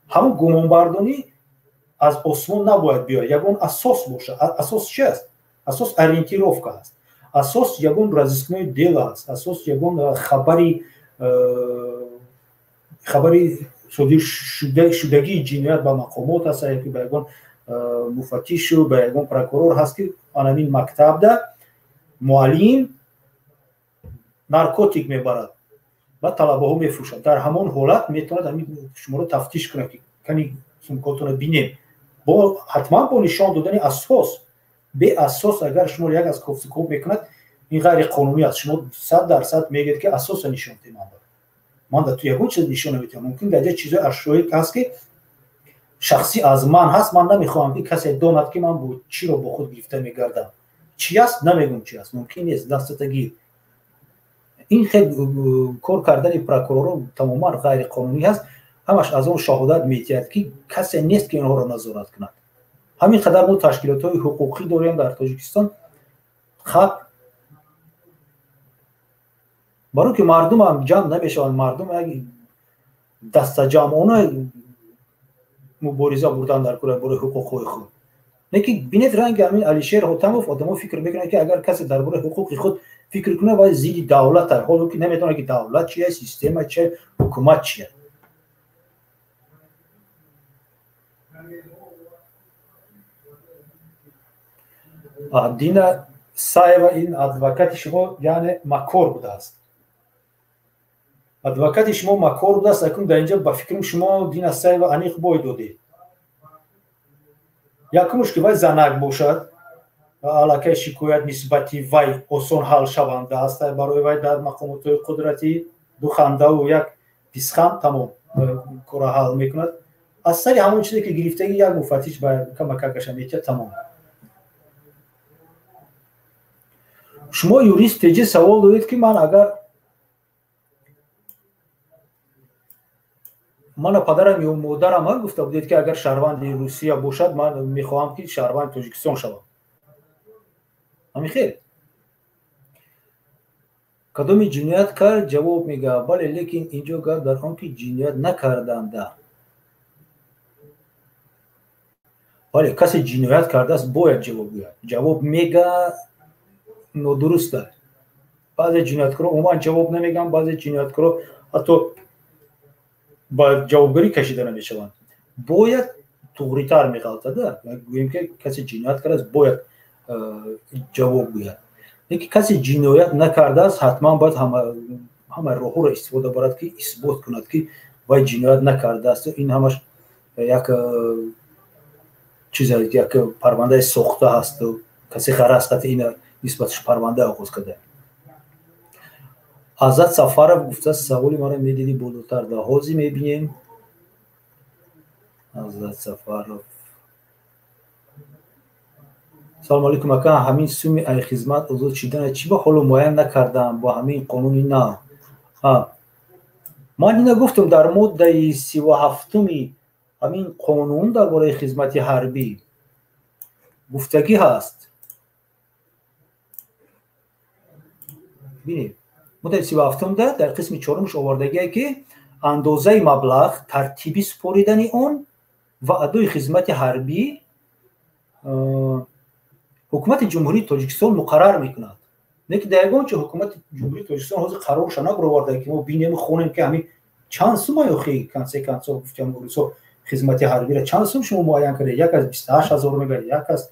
Ҳамон гумонбардонӣ аз осмон набояд биёяд, ягон асос бошад. Асос чи аст? Асос ориентировка аст, асос ягон разыскное дело аст, асос ягон хабари содир шудагии ҷиноят ба мақомот аст ё ки ба ягон муфаттишу, ба ягон прокурор ҳаст, ки анамин мактабда муаллим наркотик мебарад ва талабаҳо мефурӯшад. Дар ҳамон ҳолат метавонад ҳамин шуморо тафтиш кунад, ки кани сумкотонро бинем, бо ҳатман бо нишон додани асос. Беасос агар шуморо як аз кофтукоб мекунад, ин ғайриқонунӣ аст. Шумо 100% мегӯед, ки асоса нишон диҳ. Ман дар ту ягон чиз нишон наметиҳам. Мумкин дар ҷа чизои ашёе ҳаст, ки шахсӣ аз ман ҳаст, ман намехоҳам, ки касе донад, ки ман бо чиро бо худ гирифта мегардам. Чи аст, намегӯм чи аст, мумкин нест, дастата гир. Ин хел кор кардани прокуророн тамоман ғайриқонунӣ ҳаст. Ҳамаш аз он шаҳодат медиҳад, ки касе нест, ки онҳоро назорат кунад. Ҳамин қадар мо ташкилотҳои ҳуқуқӣ дорем дар Тоҷикистон, хаб баро ки мардумам ҷамъ намешаванд. Мардум як дастаҷамъона мубориза бурдан дар кора бораи ҳуқуқҳои худ. Лекин бинед, ранги ҳамин Алишер Ҳотамов, одамо фикр мекунанд, ки агар касе дар бораи ҳуқуқи худ фикр кунад, вай зидди давлат аст, ҳоло ки наметавонад, ки давлат чи аст, система чи аст, ҳукумат чи аст. Дина Саева, ин адвокати шумо яъне макор будааст. Адвокати шумо макор будааст. Акун дар инҷа, ба фикрам, шумо Дина Саева аниқ бой додед. Якумш, ки вай занак бошад, аллакай шикоят нисбати вай осон ҳал шаванда аст. Барои вай дар мақомотҳои қудратӣ ду хандаву як писханд, тамом, кора ҳал мекунад. Аз сари ҳамон чизе, ки гирифтагӣ, як муфаттиш ба камакакаша метиҳад, тамом. Шумо юрист теҷи савол додед, ки ман агар мана падарам ё модарам ҳам гуфта будед, ки агар шаҳрванди Русия бошад, ман мехоҳам, ки шаҳрванди Тоҷикистон шавам. Ҳамин хел кадоми ҷиноят кард, ҷавоб мегӯяд. Бале, лекин инҷо гап дар он, ки ҷиноят накарданда. Бале, касе ҷиноят кардааст, бояд ҷавоб гӯяд. Ҷавоб мега нодуруст аст. Баъзе ҷинояткоро умуман ҷавоб намегӯянд, баъзе ҷинояткоро ҳатто ба ҷавобгарӣ кашида намешаванд. Бояд туғритар меғалтада гӯем, ки касе ҷиноят кардааст, бояд ҷавоб гӯяд. Лекин касе ҷиноят накардааст, ҳатман бояд ҳама роҳҳоро истифода барад, ки исбот кунад, ки вай ҷиноят накардааст. Ин ҳамаш як чиз, як парвандаи сохта ҳасту касе ғараз қати ина нисбаташ парванда оғоз карда. Азат Сафаров гуфтааст, саволи маро медидӣ болотар да, ҳозир мебинем. Азат Сафаров: салому алейкум, ака, ҳамин суми ай хизмат озод шидана чӣ ба ҳоло муайян накардаам бо ҳамин қонуни нав? Ман ина гуфтам, дар моддаи 37-уми ҳамин қонун дар бораи хизмати ҳарбӣ гуфтагӣ ҳаст. Бинед. Моддаи 37-да дар қисми чорумаш овардагие, ки андозаи маблағ, тартиби супоридани он ва адои хизмати ҳарбӣ ҳукумати Ҷумҳурии Тоҷикистон муқаррар мекунад. Не ки дар ягон ҷо ҳукумати Ҷумҳурии Тоҷикистон ҳозир қарорша набароварда, ки мо бинему хонем, ки ҳамин чанд сума охи конце концов гуфтям урусо хизмати ҳарбиро чанд сум шумо муайян карда? Як аз 28 000 мега, як аз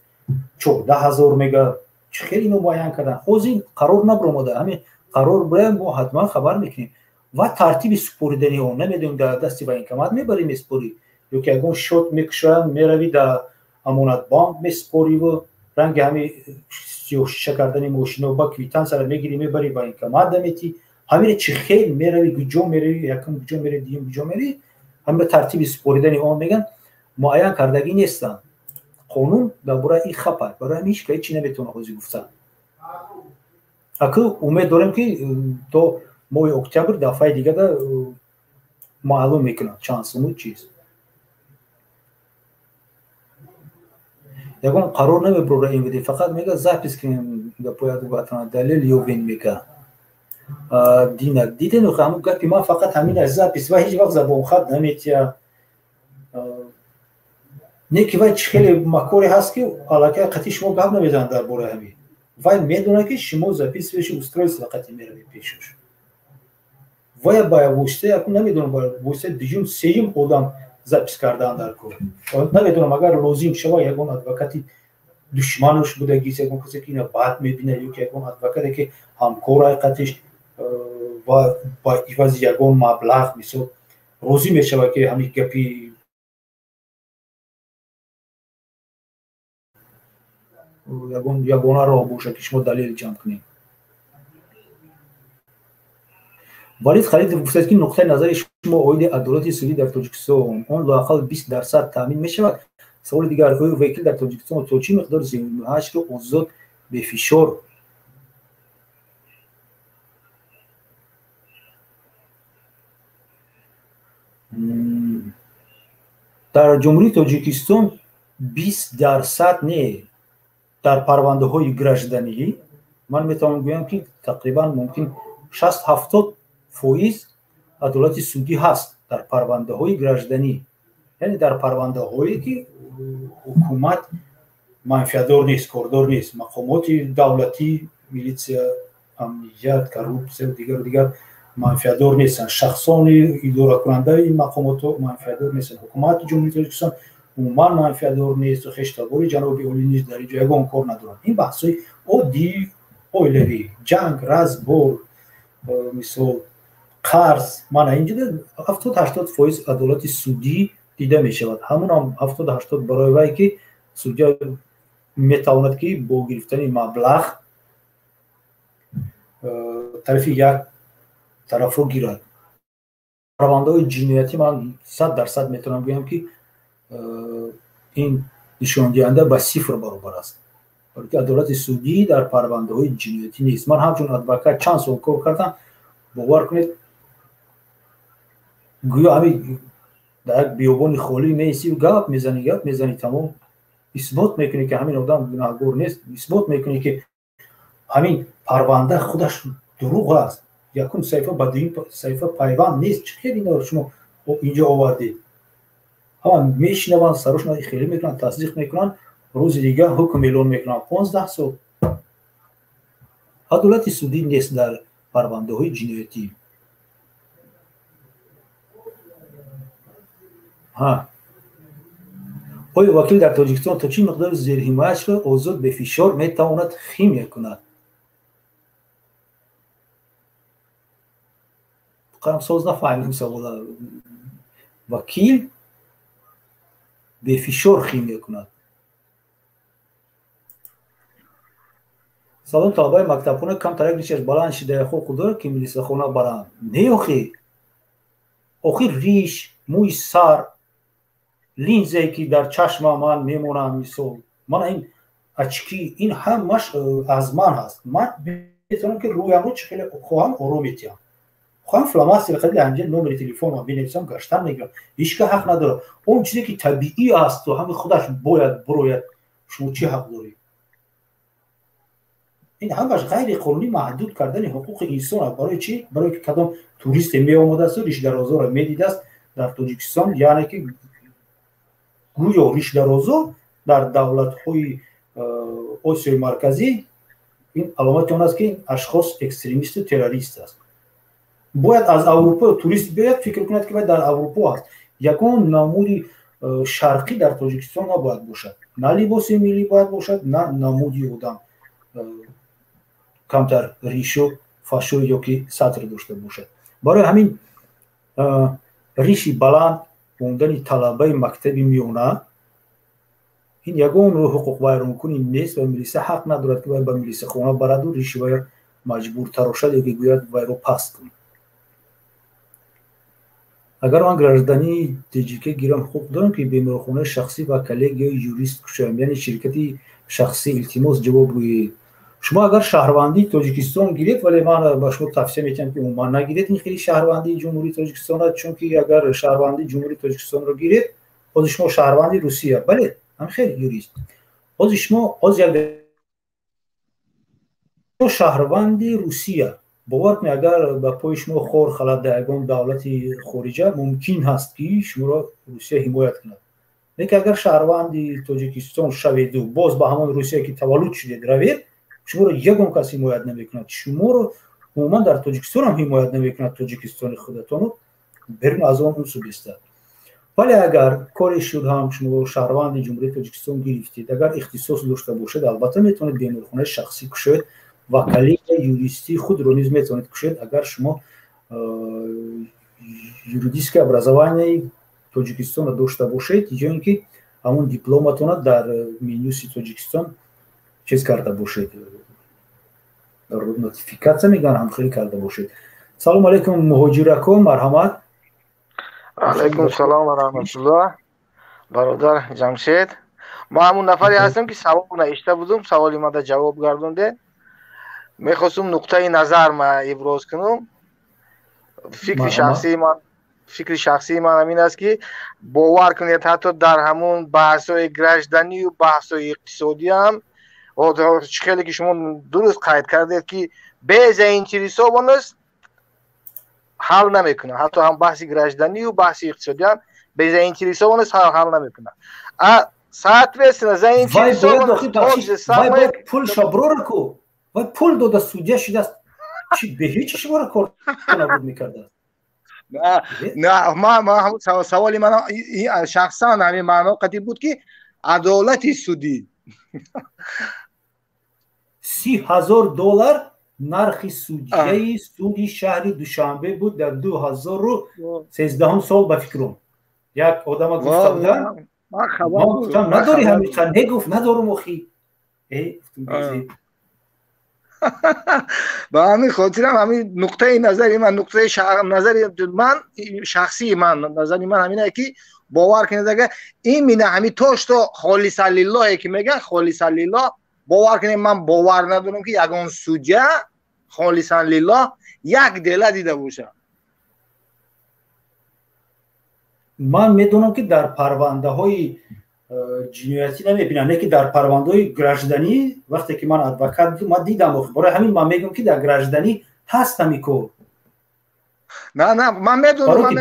14 000 мега. Чӣ хел ино муайян кардан? Ҳозир қарор набаромада. Ҳамин қарор бираем, мо ҳатман хабар мекунем. Ва тартиби супоридани он намедонем, дар дасти военкомат мебарӣ месупорӣ ё ки ягон счёт мекушоянд, меравӣ дар Амонатбонк месупориву ранги ҳами сиёҳшиша кардани мошино ба квитансияро мегирӣ, мебарӣ военкомат даметӣ. Ҳамиро чӣ хел меравӣ, куҷо меравӣ, якум куҷо меравӣ, дуюм куҷо меравӣ, ҳамиро тартиби супоридани он мегӯянд муайян кардагӣ нестанд. Қонун дар бораи ин хапад, барои ҳамин ҳеч ка ҳечи наметавонад ҳозир гуфтан. Аку умед дорем, ки то моҳи октябр дафъаи дигада маълум мекунанд чанд суму чиз. Ягон қарор намебурора МВД, фақат мега запись кунем гапои адвокатона, далел ёбен мега. Дина диден, ҳамун гапи ман фақат ҳамин аст, запись ва ҳеҷ вақт забонхат наметия. Не ки вай чӣ хеле макоре ҳаст, ки аллакай қатъи шумо гап намезанад дар бораи ҳамин. Вай медонад, ки шумо записывающее устройство қатъи меравед пешаш. Вая ба воситаи, акун намедонам, ба воситаи дуюм, сеюм одам запись кардан дар кор. Намедонам, агар лозим шава, ягон адвокати душманаш будагист, ягон касе, ки ина бад мебинад, ё ки ягон адвокате, ки ҳамкор қатиш ва ба ивази ягон маблағ, мисол, розӣ мешавад, ки ҳамин гапи ягон ягона роҳ бошад, ки шумо далел ҷамъ кунед. Валид Халидов гуфтааст, ки нуқтаи назари шумо оиди адолати судӣ дар Тоҷикистон, он лоақал 20% таъмин мешавад? Саволи дигар: оё вакил дар Тоҷикистон то чӣ миқдор зиёнашро озод, бефишор дар Ҷумҳурии Тоҷикистон 20% не, дар парвандаҳои гражданӣ ман метавонам гӯям, ки тақрибан мумкин 60-70% адолати судӣ ҳаст дар парвандаҳои гражданӣ, яъне дар парвандаҳое, ки ҳукумат манфиатдор нест, кордор нест, мақомоти давлатӣ, милитсия, амният, коррупсия, дигару дигар манфиатдор нестанд, шахсони идоракунандаи ин мақомотҳо манфиатдор нестанд, ҳукумати Ҷумҳурии Тоҷикистон умуман манфиатдор нест, хештабори ҷаноби олӣ низ дар инҷо ягон кор надоранд. Ин баҳсҳои оддии оилавӣ, ҷанг, разбор, мисол, қарз, мана инҷо 70-80% адолати судӣ дида мешавад. Ҳамунам 70-80 барои вай, ки судя метавонад, ки бо гирифтани маблағ тарафи як тарафро гирад. Парвандаҳои ҷиноятӣ ман 100% метавонам гӯям, ки ин нишондиҳанда ба сифр баробар аст, балки адолати судӣ дар парвандаҳои ҷиноятӣ нест. Ман ҳамчун адвокат чанд сол кор кардам, бовар кунед, гӯё ҳамин дар як биёбони холӣ меистӣ, гап мезанӣ, гап мезанӣ, тамом исбот мекунӣ, ки ҳамин одам гунаҳгор нест, исбот мекунӣ, ки ҳамин парванда худаш дурӯғ аст, якум саҳифа ба дуюм саҳифа пайванд нест, чӣ хел инро шумо инҷо овардед? Ҳама мешинаванд, сарошона хеле мекунанд, тасдиқ мекунанд, рӯзи дигар ҳукм эълон мекунанд, 15 сол. Адолати судӣ нест дар парвандаҳои ҷиноятӣ. Ҳа, оё вакил дар Тоҷикистон то чӣ миқдор зерҳимояшро озод, бефишор метавонад химия кунад? Қарамсоз, нафаҳмидем савола. Вакил бефишор химия кунад? Салом, талабаи мактабхона камтарак ришаш баланд шида ҳуқуқ дорад, ки милисахона баранд? Не, охи, охир риш, мӯи сар, линзае, ки дар чашма ман мемонам, мисол, мана ин очки, ин ҳамаш аз ман ҳаст. Ман метавонам, ки рӯямро чӣ хеле хоҳам ором метиҳам, хоҳам фломастер қадри ҳамҷа номери телефонам бинависам, гаштан мегирам. Ҳеҷ ка ҳақ надорад. Он чизе, ки табиӣ асту ҳами худаш бояд бурояд, шумо чӣ ҳақ доред? Ин ҳамаш ғайриқонунӣ маҳдуд кардани ҳуқуқи инсон аст. Барои чӣ? Барои ки кадом туристе меомадааст, ришдарозоро медидааст дар Тоҷикистон, яъне ки гӯё ришдарозо дар давлатҳои Осиёи Марказӣ ин аломати он аст, ки ин ашхос экстремисту террорист аст. Бояд аз Аврупо турист биёяд, фикр кунад, ки вай дар Аврупо аст. Ягон намуди шарқӣ дар Тоҷикистон набояд бошад, на либоси миллӣ бояд бошад, на намуди одам камтар ришу фашу ё ки сатр дошта бошад. Барои ҳамин риши баланд мондани талабаи мактаби миёна ин ягон ҳуқуқвайронкунӣ нест ва милиса ҳақ надорад, ки вай ба милисахона бараду риши вай маҷбур тарошад ё ки гӯяд, вайро паст кун. Агар ман граждании ТҶК гирам, ҳуқуқ дорам, ки беморхонаи шахсӣ ва коллегияи юрист кушоям, яъне ширкати шахсӣ? Илтимос, ҷавоб гӯед. Шумо агар шаҳрвандии Тоҷикистон гиред, вале ман ба шумо тавсия метиҳам, ки умуман нагиред ин хели шаҳрвандии Ҷумҳурии Тоҷикистонро, чунки агар шаҳрвандии Ҷумҳурии Тоҷикистонро гиред, ҳозир шумо шаҳрванди Русия, бале, ҳам хел юрист, ҳозир шумо ҳозир як шаҳрванди Русия, бовар кунед, агар ба пои шумо хор халад дар ягон давлати хориҷа, мумкин ҳаст, ки шуморо Русия ҳимоят кунад. Лекин агар шаҳрванди Тоҷикистон шаведу боз ба ҳамон Русия, ки таваллуд шудед, равед, шуморо ягон кас ҳимоят намекунад. Шуморо умуман дар Тоҷикистон ҳам ҳимоят намекунад, Тоҷикистони худатону берун аз он унсу беста. Вале агар коре шуд ҳам, шумо шаҳрванди Ҷумҳурии Тоҷикистон гирифтед, агар ихтисос дошта бошед, албатта метавонед беморхонаи шахсӣ кушоед ва коллегияи юристии худро низ метавонед кушоед, агар шумо юридическое образование Тоҷикистонро дошта бошед ё ин ки ҳамон дипломатона дар Минюсти Тоҷикистон чиз карда бошед, нотификатсия мегӯянд, ҳамхелӣ карда бошед. Салому алайкум, муҳоҷирако, марҳамат. Алайкум салом ва раҳматуллоҳ, бародар Ҷамшед. Ман ҳамун нафаре ҳастам, ки савол навишта будум, саволи мада ҷавоб гардондед. Мехостум нуқтаи назар ма иброз кунам. Фикри шахсии ман ҳамин аст, ки бовар кунед, ҳатто дар ҳамун баҳсҳои гражданию баҳсҳои иқтисодӣ ҳам, чӣ хеле ки шумо дуруст қайд кардед, ки бе заинтересованность ҳал намекунад. Ҳатто ҳам баҳси гражданию баҳси иқтисодӣ ҳам бе заинтересованность ҳал намекунад. А соответственно заинтересованность Пул шаброра ку, вай пул дода судья шудааст, чи бе ҳеҷ шуморо кор набуд мекардааст. На, саволи ман шахсан ҳамин маъно қатӣ буд, ки адолати судӣ. 30 000 доллар нархи судьяи суди шаҳри Душанбе буд дар 2013-ум сол, ба фикрум. Як одама гуфта будам, гуфтам, надори ҳамиқа? Не, гуфт, надорум охи. Ба ҳамин хотирам ҳамин нуқтаи назари ман, нуқтаи назари ман, шахсии ман, назари ман ҳамин ки бовар кунед, агар именно ҳамин то что холисан лиллоҳе ки мегӯянд, холисан лиллоҳ, бовар кунед, ман бовар надорам, ки ягон судья холисан лиллоҳ як дело дида бошад. Ман медонам, ки дар парвандаҳои ҷиноятӣ намебинам, не ки дар парвандаҳои гражданӣ, вақте ки ман адвокат будам, ман дидам. Барои ҳамин ман мегӯям, ки дар гражданӣ ҳаст ҳамин кор. На, на, ман медонам.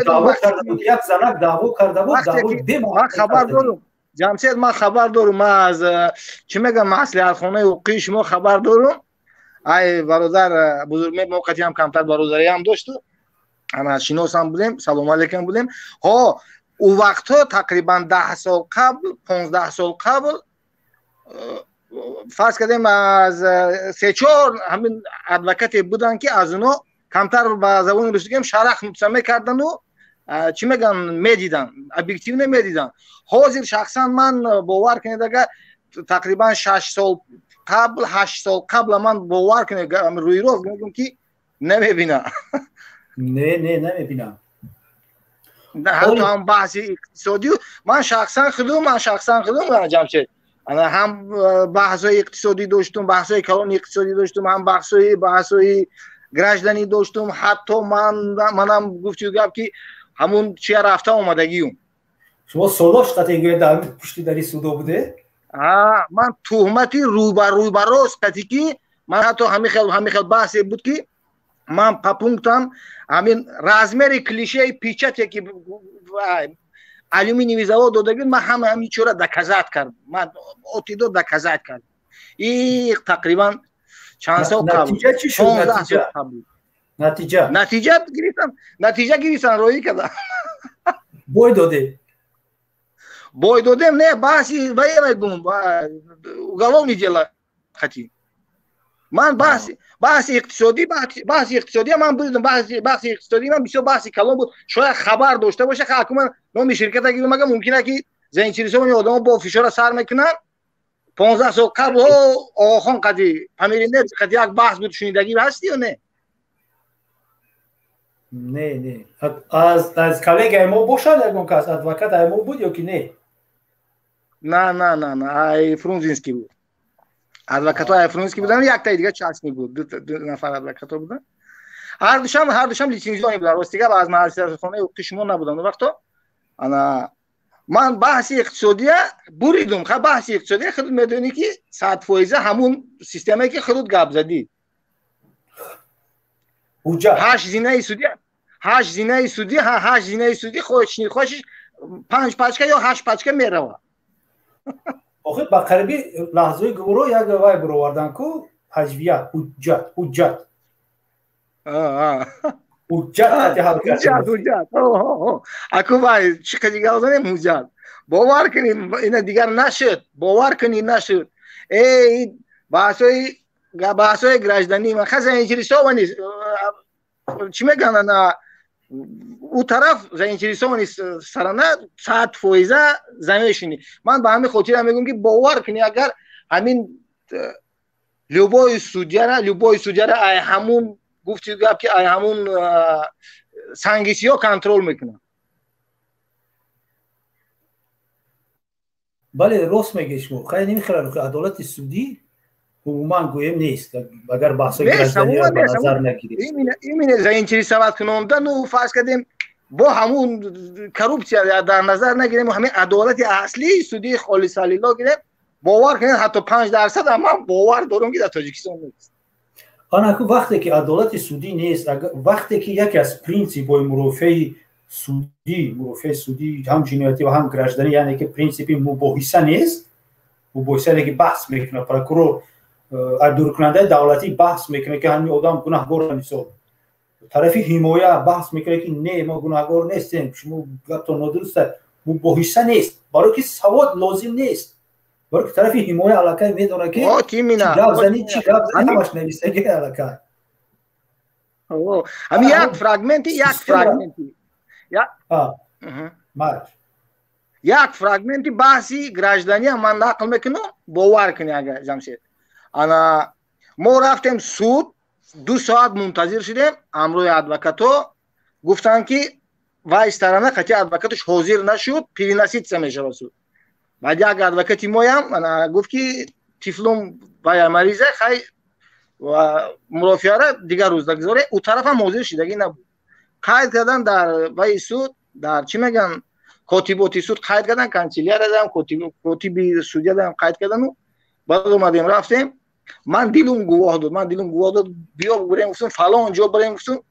Як занак даъво карда буд. Ман хабар дорам, Ҷамшед, ман хабар дорам. Ман аз, чӣ мегӯям, маслиҳатхонаи ҳуқуқии шумо хабар дорам. Ай бародар бузург, мо қатиам камтар бародариам дошту, ана шиносам будем, салому алейкум будем. Ҳо, ӯ вақтҳо тақрибан 10 сол қабл, 15 сол қабл, фарз кардем, аз сечор ҳамин адвокате буданд, ки аз оно камтар, ба забони русӣ гӯем, шарахнуться мекардану, чӣ мегӯям, медиданд, объективно медиданд. Ҳозир шахсан ман, бовар кунед, агар тақрибан 6 сол қабл, 8 сол қабла, ман, бовар кунед, рӯйрост мегӯям, ки намебинам. Не, не, намебинам. Ҳатто ҳам баҳси иқтисодӣ, ман шахсан худум, Ҷамшед, ҳам баҳсҳои иқтисодӣ доштум, баҳсҳои калони иқтисодӣ доштум, ҳам баҳсҳои гражданӣ доштум. Ҳатто ман манам гуфтю гап, ки ҳамун чия рафта омадагиюм. Шумо солош қати гӯяд дар пушти дари судо буде? Ман туҳмати рӯбарӯйбарост қати, ки Ман ҳатто ҳамин хел баҳсе буд, ки ман по пунктам ҳамин размери клишеи печате, ки алюминиевый завод додагӣ, ман ҳама ҳамин чора доказать кардам, ман отидо доказать кардам. И тақрибан чанд сол қабл, 15 сол қабл. Натиҷа? Натиҷа гирифтам, натиҷа гирифтам, роӣ кардам. Бой додем? Бой додем, не, баҳси ваемегум, уголовный дела хати. Ман баҳси иқтисодӣ ман будам, баҳси иқтисодӣ ман бисёр баҳси калон буд. Шояд хабар дошта боша. Аку ман номи ширката гирам, ага мумкина, ки заинтересованный одамо бо фишора сар мекунанд. 15 сол қабл Оғохон қади, Памиринер қади як баҳс буд, шунидагӣ ҳасти ё не? Не, не, аз коллегаи мо бошад, ягон кас адвокат ай мо буд ё ки не? На, на, на, на, ай Фрунзенский буд. Адвокатҳо ай Фрунзенский буданд, яктаи дига частный буд, ду нафар адвокатҳо буданд. Ҳардушам лицензионный буданд. Рости гап, аз маҳаллисхонаи ҳуқуқи шумо набуданд он вақто. Ана ман баҳси иқтисодия буридум. Ха, баҳси иқтисодия худут медонӣ, ки 100 фоиза ҳамун системае, ки худут гап задӣ, ҳашт зинаи судӣ, ҳашт зинаи судӣ, ҳашт зинаи судӣ, хоҳиш нехоҳиш, панҷ пачка ё ҳашт пачка мерава. Охир ба қариби лаҳзаи гуворо як вай буровардан ку, ҳаҷвия, ҳуҷҷат, ҳуҷҷат, ҳуҷҷат. Ҳуҷҷат. Аку вай чӣ қади гап занем, ҳуҷҷат. Бовар кунед, ина дигар нашуд, бовар кунед, нашуд. Э, баҳсҳои гражданӣ ха заинтересованный, чӣ мегӯянд, ана ӯ тараф, заинтересованный сторона, 100 фоиза замешини. Ман ба ҳамин хотира мегӯям, ки бовар кунед, агар ҳамин любой судьяра ай ҳамун гуфти гап, ки ай ҳамун санги сиёҳ контроль мекунад. Бале, рост мегӯед шумо. Хай, намехӯрад, адолати судӣ умуман гӯем нест, агар баҳсҳои гражданиро ба назар нагирем. Именно заинтересовать кунондану, фарз кардем, бо ҳамун коррупсия дар назар нагирем, ҳамин адолати аслии судии холисалило гирем, бовар кунед, ҳатто 5% ам ман бовар дорам, ки дар Тоҷикистон нест. Анаку вақте ки адолати судӣ нест, вақте ки яке аз принсипҳои мурофиаи судӣ, ҳам ҷиноятӣ ва ҳам гражданӣ, яъне ки принсипи мубоҳиса нест, мубоҳиса яъне ки баҳс мекунад прокурор, айбдоркунандаи давлатӣ баҳс мекунад, ки ҳамин одам гунаҳгор, мисол, тарафи ҳимоя баҳс мекунад, ки не, мо гунаҳгор нестем, шумо гаптон нодуруст. Мубоҳиса нест, барое ки савод лозим нест, барое ки тарафи ҳимоя аллакай медонад, ки гап зани, чӣ гап зани, ҳамаш нависаги аллакай. Ҳамин як фрагменти баҳси гражданӣ ман нақл мекунам, бовар кунӣ, ага Ҷамшед. Ана мо рафтем суд, 2 соат мунтазир шудем ҳамроҳи адвокатҳо. Гуфтанд, ки вай сторона қати адвокаташ ҳозир нашуд, переноситься мешавад суд. Баъд як адвокати моям гуфт, ки тифлум вая мариза, хай, мурофиара дигар рӯз дагзоре. Ӯ тарафам ҳозир шидагӣ набуд. Қайд кардан дар ваи суд, дар чӣ мегӯянд, котиботи суд қайд кардан, канселяриядам, котиби судьядам қайд кардану баъд омадем, рафтем. Ман дилум гувоҳ дод, ман дилум гувоҳ дод. Биё бурем, гуфтум, фалон ҷо барем, гуфтум.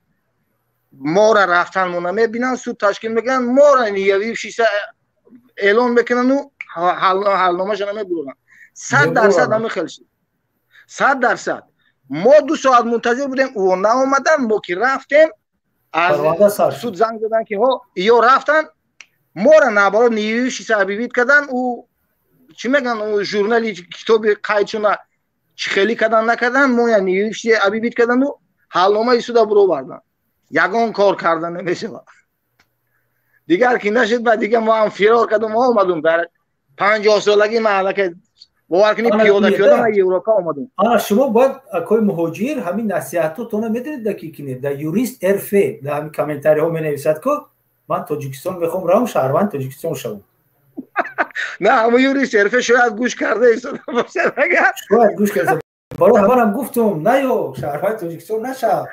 Мора рафтанмо намебинанд, суд ташкил мекунанд, мора не явившийся эълон мекунану ҳалномаша намебуранд. 100% ҳамин хел шуд, 100%. Мо 2 соат мунтазир будем, ӯ наомадан. Мо ки рафтем, аз суд занг задан, ки ҳо, ё рафтан. Мора наоборот не явившийся объявить кардан. Ӯ чӣ мегӯянд, журнали китоби қайдшуна чӣ хелӣ кардан, накардан, мо не явившийся объявить кардану ҳалномаи суда буровардан. Ягон кор карда намешавад. Дигар ки нашуд, ба дигар мо ҳам фирор кардам, омадум. Дар 50-солагӣ ман аллакай, бовар кунед, пиёда пиёда ман Европа омадум. Ана шумо бояд, акои муҳоҷир, ҳамин насиҳатотона медонед да ки кинед, да юрист РФ, да ҳамин комментариҳо менависад, ку ман Тоҷикистон мехоҳам равам, шаҳрванд Тоҷикистон шавам. На, ҳамун юрист РФ шояд гӯш карда истода бошад агар. Шояд гӯш карда. Барои ҳаманам гуфтум, наё, шаҳрванди Тоҷикистон нашав.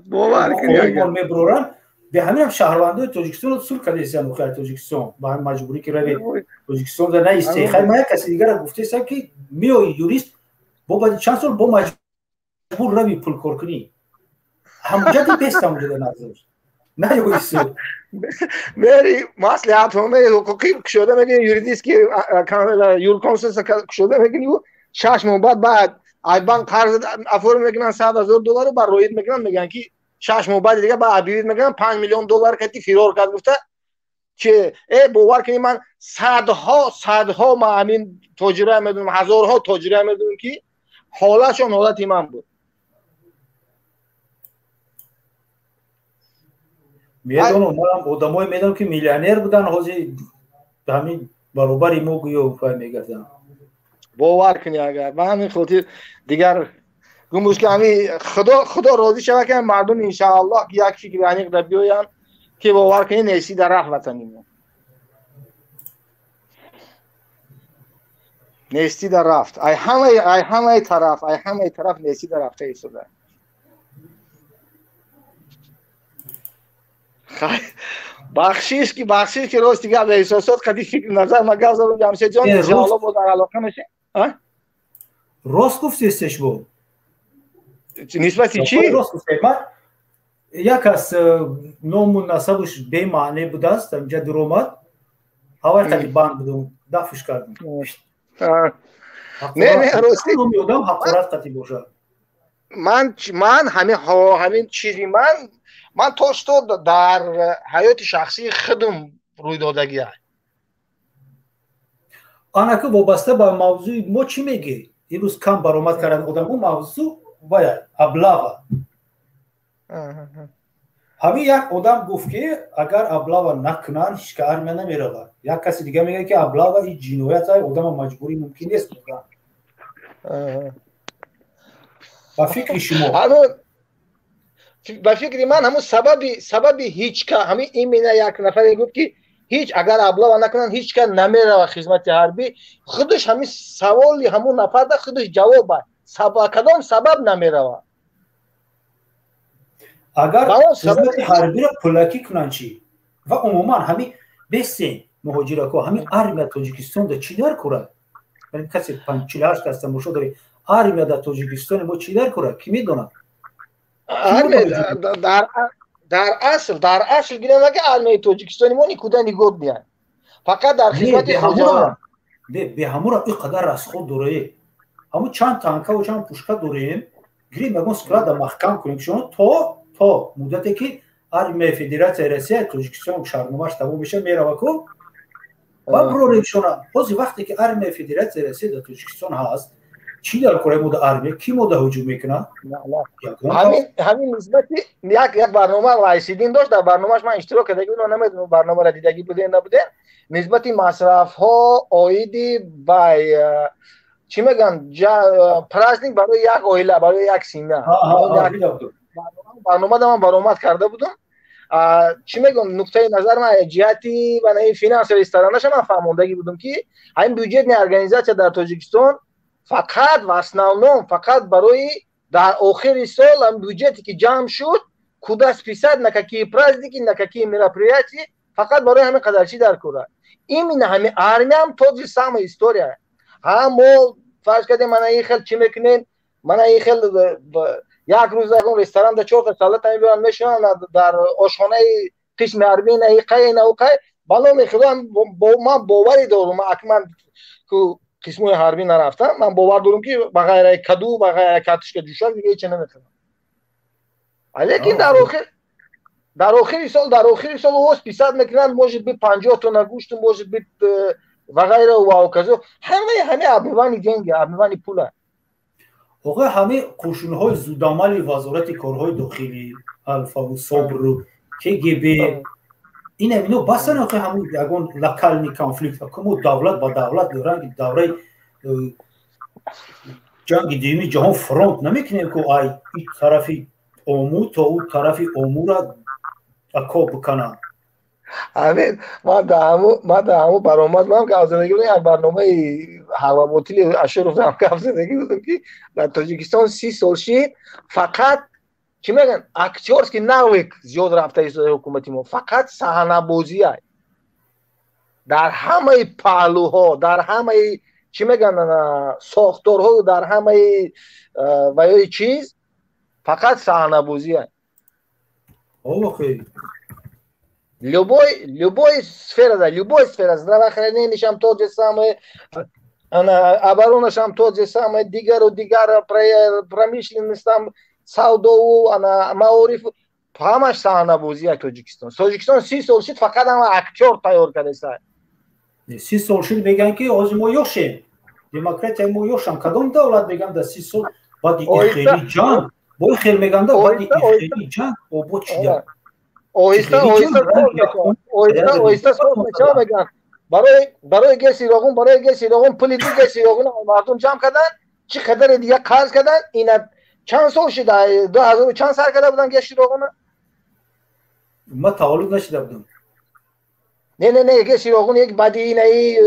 Бовар кунед, мебуроранд. Бе ҳаминам шаҳрвандои Тоҷикистонро сур кардесиян охири Тоҷикистон ба ҳамин маҷбурӣ, ки равед Тоҷикистон да наисте. Хай, ман як каси дигара гуфтесам, ки меои юрист, бо баъди чанд сол бо маҷбур. Маҷбур рави пул кор кунӣ, ҳамҷади бест ҳамҷада назош наёису. Мери маслиҳатномаи ҳуқуқӣ кушода мекунӣ, юридический юрконсульство кушода мекунӣ, 6 моҳ баъд ай банк қарз оформ мекунанд 100 000 доллару, ба роид мекунанд, мегӯянд, ки 6 моҳ баъди дига ба объявить мекунанд, 5 миллион доллар кати фирор кард гуфта. Чи бовар кунӣ, ман садҳо, садҳо, ман ҳамин тоҷира медонам, ҳазорҳо тоҷира медонам, ки ҳолатшон ҳолати ман буд. Медонам, манам одамое медонам, ки миллионер буданд, ҳозир ҳамин баробари мо гӯё пай мегарданд. Бовар кунӣ, агар ба ҳамин хотир дигар гумуш, ки ҳамин худо розӣ шавад, ки мардум иншааллоҳ як фикри аниқ дар биёянд, ки бовар кунӣ, нести дар рафт ватани мо, нести дар рафт, ай ҳамаи тараф, ай ҳамаи тараф нести дар рафта истода. Бахшиш, ки рости гап, эҳсосот қади фикр назар ма гап задам. Ҷамшедҷон, иншоалло бо дар алоқа мешем. Рост гуфтестеш бо. Нисбати чӣ? Рост гуфте. Ман як аз ному насабаш бемаъне будааст, инҷа дуромад, ҳавай қади банд будум, дафш кардум. Не, не, рости. Номи одам ҳақорат қати бошад. Ман ҳамин чизи ман то что дар ҳаёти шахсии худум рӯйдодагия. Анаки вобаста ба мавзӯи мо чӣ мегӣ? Имрӯз кам баромад кардан одамо, мавзӯъ вая облава. Ҳамин як одам гуфт, ки агар облава накунанд, ҳеч ка армия намеравад. Як каси дига мегӯяд, ки облава и ҷиноят, одама маҷбурӣ мумкин нест. Ба фикри шумо? Ба фикри ман, ҳамун сабаби ҳичка ҳамин именно як нафаре гуфт, ки ҳеҷ агар облава накунанд, ҳеч ка намерава хизмати ҳарбӣ. Худаш ҳамин саволи ҳамун нафарда худаш ҷавоб аст: кадом сабаб намерава? Агар хизмати ҳарбиро пулакӣ кунанд чӣ? Ва умуман ҳамин бесен муҳоҷирако, ҳамин армия Тоҷикистонда чӣ дар курад? Касе 48 кас тамошо доред, армия дар Тоҷикистони мо чӣ дар курад, кӣ медонад? Дар асл гирем, ки армияи Тоҷикистони мо никуда не годная, фақат дар хизмати хоҷа. Беҳамура ин қадар расход дорае, ҳамун чанд танкаву чанд пушка дорем, гирем, ягон склада маҳкам кунем шумо то муддате ки армияи Федератсияи Россия Тоҷикистон шартномаш тамом меша, мерава ку ва бирорем шона. Ҳозир вақте ки армияи Федератсияи Россия дар Тоҷикистон ҳаст, чӣ дар кораи мода армия? Кӣ мода ҳуҷум мекунад? Ҳамин нисбати як барнома Райсидин дошт, дар барномааш ман иштирок кардаги будам, намедонам, барномаро дидагӣ будем, набудем, нисбати масрафҳо оиди бай чӣ мегӯянд, праздник барои як оила, барои як семья. Барномада ман баромад карда будам. Чӣ мегӯям, нуқтаи назар ман ҷиҳати финансовый сторонаша ман фаҳмондагӣ будам, ки ҳамин бюджетная организация дар Тоҷикистон фақат в основном фақат барои дар охири сол ҳам бюджете ки ҷамъ шуд, куда списать, на какие праздники, на какие мероприятия, фақат барои ҳамин қадар чӣ дар кора. Именно ҳамин армиям тот же самая история. Ҳа, мо фарз кардем, мана ин хел чӣ мекунем, мана ин хел як рӯз ягон ресторанда чорта салата мебаранд, мешаванд, дар ошхонаи қисми ҳарбӣ на и қай, на у қай. Ба номи Худо, ман боварӣ дорум, акман қисмҳои ҳарбӣ нарафтам, ман бовар дорум, ки ба ғайраи каду, ба ғайраи картошка ҷӯшак дига ҳеча намехӯрам. Лекин дар охири сол о списать мекунанд, может быть, 50 тонна гӯшту, может быть, ва ғайра ва ҳоказо. Ҳамаи ҳамаи обмывание деньги, обмывание пула. Оға, ҳамаи қӯшунҳои зудамали Вазорати корҳои дохилӣ, Алфаву Собру, КГБ, инам ино бастан, охи ҳамун ягон локальный конфликт мо давлат ба давлат ранги давраи ҷанги дуюми ҷаҳон фронт намекунем, ку ай и тарафи Ому то ӯ тарафи Омура ако бикананд. Ҳамин ман дар ҳаму баромад ман гап задагӣ будам, як барномаи ҳаваботили Ашуров гап задагӣ будам, ки дар Тоҷикистон 30 сол шид, фақат чӣ мегӯянд, актёрский навык зиёд рафта истодаи ҳукумати мо, фақат саҳнабозия дар ҳамаи паҳлӯҳо, дар ҳамаи чӣ мегӯянд, сохторҳо, дар ҳамаи ваёи чиз. Фақат саҳнабозӣ. Охи. Любой сфера, да, любой сфера, здравоохранение шам тот же самое, оборона шам тот же самое, дигару дигар, промышленность там, савдову, ана маориф, ҳамаш саҳнабозӣ Тоҷикистон. Тоҷикистон 30 сол шид, фақат ҳама актёр тайёр кардааст. 30 сол шид, мегӯянд, ки ҳозир мо ёшем, демократия мо ёшам. Кадом давлат, мегӯянд, дар 30 сол баъди хели ҷанг, бо хел мегӯянд, баъди хели ҷанг обод шида. Оҳиста оҳиста оҳиста оҳиста соз мешава, мегӯянд. Барои ГЭСи Роғун, барои ГЭСи Роғун пули ду ГЭСи Роғун мардум ҷамъ карданд, чӣ қадаре дига қарз карданд. Ина чанд сол шида, 2000 чанд сар карда буданд ГЭСи Роғуна? Ма таваллуд нашида будам. Не, не, не, ГЭСи Роғун як баъди инаи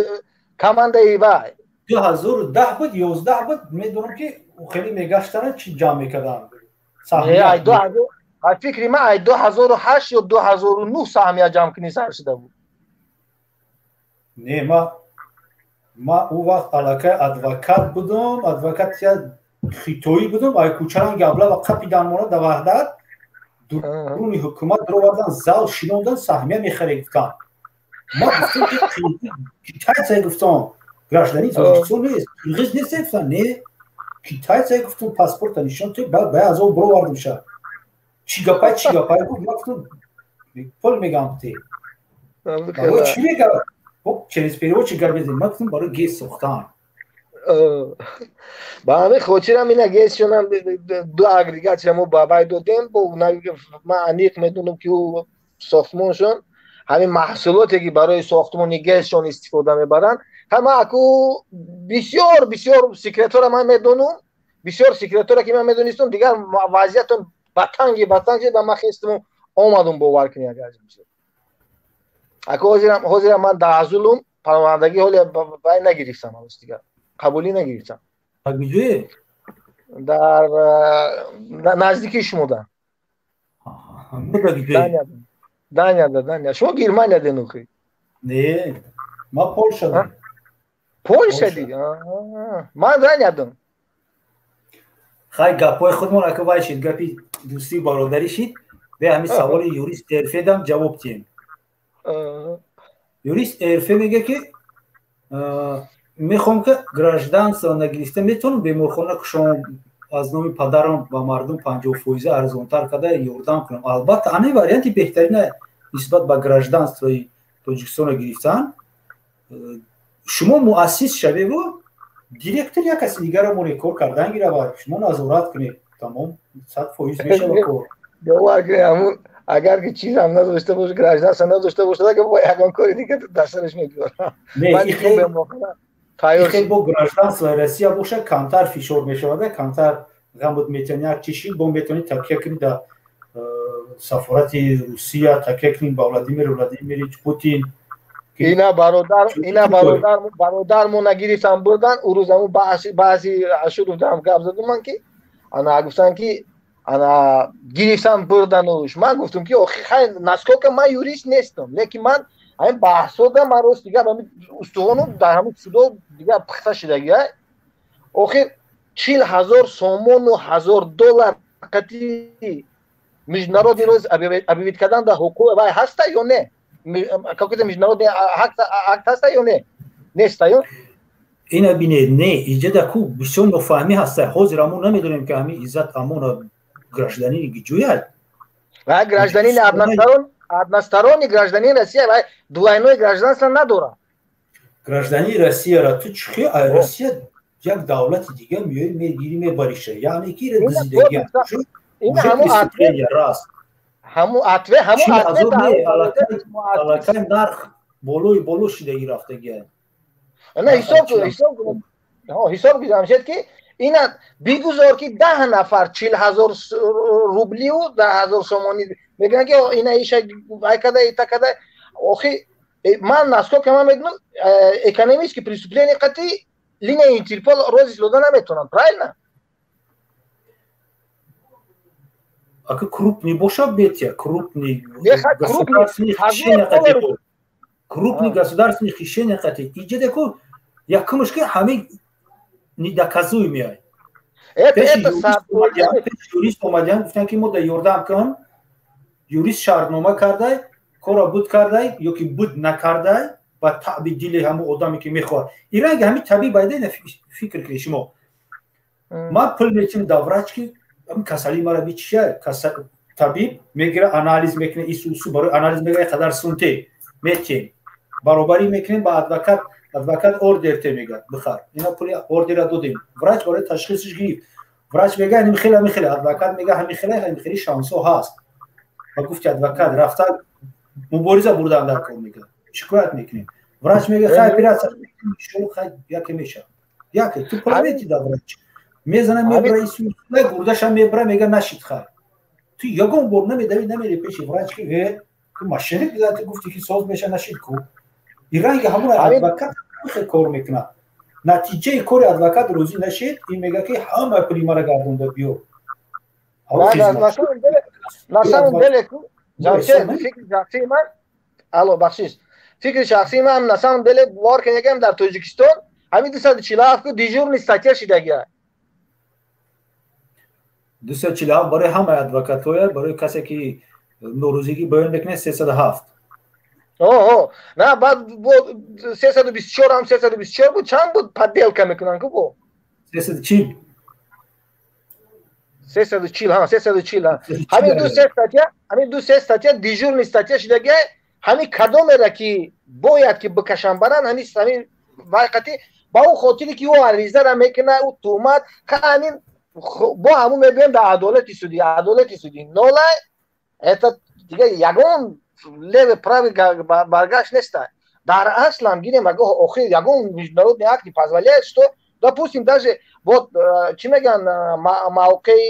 командаи вай. 2010 буд, 11 буд, медонам, ки хеле мегаштанд, чи ҷамъ мекарданд. Аз фикри ман, ай 2008 ё 2009 саҳмия ҷамъкунӣ сар шуда буд. Не, ма ӯ вақт аллакай адвокат будам, адвокат хитоӣ будам. Ай кӯчаран габла ва қапидан мона да Ваҳдат, дуруни ҳукумат даровардан, зал шинондан, саҳмия мехаред, гуфтам. Ма гуфтам, ки китайца, гуфтам, гражданин Тоҷикистон нест, қирғиз нест, гуфтам, не, китайца, гуфтам, паспорта нишон те, ба аз он бировардам ша. Чӣ гапай, чӣ гапай, гуфт. Ма гуфтам, пул мегам те. Чӣ мегам? Через переводчик гап мезанем. Ма гуфтам, барои ГЭС сохтан. Ба ҳамин хотирам ина ГЭСшонам ду агрегатша мо ба вай додем. Ман аниқ медонам, ки ӯ сохтмоншон ҳамин маҳсулоте, ки барои сохтмони ГЭСшон истифода мебаранд, ҳама аку бисёр бисёр секретора ман медонам, бисёр секретора, ки ман медонистам, дигар вазъиятон ба танги ба танг шуд ва ман хестам, омадум, бовар кунӣ агар. Аку ҳозирам ман дар азулум, паноҳандагӣ ҳоле вай нагирифтам, ҳанӯз дигар қабулӣ нагирифтам. Дар наздикии шумода, Данияда, Дания. Шумо Германия денухи? Не, ма Полшада. Полшади? Ман Даниядам. Хай, гапҳои худмон ака вай шид, гапи дӯстию бародарӣ шид. Бе ҳамин саволи юрист Эрфедам ҷавоб диҳем. Юрист Эрфе мега, ки мехоҳам, ки гражданство нагирифта метавонам беморхона кушом, аз номи падарам ба мардум 50 фоиза арзонтар карда ёрдам кунам. Албатта, ҳамин варианти беҳтарина нисбат ба гражданствои Тоҷикистонро гирифтан. Шумо муассис шавеву директор як каси дигарро моне кор кардан гирава, шумо назорат кунед, тамом, 100% мешава кор. Агар ки чизам надошта бош, гражданство надошта бошад, агар бо ягон кори дига дар сараш мегузорам. Бо гражданствои Россия боша, камтар фишор мешавада, камтар ғамбуд метавонӣ, як чиши бо метавонӣ такя кунӣ да сафорати Русия, такя кунӣ ба Владимир Владимирович Путин. Ина бародар, ина бародар, бародармо нагирифтан, бурдан. Ӯ рӯз ҳамун баъзи Ашуровдам гап задум ман, ки ана гуфтан, ки ана гирифтан, бурдануш. Ман гуфтам, ки охи хай, насколько ман юрист нестам, лекин ман ҳамин баҳсода ман рост дигар ҳамин устухону дар ҳамин судо дигар пухта шидагия. Охир 40 000 сомону 1000 доллар қати международный роз объявить кардан да ҳуқуқ вай ҳаста ё не? Какой-то международный акт ҳаста ё не, неста ё? Ина бинед, не, иҷода ку бисёр нофаҳмӣ ҳаста. Ҳозир амо намедонем, ки ҳамин Иззат Амона гражданини гиҷӯяд. Ва гражданини односторонний гражданин Россия ва двойное гражданство надорад. Гражданини Россияра ту чихе ай Россия як давлати дига меои, мегирӣ, мебариша, яъне ки ира дуздидагиам раст. Ҳамун ответ, ҳамун. Аллакай нарх болои боло шидаги рафтагия. На, ҳисоб ҳисоб ҳисоб гузамшед, ки ина бигузор, ки 10 нафар 40 000 рублию 10 000 сомонӣ мегӯянд, ки ина иша ай када, ита када. Охи ман, насколько ман медонам, экономический преступление қати линия Интерпол розыск дода наметавонам, правильно? Ака крупный боша, бетя крупный государственный хищение қати, крупный государственный хищение қати иҷода ку якумаш, ки ҳамин недоказуемый. Юрист омадиан, гуфтан ки мо да ёрдам кун. Юрист шартнома кардай, кора буд кардай ё ки буд накардай ба таъби дили ҳамон одаме ки мехоҳад. Иранги ҳамин табиб байда фикр кунед шумо. Ман пул метим да врач ки касалии мара бичия. Табиб мегира, анализ мекунад, ису барои анализ мегира, қадар сунте метем, баробарӣ мекунем ба адвокат. Адвокат ордер те мегӯяд, бихар. Ина пули ордера додем, врач барои ташхисш гирифт. Врач мега ҳамин хеле, ҳамин хеле, адвокат мега ҳамин хеле, ҳамин хеле шансҳо ҳаст. Ба гуфти адвокат рафта мубориза бурдан дар кор, мега шикоят мекунем. Врач мега хай оператсия, хай яке мешавад, яке ту пула мети да врач, мезана, мебра, ису гурдаша мебра, мега нашид. Хай, ту ягон бор намедави, намери пеши врач ки э, ту мошенник, ту гуфти ки соз меша, нашид ку. Иранги ҳамон адвокат кор мекунад. Натиҷаи кори адвокат розӣ нашед, ин мега ки ҳама пули мара гардонда биё. На самом деле, фикри шахсии ман, алло, бахшиш, фикри шахсии ман, на самом деле, бовар кунед, дар Тоҷикистон ҳамин 247 ку дежурный статья шидагия. 247 барои ҳамаи адвокатҳоя, барои касе ки норӯзигӣ баён мекунад 307. О, на, баъд 324 ҳам, 324 буд, чанд буд, подделка мекунанд ку бо? 340. 340, ҳа, 340. Ҳамин ду се статья, ҳамин ду се статья дежурный статья шидагия. Ҳамин кадомера ки бояд ки бикашанд баранд, ҳамин вайқати ба он хотире ки ӯ аризара мекунад, ӯ туҳмат ҳамин бо ҳамун мебиём дар адолати судӣ. Адолати судӣ нола, это дига ягон левый правый баргашт неста. Дар аслам гирем, охир ягон международный акт не позволяет, что, допустим, даже вот чӣ мегӯянд, мавқеи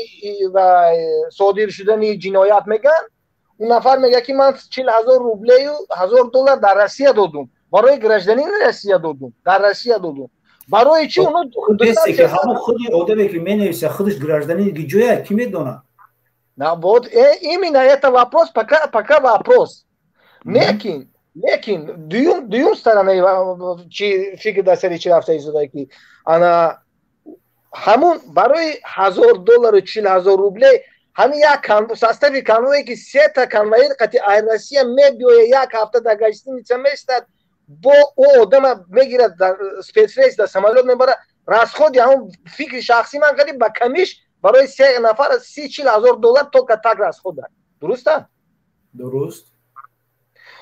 содир шудани ҷиноят мегӯянд, он нафар мегӯяд ки ман 40 000 рублею 1000 доллар дар Россия додум, барои гражданини Россия додум, дар Россия додум. Барои чӣ? Ҳамон худи одаме ки менависа, худаш гражданини ҷоя, ки медонад? Вот именно это вопрос, пока вопрос. Лекин дуюм сторонаи чи фикр дар сари чи рафта истода, ки ана ҳамун барои 1000 доллару 40 000 рублей ҳамин як состави конвое ки сета конвоир қати ай Россия мебиёя, як ҳафта дар гостиница местад, бо ӯ одама мегирад, дар спецрейс, дар самолёт мебарад, расходи ҳамун, фикри шахсӣ ман кардим, ба камиш барои се нафар 30-40 ҳазор доллар только так расхода. Дуруста? Дуруст.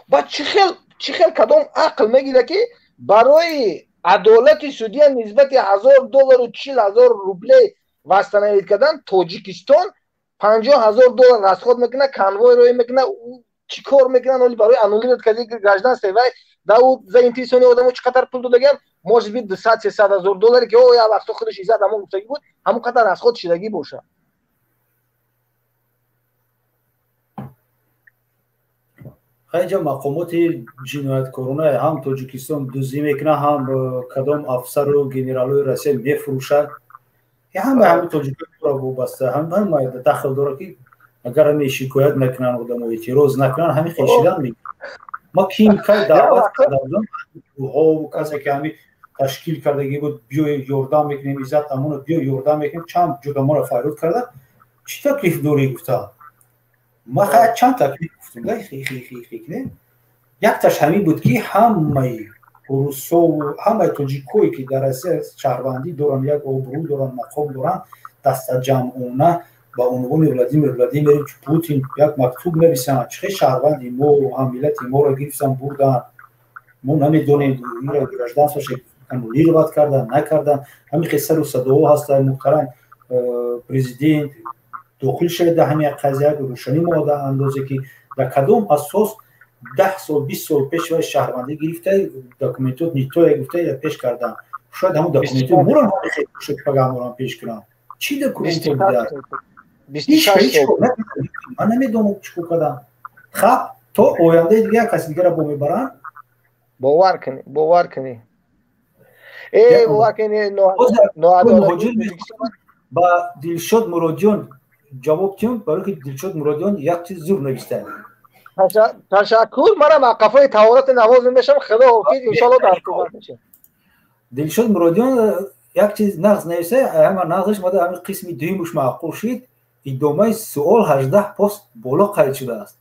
Ба чӣ хел, кадом ақл мегирад, ки барои адолати судия нисбати 1000 доллару 40 000 рублей восстановить кардан Тоҷикистон 50 000 доллар расход мекунад, конвой роӣ мекунад, чӣ кор мекунанд? Оли барои аннулировать карди гражданство вай да ӯ заинтересованный одамо чӣ қадар пул додагиам, может быть, 200-300 ҳазор долларе ки о як вақто худаш Иззат ҳамон гуфтагӣ буд, ҳамон қадар расход шидагӣ бошад. Хайҷа мақомоти ҷинояткорона ҳам Тоҷикистон дуздӣ мекунад, ҳам кадом афсару генералои Россия мефурӯшад, ҳама ҳами тоҷикоро вобаста, ҳама дахл дорад, ки агар ҳаме шикоят накунанд, одамо эътироз накунанд, ҳами хешидан мекунанд. Ма ким кай даъват карда будам ҳову касе ки ҳами ташкил кардагӣ буд, биё ёрдам мекунем, Иззат Амонов, биё ёрдам мекунем, чанд ҷудаморо файрод карда, чӣ таклиф дорӣ гуфтам. Ма хай чанд таклиф гуфтам, якташ ҳамин буд, ки ҳамаи русову ҳамаи тоҷикое ки дар Россия шаҳрвандӣ доранд, як обрӯ доранд, мақом доранд, дастаҷамъона ба унвони Владимир Владимирович Путин як мактуб нависанд: чӣ хел шаҳрванди мо, ҳаммиллати моро гирифтан бурданд, мо намедонем, инро гражданствош аннулировать кардан накардан, ҳамин хел сару садоҳо ҳастанд, муҳтарам президент, дохил шавед дар ҳамин қазия, рӯшанӣ мо андозе, ки дар кадом асос 10 сол, 20 сол пеш вай шаҳрвандӣ гирифта, документот нитоя гуфта пеш кардан. Шояд ҳамон документот морам пагаморам пеш кунам. Чӣ документо будааст, ман намедонам, чӣ кор кардам. Хаб, то ояндаи дига каси дигара бо мебаранд. Бовар кунӣ, бовар кунӣ, э, бовар кунӣ. Ба Дилшод Муродиён ҷавоб тиён, барои ки Дилшод Муродиён як чиз зур навистанд. Ташаккур, манам қафои таҳорати намоз мешам. Худо ҳофиз, иншоалло дар суҳбат мешем. Дилшод Муродиён. Як чиз нағз нависа, ҳама нағзаш мада ҳамин қисми дуюмуш маъқул шид. Идомаи суол 18 пост боло қайд шудааст.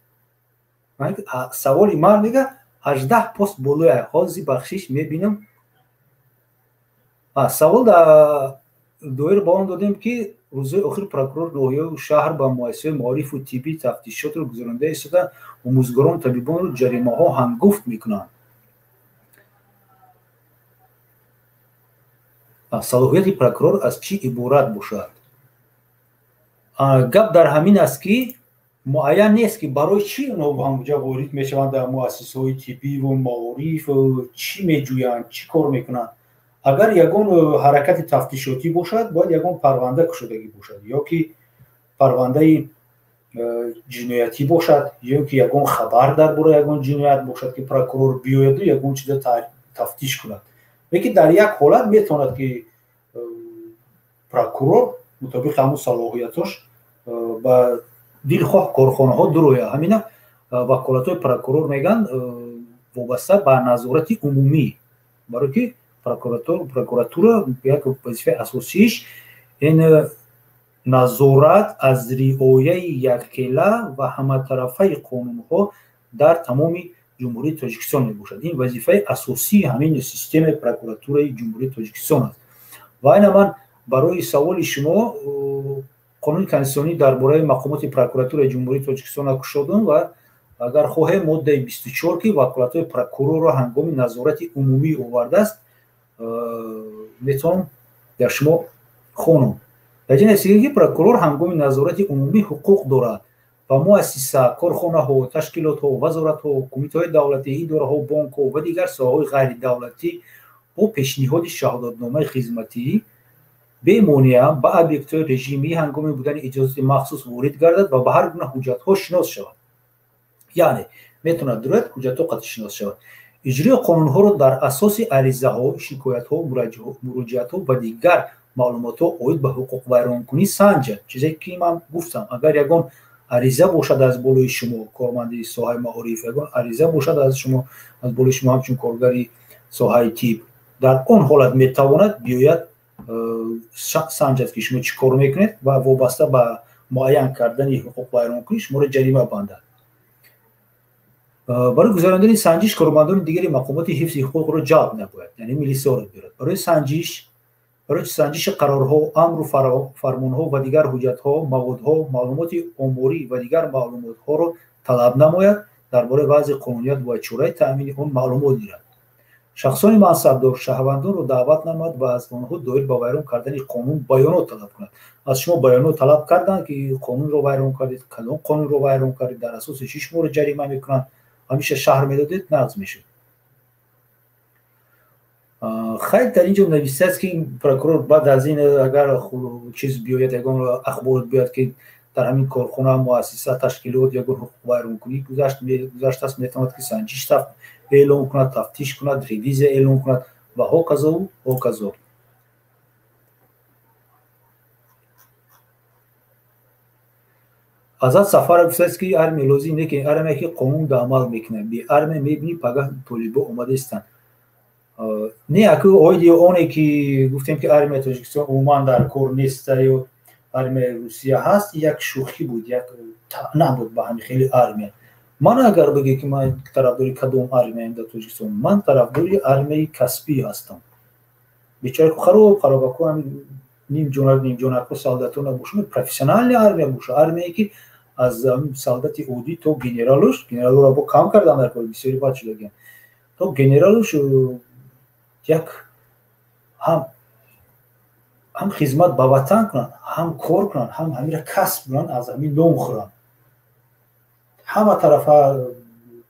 Саволи ман мега 18 пост болоя. Ҳозир бахшиш мебинам. Савол доир ба он додем, ки рӯзҳои охир прокурор ноҳияю шаҳр ба муассисаҳои маорифу тиббӣ тафтишотро гузаронда истода, омӯзгорону табибонро ҷаримаҳо ҳангуфт мекунанд. Салоҳияти прокурор аз чӣ иборат бошад? Гап дар ҳамин аст, ки муайян нест, ки барои чӣ онҳо ҳамҷа ворид мешаванд дар муассисаҳои тиббиву маориф, чӣ меҷӯянд, чӣ кор мекунанд. Агар ягон ҳаракати тафтишотӣ бошад, бояд ягон парванда кушодагӣ бошад, ё ки парвандаи ҷиноятӣ бошад, ё ки ягон хабар дар бораи ягон ҷиноят бошад, ки прокурор биёяду ягон чиза тафтиш кунад. Лекин дар як ҳолат метавонад, ки прокурор мутобиқи ҳамун салоҳиятош ба дилхоҳ корхонаҳо дурояд. Ҳамина ваколатҳои прокурор мегӯянд вобаста ба назорати умумӣ, барое ки прокуратура як вазифаи асосииш ин назорат аз риояи якхела ва ҳаматарафаи қонунҳо дар тамоми Ҷумҳурии Тоҷикистон мебошад. Ин вазифаи асосии ҳамин системаи прокуратураи Ҷумҳурии Тоҷикистон аст. Ва айна ман барои саволи шумо қонуни конститутсионӣ дар бораи мақомоти прокуратураи Ҷумҳурии Тоҷикистонро кушодам ва агар хоҳем, моддаи 24, ки ваколатҳои прокурорро ҳангоми назорати умумӣ овардааст, метавонам дар шумо хонам. Дар ҷин аст, ки прокурор ҳангоми назорати умумӣ ҳуқуқ дорад ба муассиса, корхонаҳо, ташкилотҳо, вазоратҳо, кумитаҳои давлатӣ, идораҳо, бонкҳо ва дигар соҳаҳои ғайридавлатӣ бо пешниҳоди шаҳодатномаи хизматӣ бемонеа ба объектҳои режимӣ ҳангоми будани иҷозати махсус ворид гардад ва ба ҳар гуна ҳуҷҷатҳо шинос шавад. Яъне метавонад дурояд, ҳуҷҷатҳо қатъи шинос шавад. Иҷрои қонунҳоро дар асоси аризаҳо, шикоятҳо, муроҷиатҳо ва дигар маълумотҳо оид ба ҳуқуқвайронкунӣ санҷад. Чизе ки ман гуфтам, агар ягон ариза бошад аз болои шумо, корманди соҳаи маориф, ягон ариза бошад аз шумо, аз болои шумо ҳамчун коргари соҳаи тиб, дар он ҳолат метавонад биёяд санҷад, ки шумо чӣ кор мекунед ва вобаста ба муайян кардани ҳуқуқвайронкунӣ шуморо ҷарима бандад. Барои гузарондани санҷиш кормандони дигари мақомоти ҳифзи ҳуқуқро ҷалб набояд, яъне милисияро биёрад. Барои санҷиши қарорҳо, амру фармонҳо ва дигар ҳуҷҷатҳо, маводҳо, маълумоти оморӣ ва дигар маълумотҳоро талаб намояд, дар бораи вазъи қонуният ва чораи таъмини он маълумот гирад. Шахсони мансабдор шаҳрвандонро даъват намояд ва аз онҳо доир ба вайрон кардани қонун баёнот талаб кунад. Аз шумо баёнот талаб карданд, ки қонунро вайрон кардед, кадом қонунро вайрон кардед, дар асоси чӣ шуморо ҷарима мекунанд, ҳамеша шаҳр медодед, нағз мешуд. Хайр, дар ин ҷо нависааст, ки прокурор баъд аз ин агар чиз биёяд, ягон ахборот биёяд, ки дар ҳамин корхона, муассиса, ташкилот ягон ҳуқуқвайронкунӣ гузаштааст, метавонад, ки санҷиш эълон кунад, тафтиш кунад, ревизия эълон кунад ва ҳоказову ҳоказо. Азад Сафаров гуфтааст, ки армия лозим не, ки армия ки қонун да амал мекунад, бе армия мебинӣ пагаҳ толибо омадаистанд. Не, аку оиди оне ки гуфтем, ки армияи Тоҷикистон умуман дар кор неста ё армияи Русия ҳаст, як шӯхӣ буд, як таъна буд ба ҳамин хели армия. Ман агар бигӯ, ки ман тарафдори кадом армияем дар Тоҷикистон, ман тарафдори армияи касбӣ ҳастам. Бечора хароб харобаку ҳамин нимҷонак нимҷонаку солдатон набошад, профессиональная армия боша, армияе ки аз солдати оддӣ то генералуш, генералро бо кам кардан дар кор, бисёри бад шудагиан, то генералуш як ҳам хизмат ба ватан кунанд, ҳам кор кунанд, ҳам ҳамира касб кунанд, аз ҳамин ном хӯранд, ҳама тарафа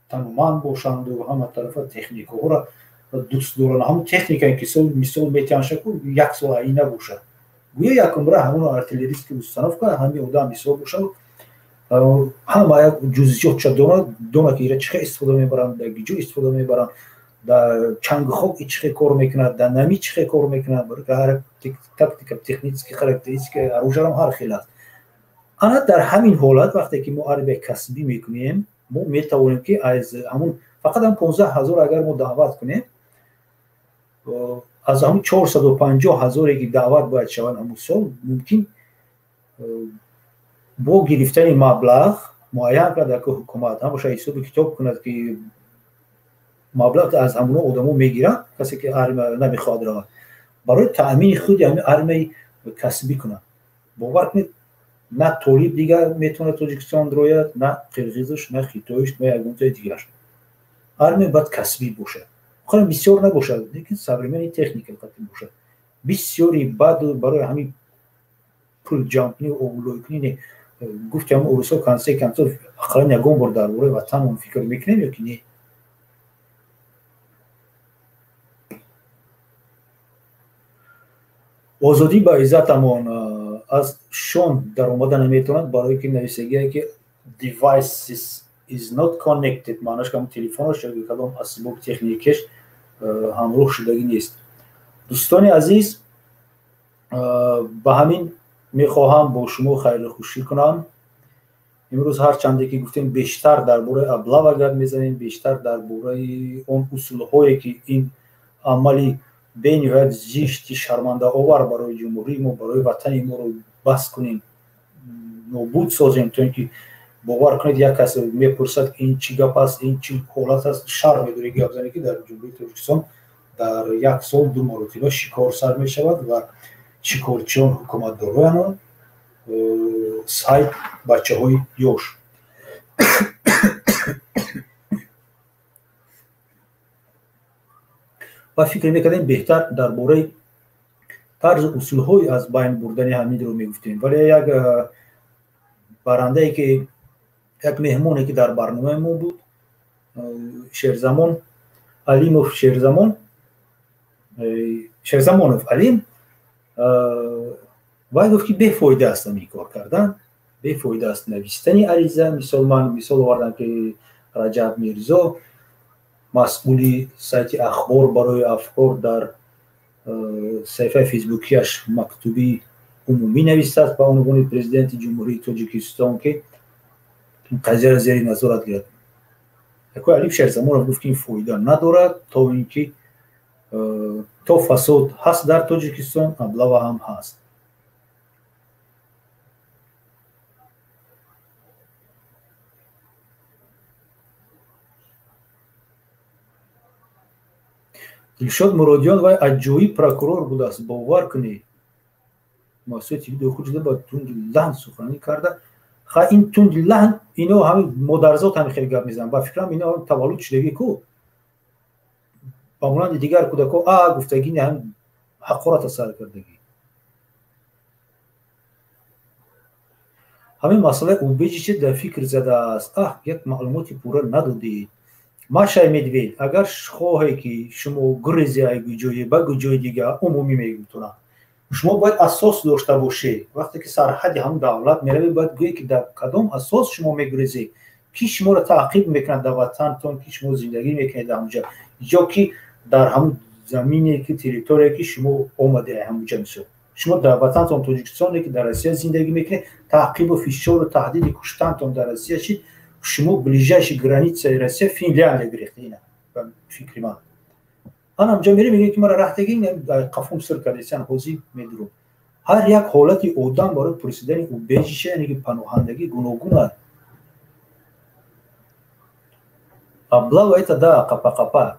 тануманд бошанду ҳама тарафа техникаҳоро дӯст доранд. Ҳамун техникае ки мисол метиҳанд, як сол аи набошад, гӯё якумра ҳамун артиллерийский установка ҳамин одам мисол бошад, ҳама як ҷузъиётша донад, ки ира чӣ хел истифода мебаранд, дар ҷо истифода мебаранд, дар чанги хок чӣ хел кор мекунад, дар намӣ чӣ хел кор мекунад, ҳар тактика, технический характеристика оружиярам ҳар хел аст. Ана дар ҳамин ҳолат, вақте ки мо армияи касбӣ мекунем, мо метавонем, ки аз ҳамун фақат ҳам 15 000 агар мо даъват кунем. Аз ҳамун 450 ҳазоре ки даъват бояд шаванд ҳамун сол, мумкин бо гирифтани маблағ муайян карда ки ҳукумат ҳамоша ҳисоби китоб кунад, ки маблағ аз ҳамуно одамо мегиранд, касе ки армия намехоҳад равад, барои таъмини худи ҳамин армияи касбӣ кунад. Бовар кунед, на толиб дигар метавонад Тоҷикистон рояд, на қирғизш, на хитоиш, на ягонтои дигарш. Армия бояд касбӣ бошад, хеле бисёр набошад, лекин современный техника қатъи бошад. Бисёри баъд барои ҳамин пул ҷамъкунӣ, обулойкунӣ не. Гуфтем урусо конце концов ақаллан ягон бор дар бораи ватанмон фикр мекунем ё ки не? Озодӣ ба иззатамон аз шон даромада наметавонад, барое ки нависагие ки devices is not connected, маънош кам телефонаш ё кадом асбоби техникеш ҳамроҳ шудагӣ нест. Дӯстони азиз, ба ҳамин мехоҳам бо шумо хайру хушӣ кунам. Имрӯз ҳарчанде ки гуфтем, бештар дар бораи облава гап мезанем, бештар дар бораи он усулҳое ки ин амали бениҳоят зишти шармандаовар барои ҷумҳурии мо, барои ватани моро бас кунем, нобуд созем, то ин ки бовар кунед, як кас мепурсад, ин чӣ гап аст, ин чӣ ҳолат аст, шарм медорӣ гап занӣ, ки дар Ҷумҳурии Тоҷикистон дар як сол ду маротиба шикор сар мешавад ва шикорчиён ҳукуматдорояну сайд бачаҳои ёш. Ва фикр мекардем, беҳтар дар бораи тарзу усулҳои аз байн бурдани ҳаминро мегуфтем, вале як барандае ки як меҳмоне ки дар барномаи мо буд, Шерзамон Алимов, Шерзамон Шерзамонов Алим, вай гуфт, ки бефоида аст ҳамин кор кардан, бефоида аст навистани ариза. Мисол, ман мисол овардам, ки Раҷаб Мирзо, масъули сайти Ахбор барои афкор, дар саҳифаи фейсбукияш мактуби умумӣ навистааст ба унвони президенти Ҷумҳурии Тоҷикистон, ки қазияро зери назорат гирад. Якои Алиф Шерзамонов гуфт, ки ин фоида надорад, то ин ки то фасод ҳаст дар Тоҷикистон, облава ҳам ҳаст. Дилшод Муродиён вай аҷоиб прокурор будааст, бовар кунед. Муассисаи тиббӣ дохил шуда, ба тунди лаҳн суханронӣ карда. Ха, ин тунди лаҳн, ино ҳамин модарзод ҳамин хеле гап мезананд. Ба фикрам, ино таваллуд шудагӣ ку ба монанди дигар кӯдакҳо а гуфтагӣ не, ҳамин ҳақората сар кардагӣ. Ҳамин масъалаи убежище дар фикр задааст. Аҳ, як маълумоти пурра надодед. Машай Медвед, агар хоҳе ки шумо гурези ай ҷое ба ҷои дига, умумӣ мегӯтонам, шумо бояд асос дошта бошед. Вақте ки сарҳади ҳамун давлат меравед, бояд гӯед, ки дар кадом асос шумо мегурезед, ки шуморо таъқиб мекунад дар ватантон, ки шумо зиндагӣ мекунед дар ҳамунҷа, ё ки дар ҳамун замине ки территория ки шумо омаде ҳамунҷа. Мисол, шумо дар ватантон Тоҷикистоне ки дар Россия зиндагӣ мекунед, таъқибу фишору таҳдиди куштантон дар Россия шид, шумо ближайший границаи Россия Финляндия гирехта. Ина ба фикри ман, ана ҳамҷа мерем, мегӯем, ки мара раҳтагӣ қафум сир кардесан, ҳозир медурум. Ҳар як ҳолати одам барои пурсидани убежище, яъне ки паноҳандагӣ, гуногун аст. Облава это да, қапақапак.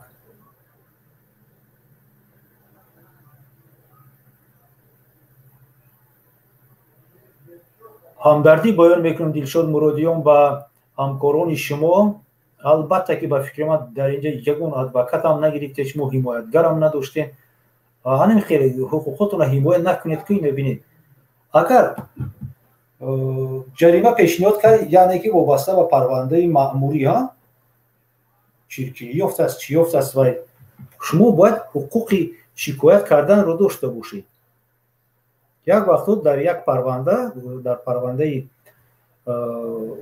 Ҳамдардӣ баён мекунем, Дилшод Муродиён, ба ҳамкорони шумо. Албатта ки ба фикри ман, дар инҷа ягон адвокатам нагирифте, шумо ҳимоятгарам надоштем. Ҳанин хеле ҳуқуқотонро ҳимоя накунед ки мебинед, агар ҷарима пешниҳод кард, яъне ки вобаста ба парвандаи маъмурӣ ҳа чиркинӣ ёфтааст, чӣ ёфтааст, вай шумо бояд ҳуқуқи шикоят карданро дошта бошед. Як вақтҳо дар як парванда, дар парвандаи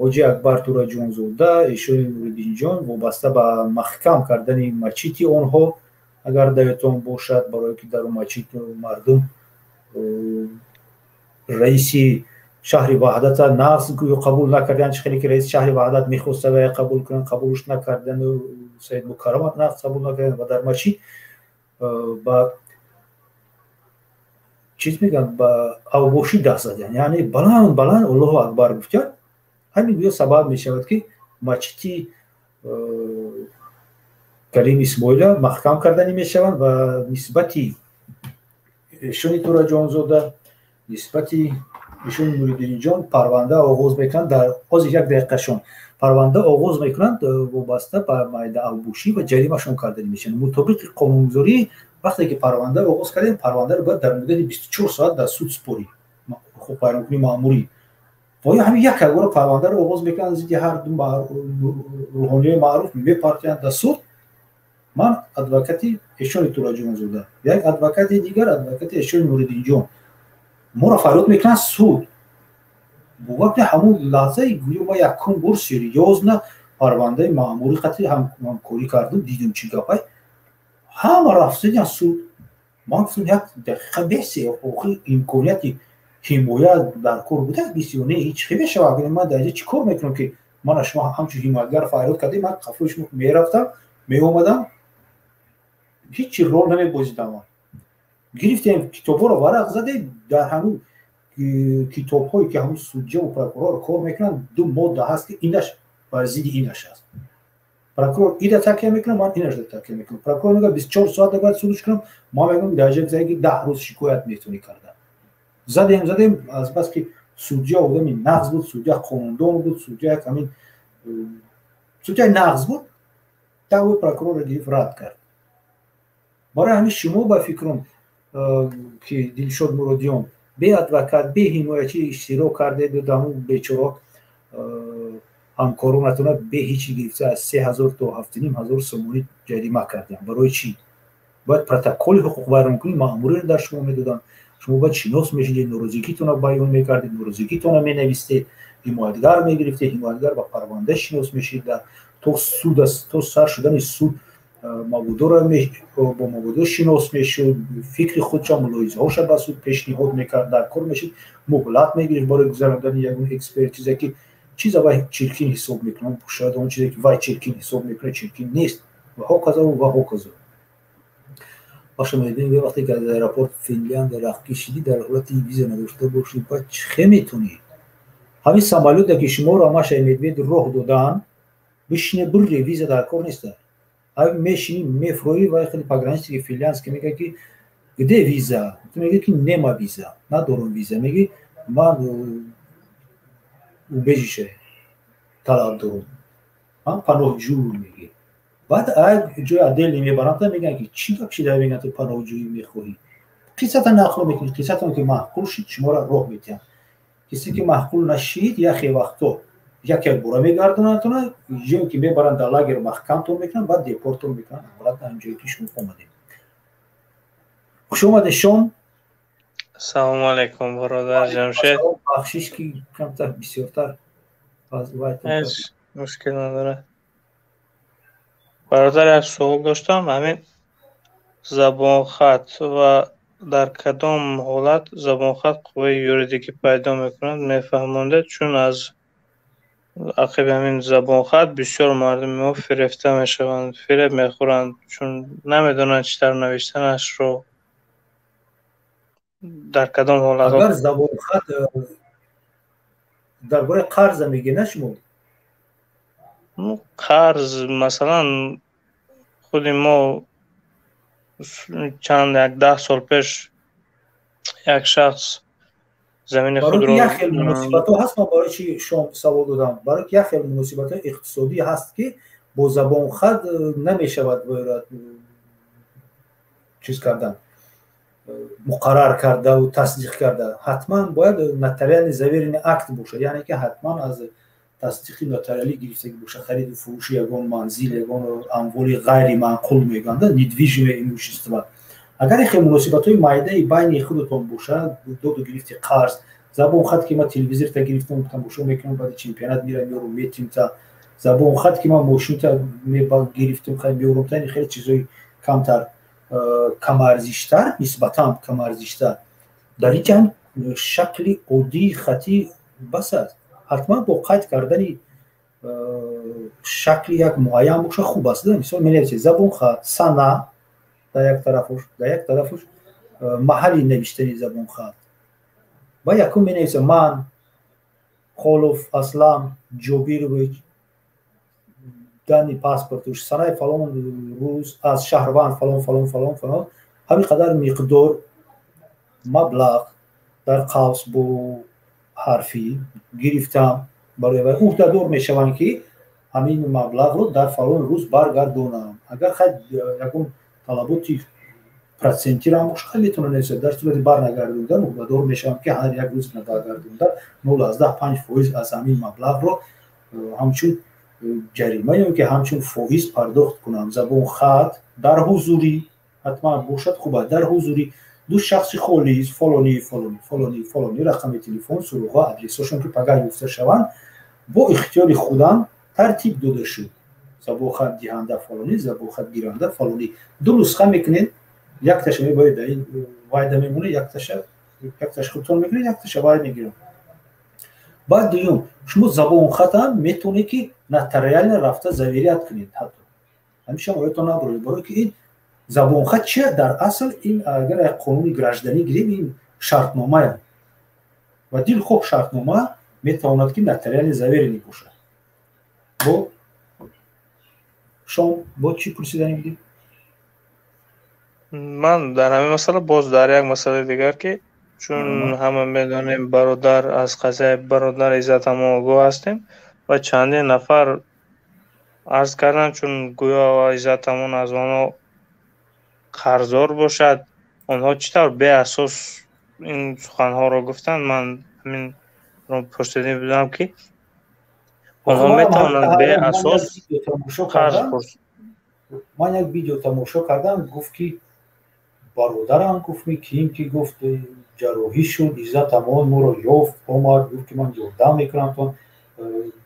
Ҳоҷи Акбар Тураҷонзода, Эшони Нуриддинҷон, вобаста ба маҳкам кардани мачити онҳо, агар даётон бошад, барое ки дар мачит мардум раиси шаҳри Ваҳдата нағз гӯё қабул накарданд, чӣ хеле ки раиси шаҳри Ваҳдат мехоста вая қабул кунанд, қабулш накардану Саид Мукаррама нағз қабул накарданд ва дар мачит ба Чиз мегӯянд, ба авбошӣ даст заданд, яъне баланд баланд Аллоҳу акбар гуфтянд. Ҳамин гӯё сабаб мешавад, ки масҷиди Карим Исмоила маҳкам карданӣ мешаванд ва нисбати эшони Тураҷонзода, нисбати эшони Нуриддинҷон парванда оғоз мекунанд. Дар ҳозир як дақиқашон парванда оғоз мекунанд вобаста ба майда авбошӣ ва ҷаримашон карданӣ мешаванд. Мутобиқи қонунгузорӣ, вақте ки парванда оғоз кардем, парвандаро бояд дар муддати 24 соат дар суд супорӣ, ҳуқуқвайронкунии маъмурӣ. Оё ҳамин як якбора парвандаро оғоз мекунанд зидди ҳар ду рӯҳониёи маъруф, мепартоянд дар суд. Ман адвокати эшони Тураҷонзода, як адвокати дигар адвокати эшони Нуриддинҷон, моро фарёд мекунанд суд. Бовар кунед, ҳамун лаҳзаи гӯё ма якум бор серьёзно парвандаи маъмурӣ қатъи ҳамкорӣ кардам, дидем, чӣ гапай, ҳама рафтидиан суд. Ман гуфтам, як дақиқа бесе, охир имконияти ҳимоя дар кор буда бисёр не, ҳеҷ хе мешавад. Агар ман дар инҷа чӣ кор мекунам, ки мана шумо ҳамчун ҳимоятгар фарёд кардем, ман қафои шумо мерафтам, меомадам, ҳечи рол намебозидам. Ман гирифтем китобҳоро, варақ задем. Дар ҳамун китобҳое, ки ҳамун судьяву прокурор кор мекунанд, ду модда ҳаст, ки инаш бар зидди инаш аст. Прокурор ида такя мекунам, ман инашда такя мекунам. Прокурор мегӯяд, 24 соат бояд судш кунам, ман мегӯям, дар ҷа ки 10 рӯз шикоят метавонӣ карда. Задем, задем, азбаски судья одами нағз буд, судья қонундон буд, судья як ҳамин судьяи нағз буд, даъвои прокурорро гирифт, рад кард. Барои ҳамин шумо, ба фикрам, ки Дилшод Муродиён бе адвокат, бе ҳимоячӣ иштирок кардед, ҳамун бечоро ҳамкоронатона бе ҳечи гирифта аз 3000 то 7500 сомонӣ ҷарима кардем. Барои чӣ? Бояд протоколи ҳуқуқвайронкунӣ маъмуриро дар шумо медоданд, шумо бояд шинос мешудед, норозигитонро баён мекардед, норозигитонро менавистед, ҳимоятгар мегирифтед, ҳимоятгар ба парванда шинос мешид, то суд, то сар шудани суд маводоро бо маводо шинос мешуд, фикри худша, мулоҳизаҳоша ба суд пешниҳод мекард, дар кор мешид, муҳлат мегирифт барои гузарондани ягон экспертиза, ки чиза вай чиркин ҳисоб мекунад. Шояд он чизе, ки вай чиркин ҳисоб мекунад, чиркин нест, ва ҳоказа ва ҳоказо. Баша медонӣ, вақте ки аз аэропорт Финляндия рахт кишидӣ, дар ҳолати виза надошта бошӣ, баъд чӣ метонӣ? Ҳамин самолёте, ки шуморо Маша Медвед роҳ доданд, бишине, бурре, виза дар кор неста. Ҳамин мешинӣ, мефроӣ, ва хеле пограничники финляндский мегӯяд, ки где виза? Ту мегӯӣ, ки нема виза, надорам виза. Мегӯӣ, ман убежище талаб дорам, ман паноҳҷӯ, мегӯӣ. Баъд ҷои отдельный мебаранд, мегӯянд, ки чӣ гап шида? Мегӯянд, ту паноҳҷӯӣ мехоҳӣ, қиссата нақл мекунӣ. Қиссатон ки маъқул шид, шуморо роҳ медиҳанд. Кисе ки маъқул нашид, яхе вақто як як бора мегардонандтона, ё ки мебаранд, дар лагер маҳкамтон мекунанд, баъд депортон мекунанд обратно ҳамин ҷое, ки шумо омадед. Хуш омадед, Шон. Ассалому алайкум, бародар Ҷамшед. Бахшиш, ки камтар бисёртар. Ҳеҷ мушкил надорад, бародар. Як суол доштам: ҳамин забонхат ва дар кадом ҳолат забонхат қувваи юридикӣ пайдо мекунад, мефаҳмондед? Чун аз ақиби ҳамин забонхат бисёр мардуми мо фирефта мешаванд, фиреб мехӯранд, чун намедонанд чӣ тавр навиштанашро, дар кадом ҳолатҳо. Агар забонхат дар бораи қарза мегӯед, на шумо? Қарз, масалан, худи мо чанд, як 10 сол пеш як шахс замини худро як хел муносибатҳо ҳаст. Ман барои чи шом савол додам? Барои ки як хел муносибатҳои иқтисодӣ ҳаст, ки бо забонхат намешавад чиз кардан, муқаррар кардаву тасдиқ карда. Ҳатман бояд нотариально заверенный акт бошад, яъне ки ҳатман аз тасдиқи нотариалӣ гирифтагӣ бошад. Хариду фурӯши ягон манзил, ягон амволи ғайри манқул мегӯянд, недвижимое имущество. Агар хел муносибатҳои майдаи байни худатон бошад, доду гирифти қарз, забонхат, ки ман телевизорта гирифтам, тамошо мекунам, баъди чемпионат мирам, ёру метимта, забонхат, ки ман мошинта гирифтам, меёрум та, хеле чизҳои камтар, камарзиштар, нисбатан камарзиштар, дар ин ҷа шакли оддии хатӣ бас аст. Ҳатман бо қайд кардани шакли як муайян боша, хуб аст. Мисол, менависед забонхат, сана дар як тарафуш, дар як тарафуш. Маҳалли навиштани забонхат ва якум менависам: ман, Холов Аслам Ҷобирович, данные паспортуш, санаи фалон рӯз, аз шаҳрванд фалон, фалон, фалон, фалон, ҳамин қадар миқдор маблағ дар қавс бо ҳарфӣ гирифтам. Барои вай ӯҳдадор мешаванд, ки ҳамин маблағро дар фалон рӯз баргардонам. Агар хай ягон талаботи процентиро ҳам бошад, метавонад нависад: дар сурати барнагардондан ӯҳдадор мешавам, ки ҳар як рӯз набаргардондан 0,5% аз ҳамин маблағро ҳамчун ҷарима ё ки ҳамчун фоиз пардохт кунам. Забонхат дар ҳузурӣ ҳатман бошад хуб аст. Дар ҳузури ду шахси холис: фалонӣ, фалонӣ, фалонӣ, фалонӣ, рақами телефон, суроға, адресҳошон, ки пагар ёфта шаванд, бо ихтиёри худам тартиб дода шуд. Забонхат диҳанда фалонӣ, забонхат гиранда фалонӣ. Ду нусха мекунед: якташа мебояд дар ин вайда мемонад, якташа худтон мекунед, якташа вай мегирам. Баъд дуюм, шумо забонхатам метавонед, ки нотариально рафта заверять кунед. Ҳатто ҳамеша оятон набуред, барое ки ин забонхат чи дар асл, ин агар як қонуни гражданӣ гирем, ин шартномая ва дилхоҳ шартнома метавонад, ки нотариально заверенный бошад. Бо шом бо чӣ пурсидани будед? Ман дар ҳамин масъала боз дар як масъалаи дигар, ки чун ҳама медонем, бародар, аз қазияи бародар Иззатамон огоҳ ҳастем ва чандин нафар арз карданд, чун гӯё Иззатамон аз онҳо қарздор бошад. Онҳо чӣ тавр беасос ин суханҳоро гуфтанд? Ман ҳаминро пурсида будам, ки онҳо метавонанд беасос қарз пурсанд. Ман як видео тамошо кардам, гуфт, ки бародарам гуфт, ким ки гуфт, ҷарроҳӣ шуд, Иззат Амон моро ёфт, омад, гуфт, ки ман ёрдам мекунамтон.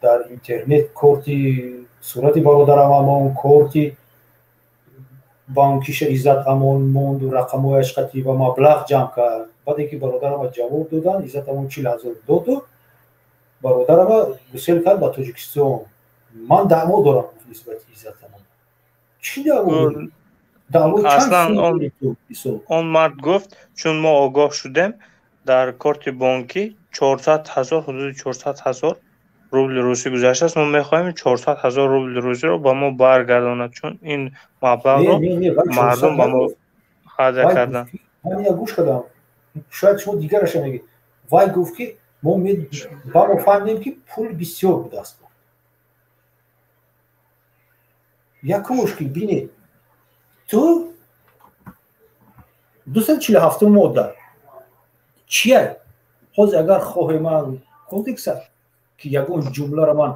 Дар интернет корти сурати бародарам Амон, корти бонкиша Иззат Амон монду, рақамҳояш қатӣ, ва маблағ ҷамъ кард. Баъде ки бародарама ҷавоб доданд, Иззат Амон 40 000 доду бародарама гусел кард ба Тоҷикистон. Ман даъво дорам нисбати Иззат Амон. Чӣ даъво? Аслан он мард гуфт, чун мо огоҳ шудем, дар корти бонкӣ 400 000, ҳудуди 400 000 рубли русӣ гузаштааст, мо мехоҳем 400 000 рубли русиро ба мо баргардонад, чун ин маблағро мардум ба мо ҳадя карданд. Ман ина гӯш кардам, шояд шумо дигараша мегӯед. Вай гуфт, ки мо ба мо фаҳмидем, ки пул бисёр будааст. Якумуш, ки бинед, ту 247-ум модда чия? Ҳозир агар хоҳе, ман кодекса, ки ягон ҷумларо ман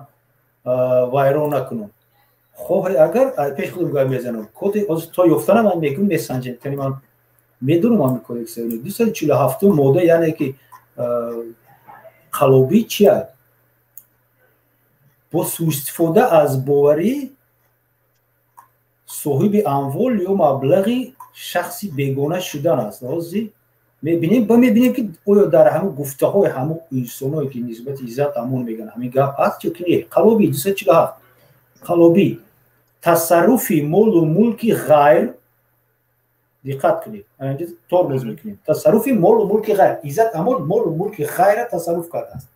вайрон накунам, хоҳе агар пеш худам гап мезанам, кодекс то ёфтана ман мегӯм, месанҷем. Яъне ман медонам ҳамин кодекса, 247-ум модда, яъне ки қалобӣ чия? Бо суистифода аз боварӣ соҳиби амвол ё маблағи шахси бегона шудан аст. Ҳозир мебинем ба мебинем, ки оё дар ҳамун гуфтаҳои ҳамун инсоное, ки нисбати Иззат Амон мегӯянд, ҳамин гап ҳаст ё ки не. Қалобӣ, 247, қалобӣ: тасарруфи молу мулки ғайр. Диққат кунед, инҷа тормоз мекунем. Тасарруфи молу мулки ғайр. Иззат Амон молу мулки ғайра тасарруф кардааст,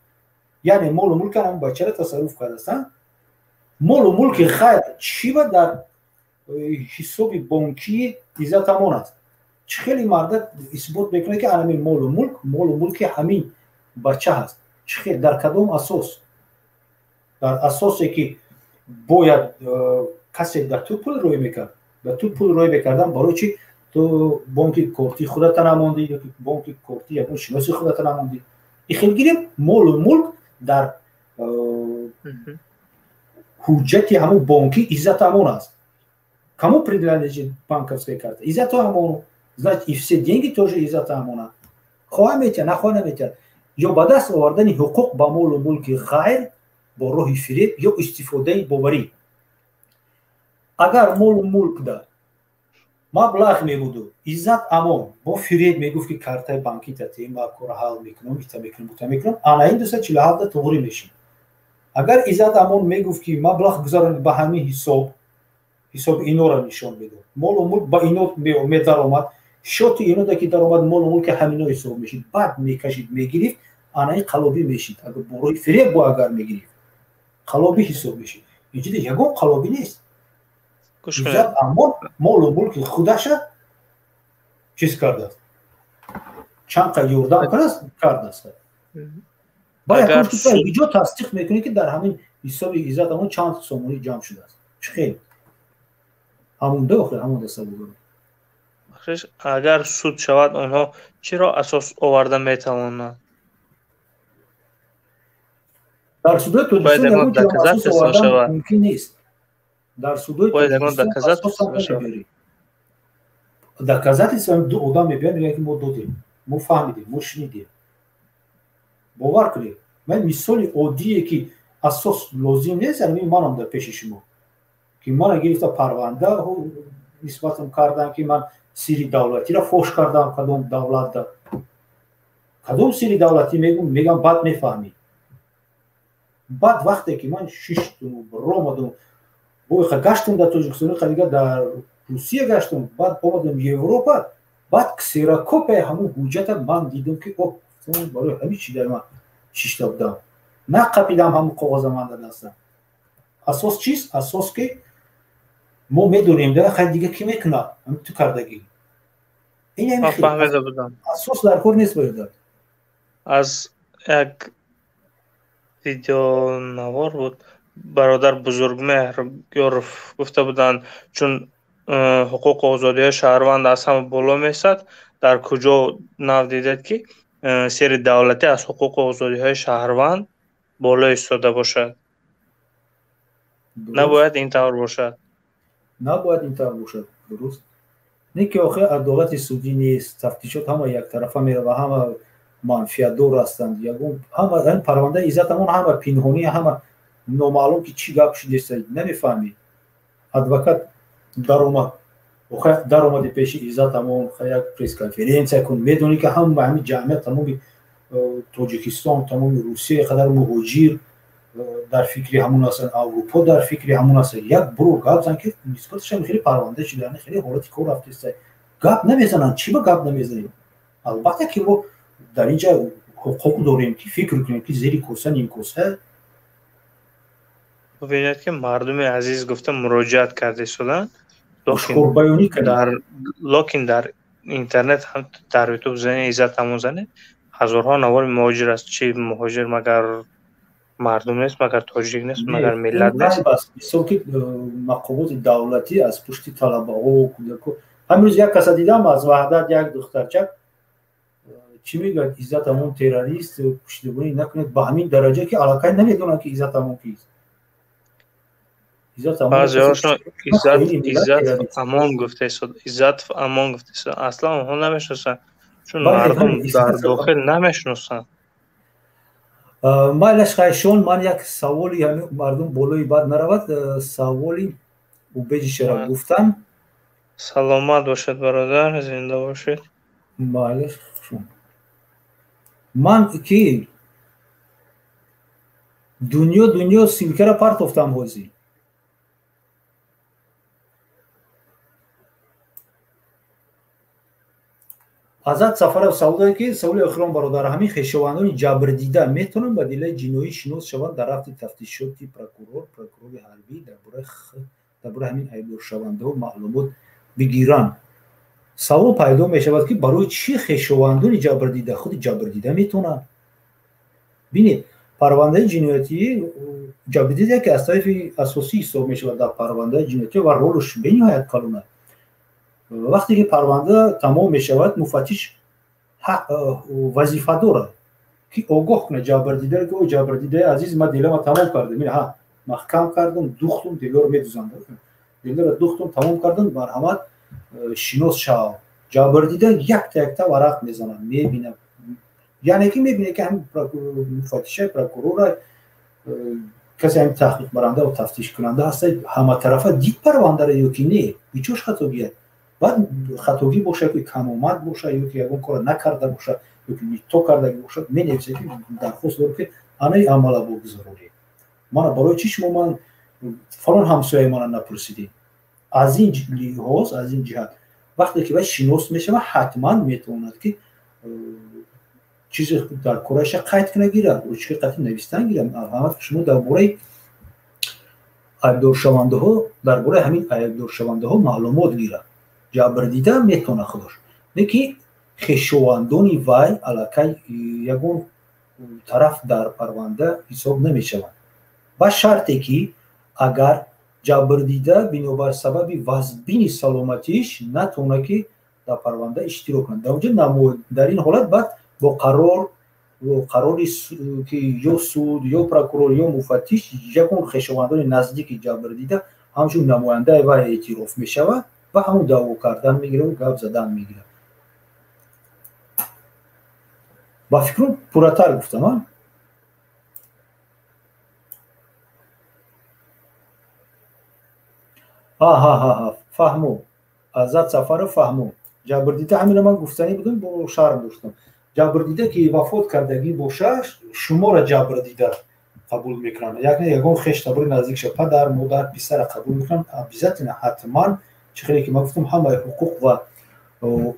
яъне молу мулки ҳамун бачара тасарруф кардааст. Молу мулки ғайр чӣ ба дар ҳисоби бонкии Иззат Амон аст? Чӣ хеле мардак исбот мекунад, ки ҳамин молу мулк молу мулки ҳамин бача ҳаст? Чӣ хел, дар кадом асос? Дар асосе ки бояд касе дар ту пул рӯй мекард, дар ту пул рӯй мекардан, барои чӣ ту бонки корти худата намондӣ ёки бонки корти ягон шиноси худата намондӣ? Ихел гирем, молу мулк дар ҳуҷҷати ҳамун бонкӣ Иззат Амон аст. Кому принадлежит банковская карта? Иззату Амону. Значит, и все деньги тоже Иззата Амона. Хоҳа метиҳад, нахоҳа наметиҳад. Ё ба даст овардани ҳуқуқ ба молу мулки ғайр бо роҳи фиреб ё истифодаи боварӣ. Агар молу мулкда маблағ мебуду, Иззат Амон бо фиреб мегуфт, ки картаи банкӣ татем, ма кора ҳал мекунам, ита мекунам, бута мекунам, ана ин 247 туғрӣ мешид. Агар Иззат Амон мегуфт, ки маблағ гузаронед ба ҳамин ҳисоб, ҳисоби инора нишон медод, молу мулк ба ино медаромад. Шоти инода ки даромад молу мулки ҳамино ҳисоб мешид, баъд мекашид, мегирифт, анаи қалобӣ мешид. Агар борои фиреб бо агар мегирифт, қалобӣ ҳисоб мешид. Инҷида ягон қалобӣ нест. Иззат Амон молу мулки худаша чиз кардааст, чанд қа ёрдам кардааст. Бояд иҷо тасдиқ мекунӣ, ки дар ҳамин ҳисоби Иззат Амон чанд сомонӣ ҷамъ шудааст. Чӣ хел ҳамонда охир ҳамонда савол. Агар суд шавад, онҳо чиро асос оварда метавонанд? Дар судои Тоҷикистон ягон чиро асос овардан мумкин нест. Дар судои Тоҷикистон асос намебарӣ. Доказательство одам мебиёд, мегӯяд, ки мо додем, мо фаҳмидем, мо шунидем. Бовар кунед, ман мисоли оддие, ки асос лозим нест, ҳамин манам дар пеши шумо, ки мана гирифта парванда нисбатам кардам, ки ман сири давлатиро фош кардам. Кадом давлатда, кадом сири давлатӣ мегум, мегам, баъд мефаҳмӣ. Баъд вақте ки ман шиштум, ромадум, боиха гаштум дар Тоҷикистон, дига дар Русия гаштум, баъд омадам Европа, баъд ксерокопияи ҳамун ҳуҷҷата ман дидам, ки о, барои ҳамин чи дар ман шишта будам, нақапидам ҳамун коғоза ман дар дастам. Асос чист? Асос ки мо медонем да, хай, дига кӣ мекунад ҳамин ту кардагӣ? Фаҳмида будам. Асос дар кор нест бояд. Аз як видеонавор буд, бародар Бузургмеҳр Ёров гуфта буданд, чун ҳуқуқу озодиҳои шаҳрванд аз ҳама боло меистад, дар куҷо нав дидед, ки сири давлатӣ аз ҳуқуқу озодиҳои шаҳрванд боло истода бошад? Набояд ин тавр бошад. Набояд ин тавр бошад, дуруст. Не ки охир адолати судӣ нест, тафтишот ҳама яктарафа мерава, ҳама манфиатдор ҳастанд. Ягон ҳама парвандаи Иззат Амон ҳама пинҳонӣ, ҳама номаълум, ки чӣ гап шудеста, намефаҳмӣ. Адвокат даромад, охир даромади пеши Иззат Амон, як пресс-конференсия кун, медонӣ, ки ҳама ҳамин ҷамъият, тамоми Тоҷикистон, тамоми Русия, қадар муҳоҷир дар фикри ҳамун ҳастанд, Аврупо дар фикри ҳамун ҳастанд. Як буро гап зан, ки нисбаташам хеле парванда шуда, хеле ҳолати кор рафтеста. Гап намезананд. Чӣ ба гап намезанем? Албатта ки мо дар инҷа ҳуқуқ дорем, ки фикр кунем, ки зери коса нимкоса. Бубинед, ки мардуми азиз гуфта муроҷиат карда истоданд. Ошкорбаёнӣ. Локин дар интернет ҳам, дар Ютуб зане, Иззат Амон зане, ҳазорҳо навори муҳоҷир аст. Чи муҳоҷир магар мардум нест, магар тоҷик нест, магар миллат нест? Мисол ки мақомоти давлатӣ аз пушти талабаҳо, кӯдако. Ҳамин рӯз як каса дидам аз Ваҳдат, як духтарчак чӣ мегӯяд: «Иззат Амон террорист, пуштибонӣ накунед». Ба ҳамин дараҷа, ки аллакай намедонанд, ки Иззат Амон кист. Баъзеҳошон Иззат Амон гуфтаистод, Иззат Амон гуфтаистод, аслан онҳо намешиносанд, чун мардум дар дохил намешиносанд. Майлаш, хайшон. Ман як саволи, ҳамин мардум болои бад наравад, саволи убежищера гуфтам. Саломат бошед, бародар, зинда бошед. Майлаш. Ман ки дунё ссылкара партофтам ҳозир. Азад Сафаров савол дорад, ки саволи охирон, бародар: ҳамин хешовандони ҷабрдида метавонанд ба дилаи ҷиноӣ шинос шаванд дар рафти тафтишоти прокурор, прокурори ҳарбӣ дар бораи ҳамин айбдоршавандаҳо маълумот бигиранд? Савол пайдо мешавад, ки барои чӣ хешовандони ҷабрдида? Худи ҷабрдида метавонанд. Бинед, парвандаи ҷиноятӣ, ҷабрдида яке аз тарафи асосӣ ҳисоб мешавад дар парвандаи ҷиноятӣ ва ролаш бениҳоят калон аст. Вақте ки парванда тамом мешавад, муфаттиш вазифа дорад, ки огоҳ кунад ҷабрдидаро, ки о, ҷабрдидаи азиз, ман делама тамом кардам, ҳа, маҳкам кардам, духтум, делоро медузам, делоро духтум, тамом кардам, марҳамат, шинос шав. Ҷабрдида якта якта варақ мезанад, мебинад, яъне ки мебинад, ки ҳамин муфаттиша, прокурора, касе ҳамин таҳқиқбаранда ва тафтишкунанда ҳаста, ҳаматарафа дид парвандаро ё ки не, бичош хатогият. Баъд хатогӣ бошад, ки камомад бошад, ё ки ягон кора накарда бошад, ё ки нито кардаги бошад, менависад, ки дархост дорад, ки анаи амала богузаронед. Мана барои чӣ шумо ман фалон ҳамсояи мана напурсидед? Аз ин лиҳоз, аз ин ҷиҳат Вақте ки вай шинос мешавад, ҳатман метавонад ки чизе дар кораша қайд куна гирад, ручка қатъи навистан гирад. Марҳамат, шумо дар бораи айбдоршавандаҳо, дар бораи ҳамин айбдоршавандаҳо маълумот гирад. Ҷабрдида метавонад худош, не ки хешовандони вай аллакай ягон тараф дар парванда ҳисоб намешаванд, ба шарте ки агар ҷабрдида бинобар сабаби вазбини саломатиш натавонад ки дар парванда иштирок кунад. Дар онҷо дар ин ҳолат баъд бо қарор, бо қарори ки ё суд, ё прокурор, ё муфаттиш, ягон хешовандони наздики ҷабрдида ҳамчун намояндаи вай эътироф мешавад ва ҳамун даъво кардан мегирад, гап задан мегирад. Ба фикрум, пурратар гуфтам, а? Ҳа, фаҳмо, Азат Сафаров, фаҳмо. Ҷабрдида, ҳамина ман гуфтанӣ будам, бо шарм доштам. Ҷабрдида ки вафот кардагӣ боша, шуморо ҷабрдида қабул мекунанд, яъне ягон хештабори наздикша, падар, модар, писара қабул мекунанд обязательно, ҳатман. Чӣ хеле ки ман гуфтам, ҳамаи ҳуқуқ ва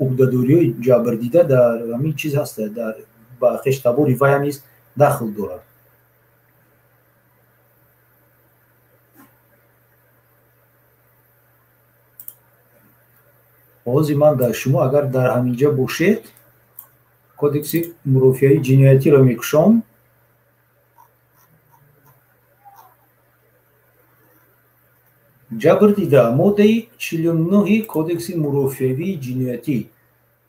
уҳдадориҳои ҷабрдида дар ҳамин чиз ҳаста, дар ба хештабори вайам низ дахл дорад. Оғози ман дар шумо, агар дар ҳаминҷа бошед, Кодекси мурофиаи ҷиноятиро мекушом. Ҷабрдида, моддаи 49-и Кодекси мурофиавии ҷиноятӣ: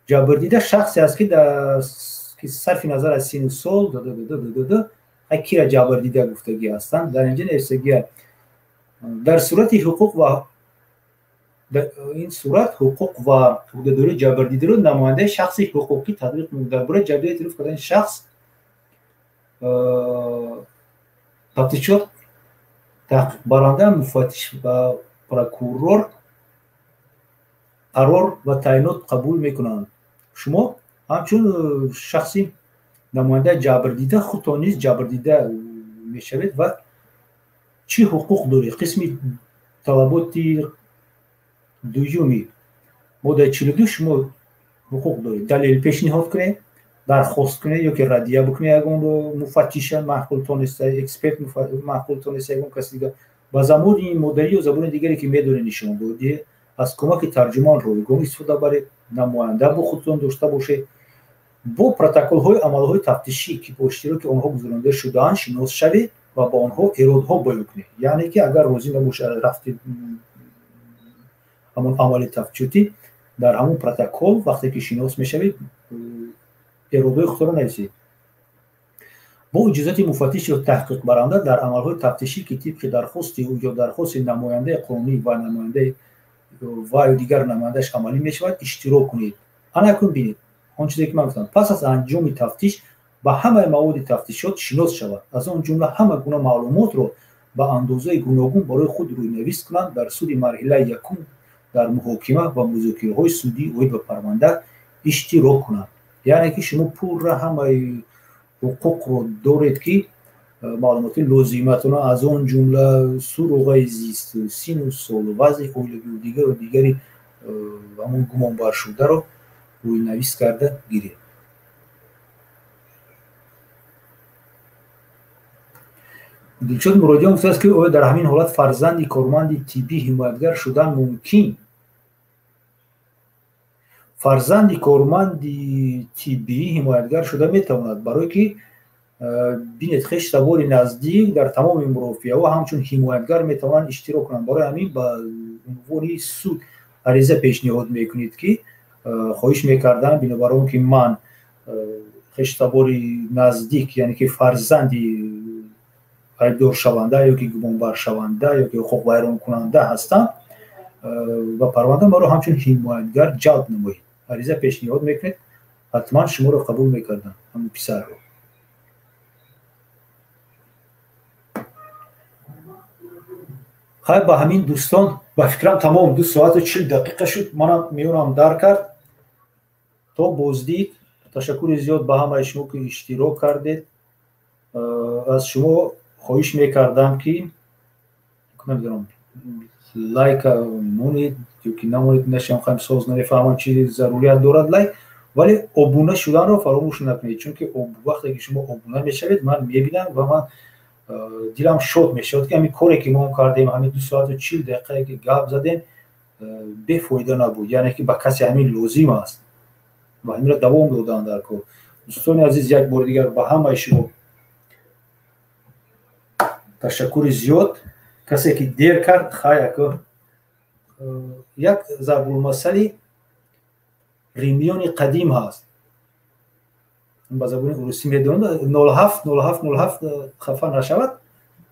ҷабрдида шахсе аст ки сарфи назар аз сину сол кира ҷабрдида гуфтагӣ ҳастанд. Дар инҷа нависагия: дар сурати ҳуқуқ ва ин сурат ҳуқуқ ва уҳдадории ҷабрдидаро намояндаи шахси ҳуқуқӣ татбиқ мекунад. Дар бораи ҷабрдида эътироф кардани шахс тафтишот таҳқиқбаранда, муфаттиш ва прокурор қарор ва таъйинот қабул мекунанд. Шумо ҳамчун шахси намояндаи ҷабрдида худтон низ ҷабрдида мешавед ва чӣ ҳуқуқ доред? Қисми талаботи дуюми моддаи 42: шумо ҳуқуқ доред далел пешниҳод кунед, дархост кунед ё ки раддия бикунед ягон муфаттиша маъқултон неста, эксперт маъқултон неста, ягон каси дигар, ба забони модарӣ ё забони дигаре ки медонед нишон додед, аз кӯмаки тарҷумон ройгон истифода баред, намоянда бо худтон дошта бошед, бо протоколҳои амалҳои тафтишӣ, ки бо иштироки онҳо гузаронида шудаанд, шинос шавед ва ба онҳо эродҳо баён кунед. Яъне ки агар розӣ набошед рафти ҳамон амали тафтишотӣ, дар ҳамон протокол вақте ки шинос мешавед, эродҳои худро нависед. Бо иҷозати муфаттиш ё таҳқиқбаранда дар амалҳои тафтишӣ, ки тибқи дархости ӯ ё дархости намояндаи қонунӣ ва намояндаи ва ё дигар намояндааш амалӣ мешавад, иштирок кунед. Ана акнун бинед он чизе ки ман гуфтам: пас аз анҷоми тафтиш ба ҳамаи маводи тафтишот шинос шавад, аз он ҷумла ҳама гуна маълумотро ба андозаи гуногун барои худ рӯйнавис кунанд, дар суди марҳилаи якум дар муҳокима ва музокираҳои судӣ оид ба парванда иштирок кунанд. Яъне ки шумо пурра ҳамаи ҳуқуқро доред, ки маълумоти лозиматона, аз он ҷумла суроғаи зист, сину солу, вазъи оилавию дигару дигари ҳамон гумонбаршударо рӯйнавис карда гиред. Дилшод Муродиён гуфтааст, ки оё дар ҳамин ҳолат фарзанди корманди тиббӣ ҳимоятгар шудан мумкин? Фарзанди корманди тиббӣ ҳимоятгар шуда метавонад, барое ки бинед, хештабори наздик дар тамоми мурофиаҳо ҳамчун ҳимоятгар метавонанд иштирок кунанд. Барои ҳамин ба унвони суд ариза пешниҳод мекунед, ки хоҳиш мекардам, бинобар он ки ман хештабори наздик, яъне ки фарзанди айбдоршаванда ё ки гумонбаршаванда ё ки ҳуқуқвайронкунанда ҳастам, ва парванда маро ҳамчун ҳимоятгар ҷалб намоед. Ариза пешниҳод мекунед, ҳатман шуморо қабул мекардам, ҳамин писарро. Хайр, ба ҳамин, дӯстон, ба фикрам, тамом, 2 соату 40 дақиқа шуд, манам меёнам дар кард. То боздид. Ташаккури зиёд ба ҳамаи шумо, ки иштирок кардед. Аз шумо хоҳиш мекардам, ки намедонам, лайка монед. ё ки намонед, нашам хам соз намефаҳмам, чи зарурият дорад лайк, вале обуна шуданро фаромӯш накунед, чунки вақте ки шумо обуна мешавед, ман мебинам ва ман дилам шод мешавад, ки ҳамин коре ки мо кардем, ҳамин 2 соату 40 дақиқае ки гап задем, бефоида набуд, яъне ки ба касе ҳамин лозим аст ва ҳаминро давом додан дар кор. Дӯстони азиз, як бори дигар ба ҳамаи шумо ташаккури зиёд. Касе ки дер кард, хаяко як зарбулмасали римиёни қадим ҳаст, ба забони урусӣ медонад, 07 07 07, хафа нашавад.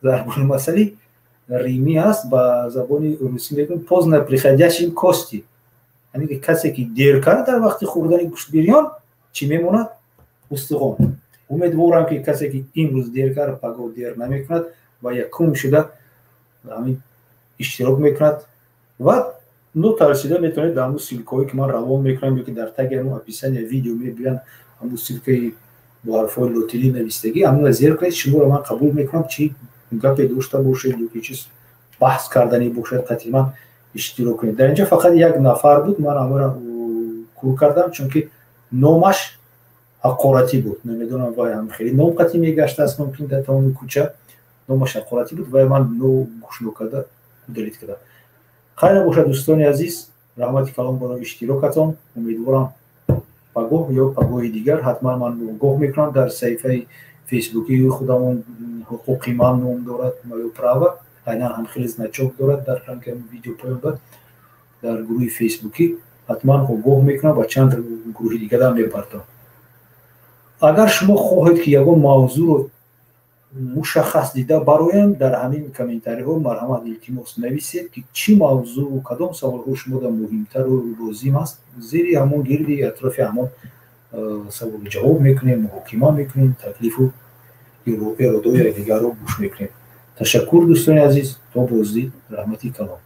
Зарбулмасали римӣ ҳаст, ба забони урусӣ мегӯям: «Поздно приходящим кости», яъне ки касе ки дер кард, дар вақти хӯрдани гӯштбирён чӣ мемонад? Устухон. Умедворам, ки касе ки имрӯз дер кард, пагоҳ дер намекунад ва якум шуда ҳамин иштирок мекунад. Ва нотарсида метавонед дар ҳамун ссылка ҳое ки ман равон мекунам ё ки дар таги ҳамун описания видео мебинанд, ҳамун ссылка и бо ҳарфҳои лотинӣ навистагӣ, ҳамуна зер кунед, шуморо ман қабул мекунам. Чӣ гапе дошта бошед ё ки чиз баҳс карданӣ бошад, қатъиман иштирок кунед. Дар инҷо фақат як нафар буд, ман ҳамаро кур кардам, чунки номаш ҳақоратӣ буд. Намедонам, вай ҳам хеле ном қатъӣ мегаштааст, мумкин дар тамоми кӯча номаш ҳақоратӣ буд, вай ман гӯш нокарда удалить кардам. Хайр набошад, дӯстони азиз, раҳмати калон барои иштирокатон. Умедворам, пагоҳ ё пагоҳи дигар ҳатман ман огоҳ мекунам дар саҳифаи фейсбукии худамон, «Ҳуқуқи ман» ном дорад, «Моё право», айнан ҳам хеле значок дорад дар ранги видео поёнба. Дар гурӯҳи фейсбукӣ ҳатман огоҳ мекунам ва чанд гурӯҳи дигарам мепартам. Агар шумо хоҳед, ки ягон мавзӯъро мушаххас дида бароем, дар ҳамин комментариҳо, марҳамат, илтимос, нависед, ки чӣ мавзӯъ, кадом саволҳо шумода муҳимтару лозим аст. Зери ҳамон, гирди атрофи ҳамон саволу ҷавоб мекунем, муҳокима мекунем, таклифу эродои якдигарро гӯш мекунем. Ташаккур, дӯстони азиз, то боздид, раҳмати калон.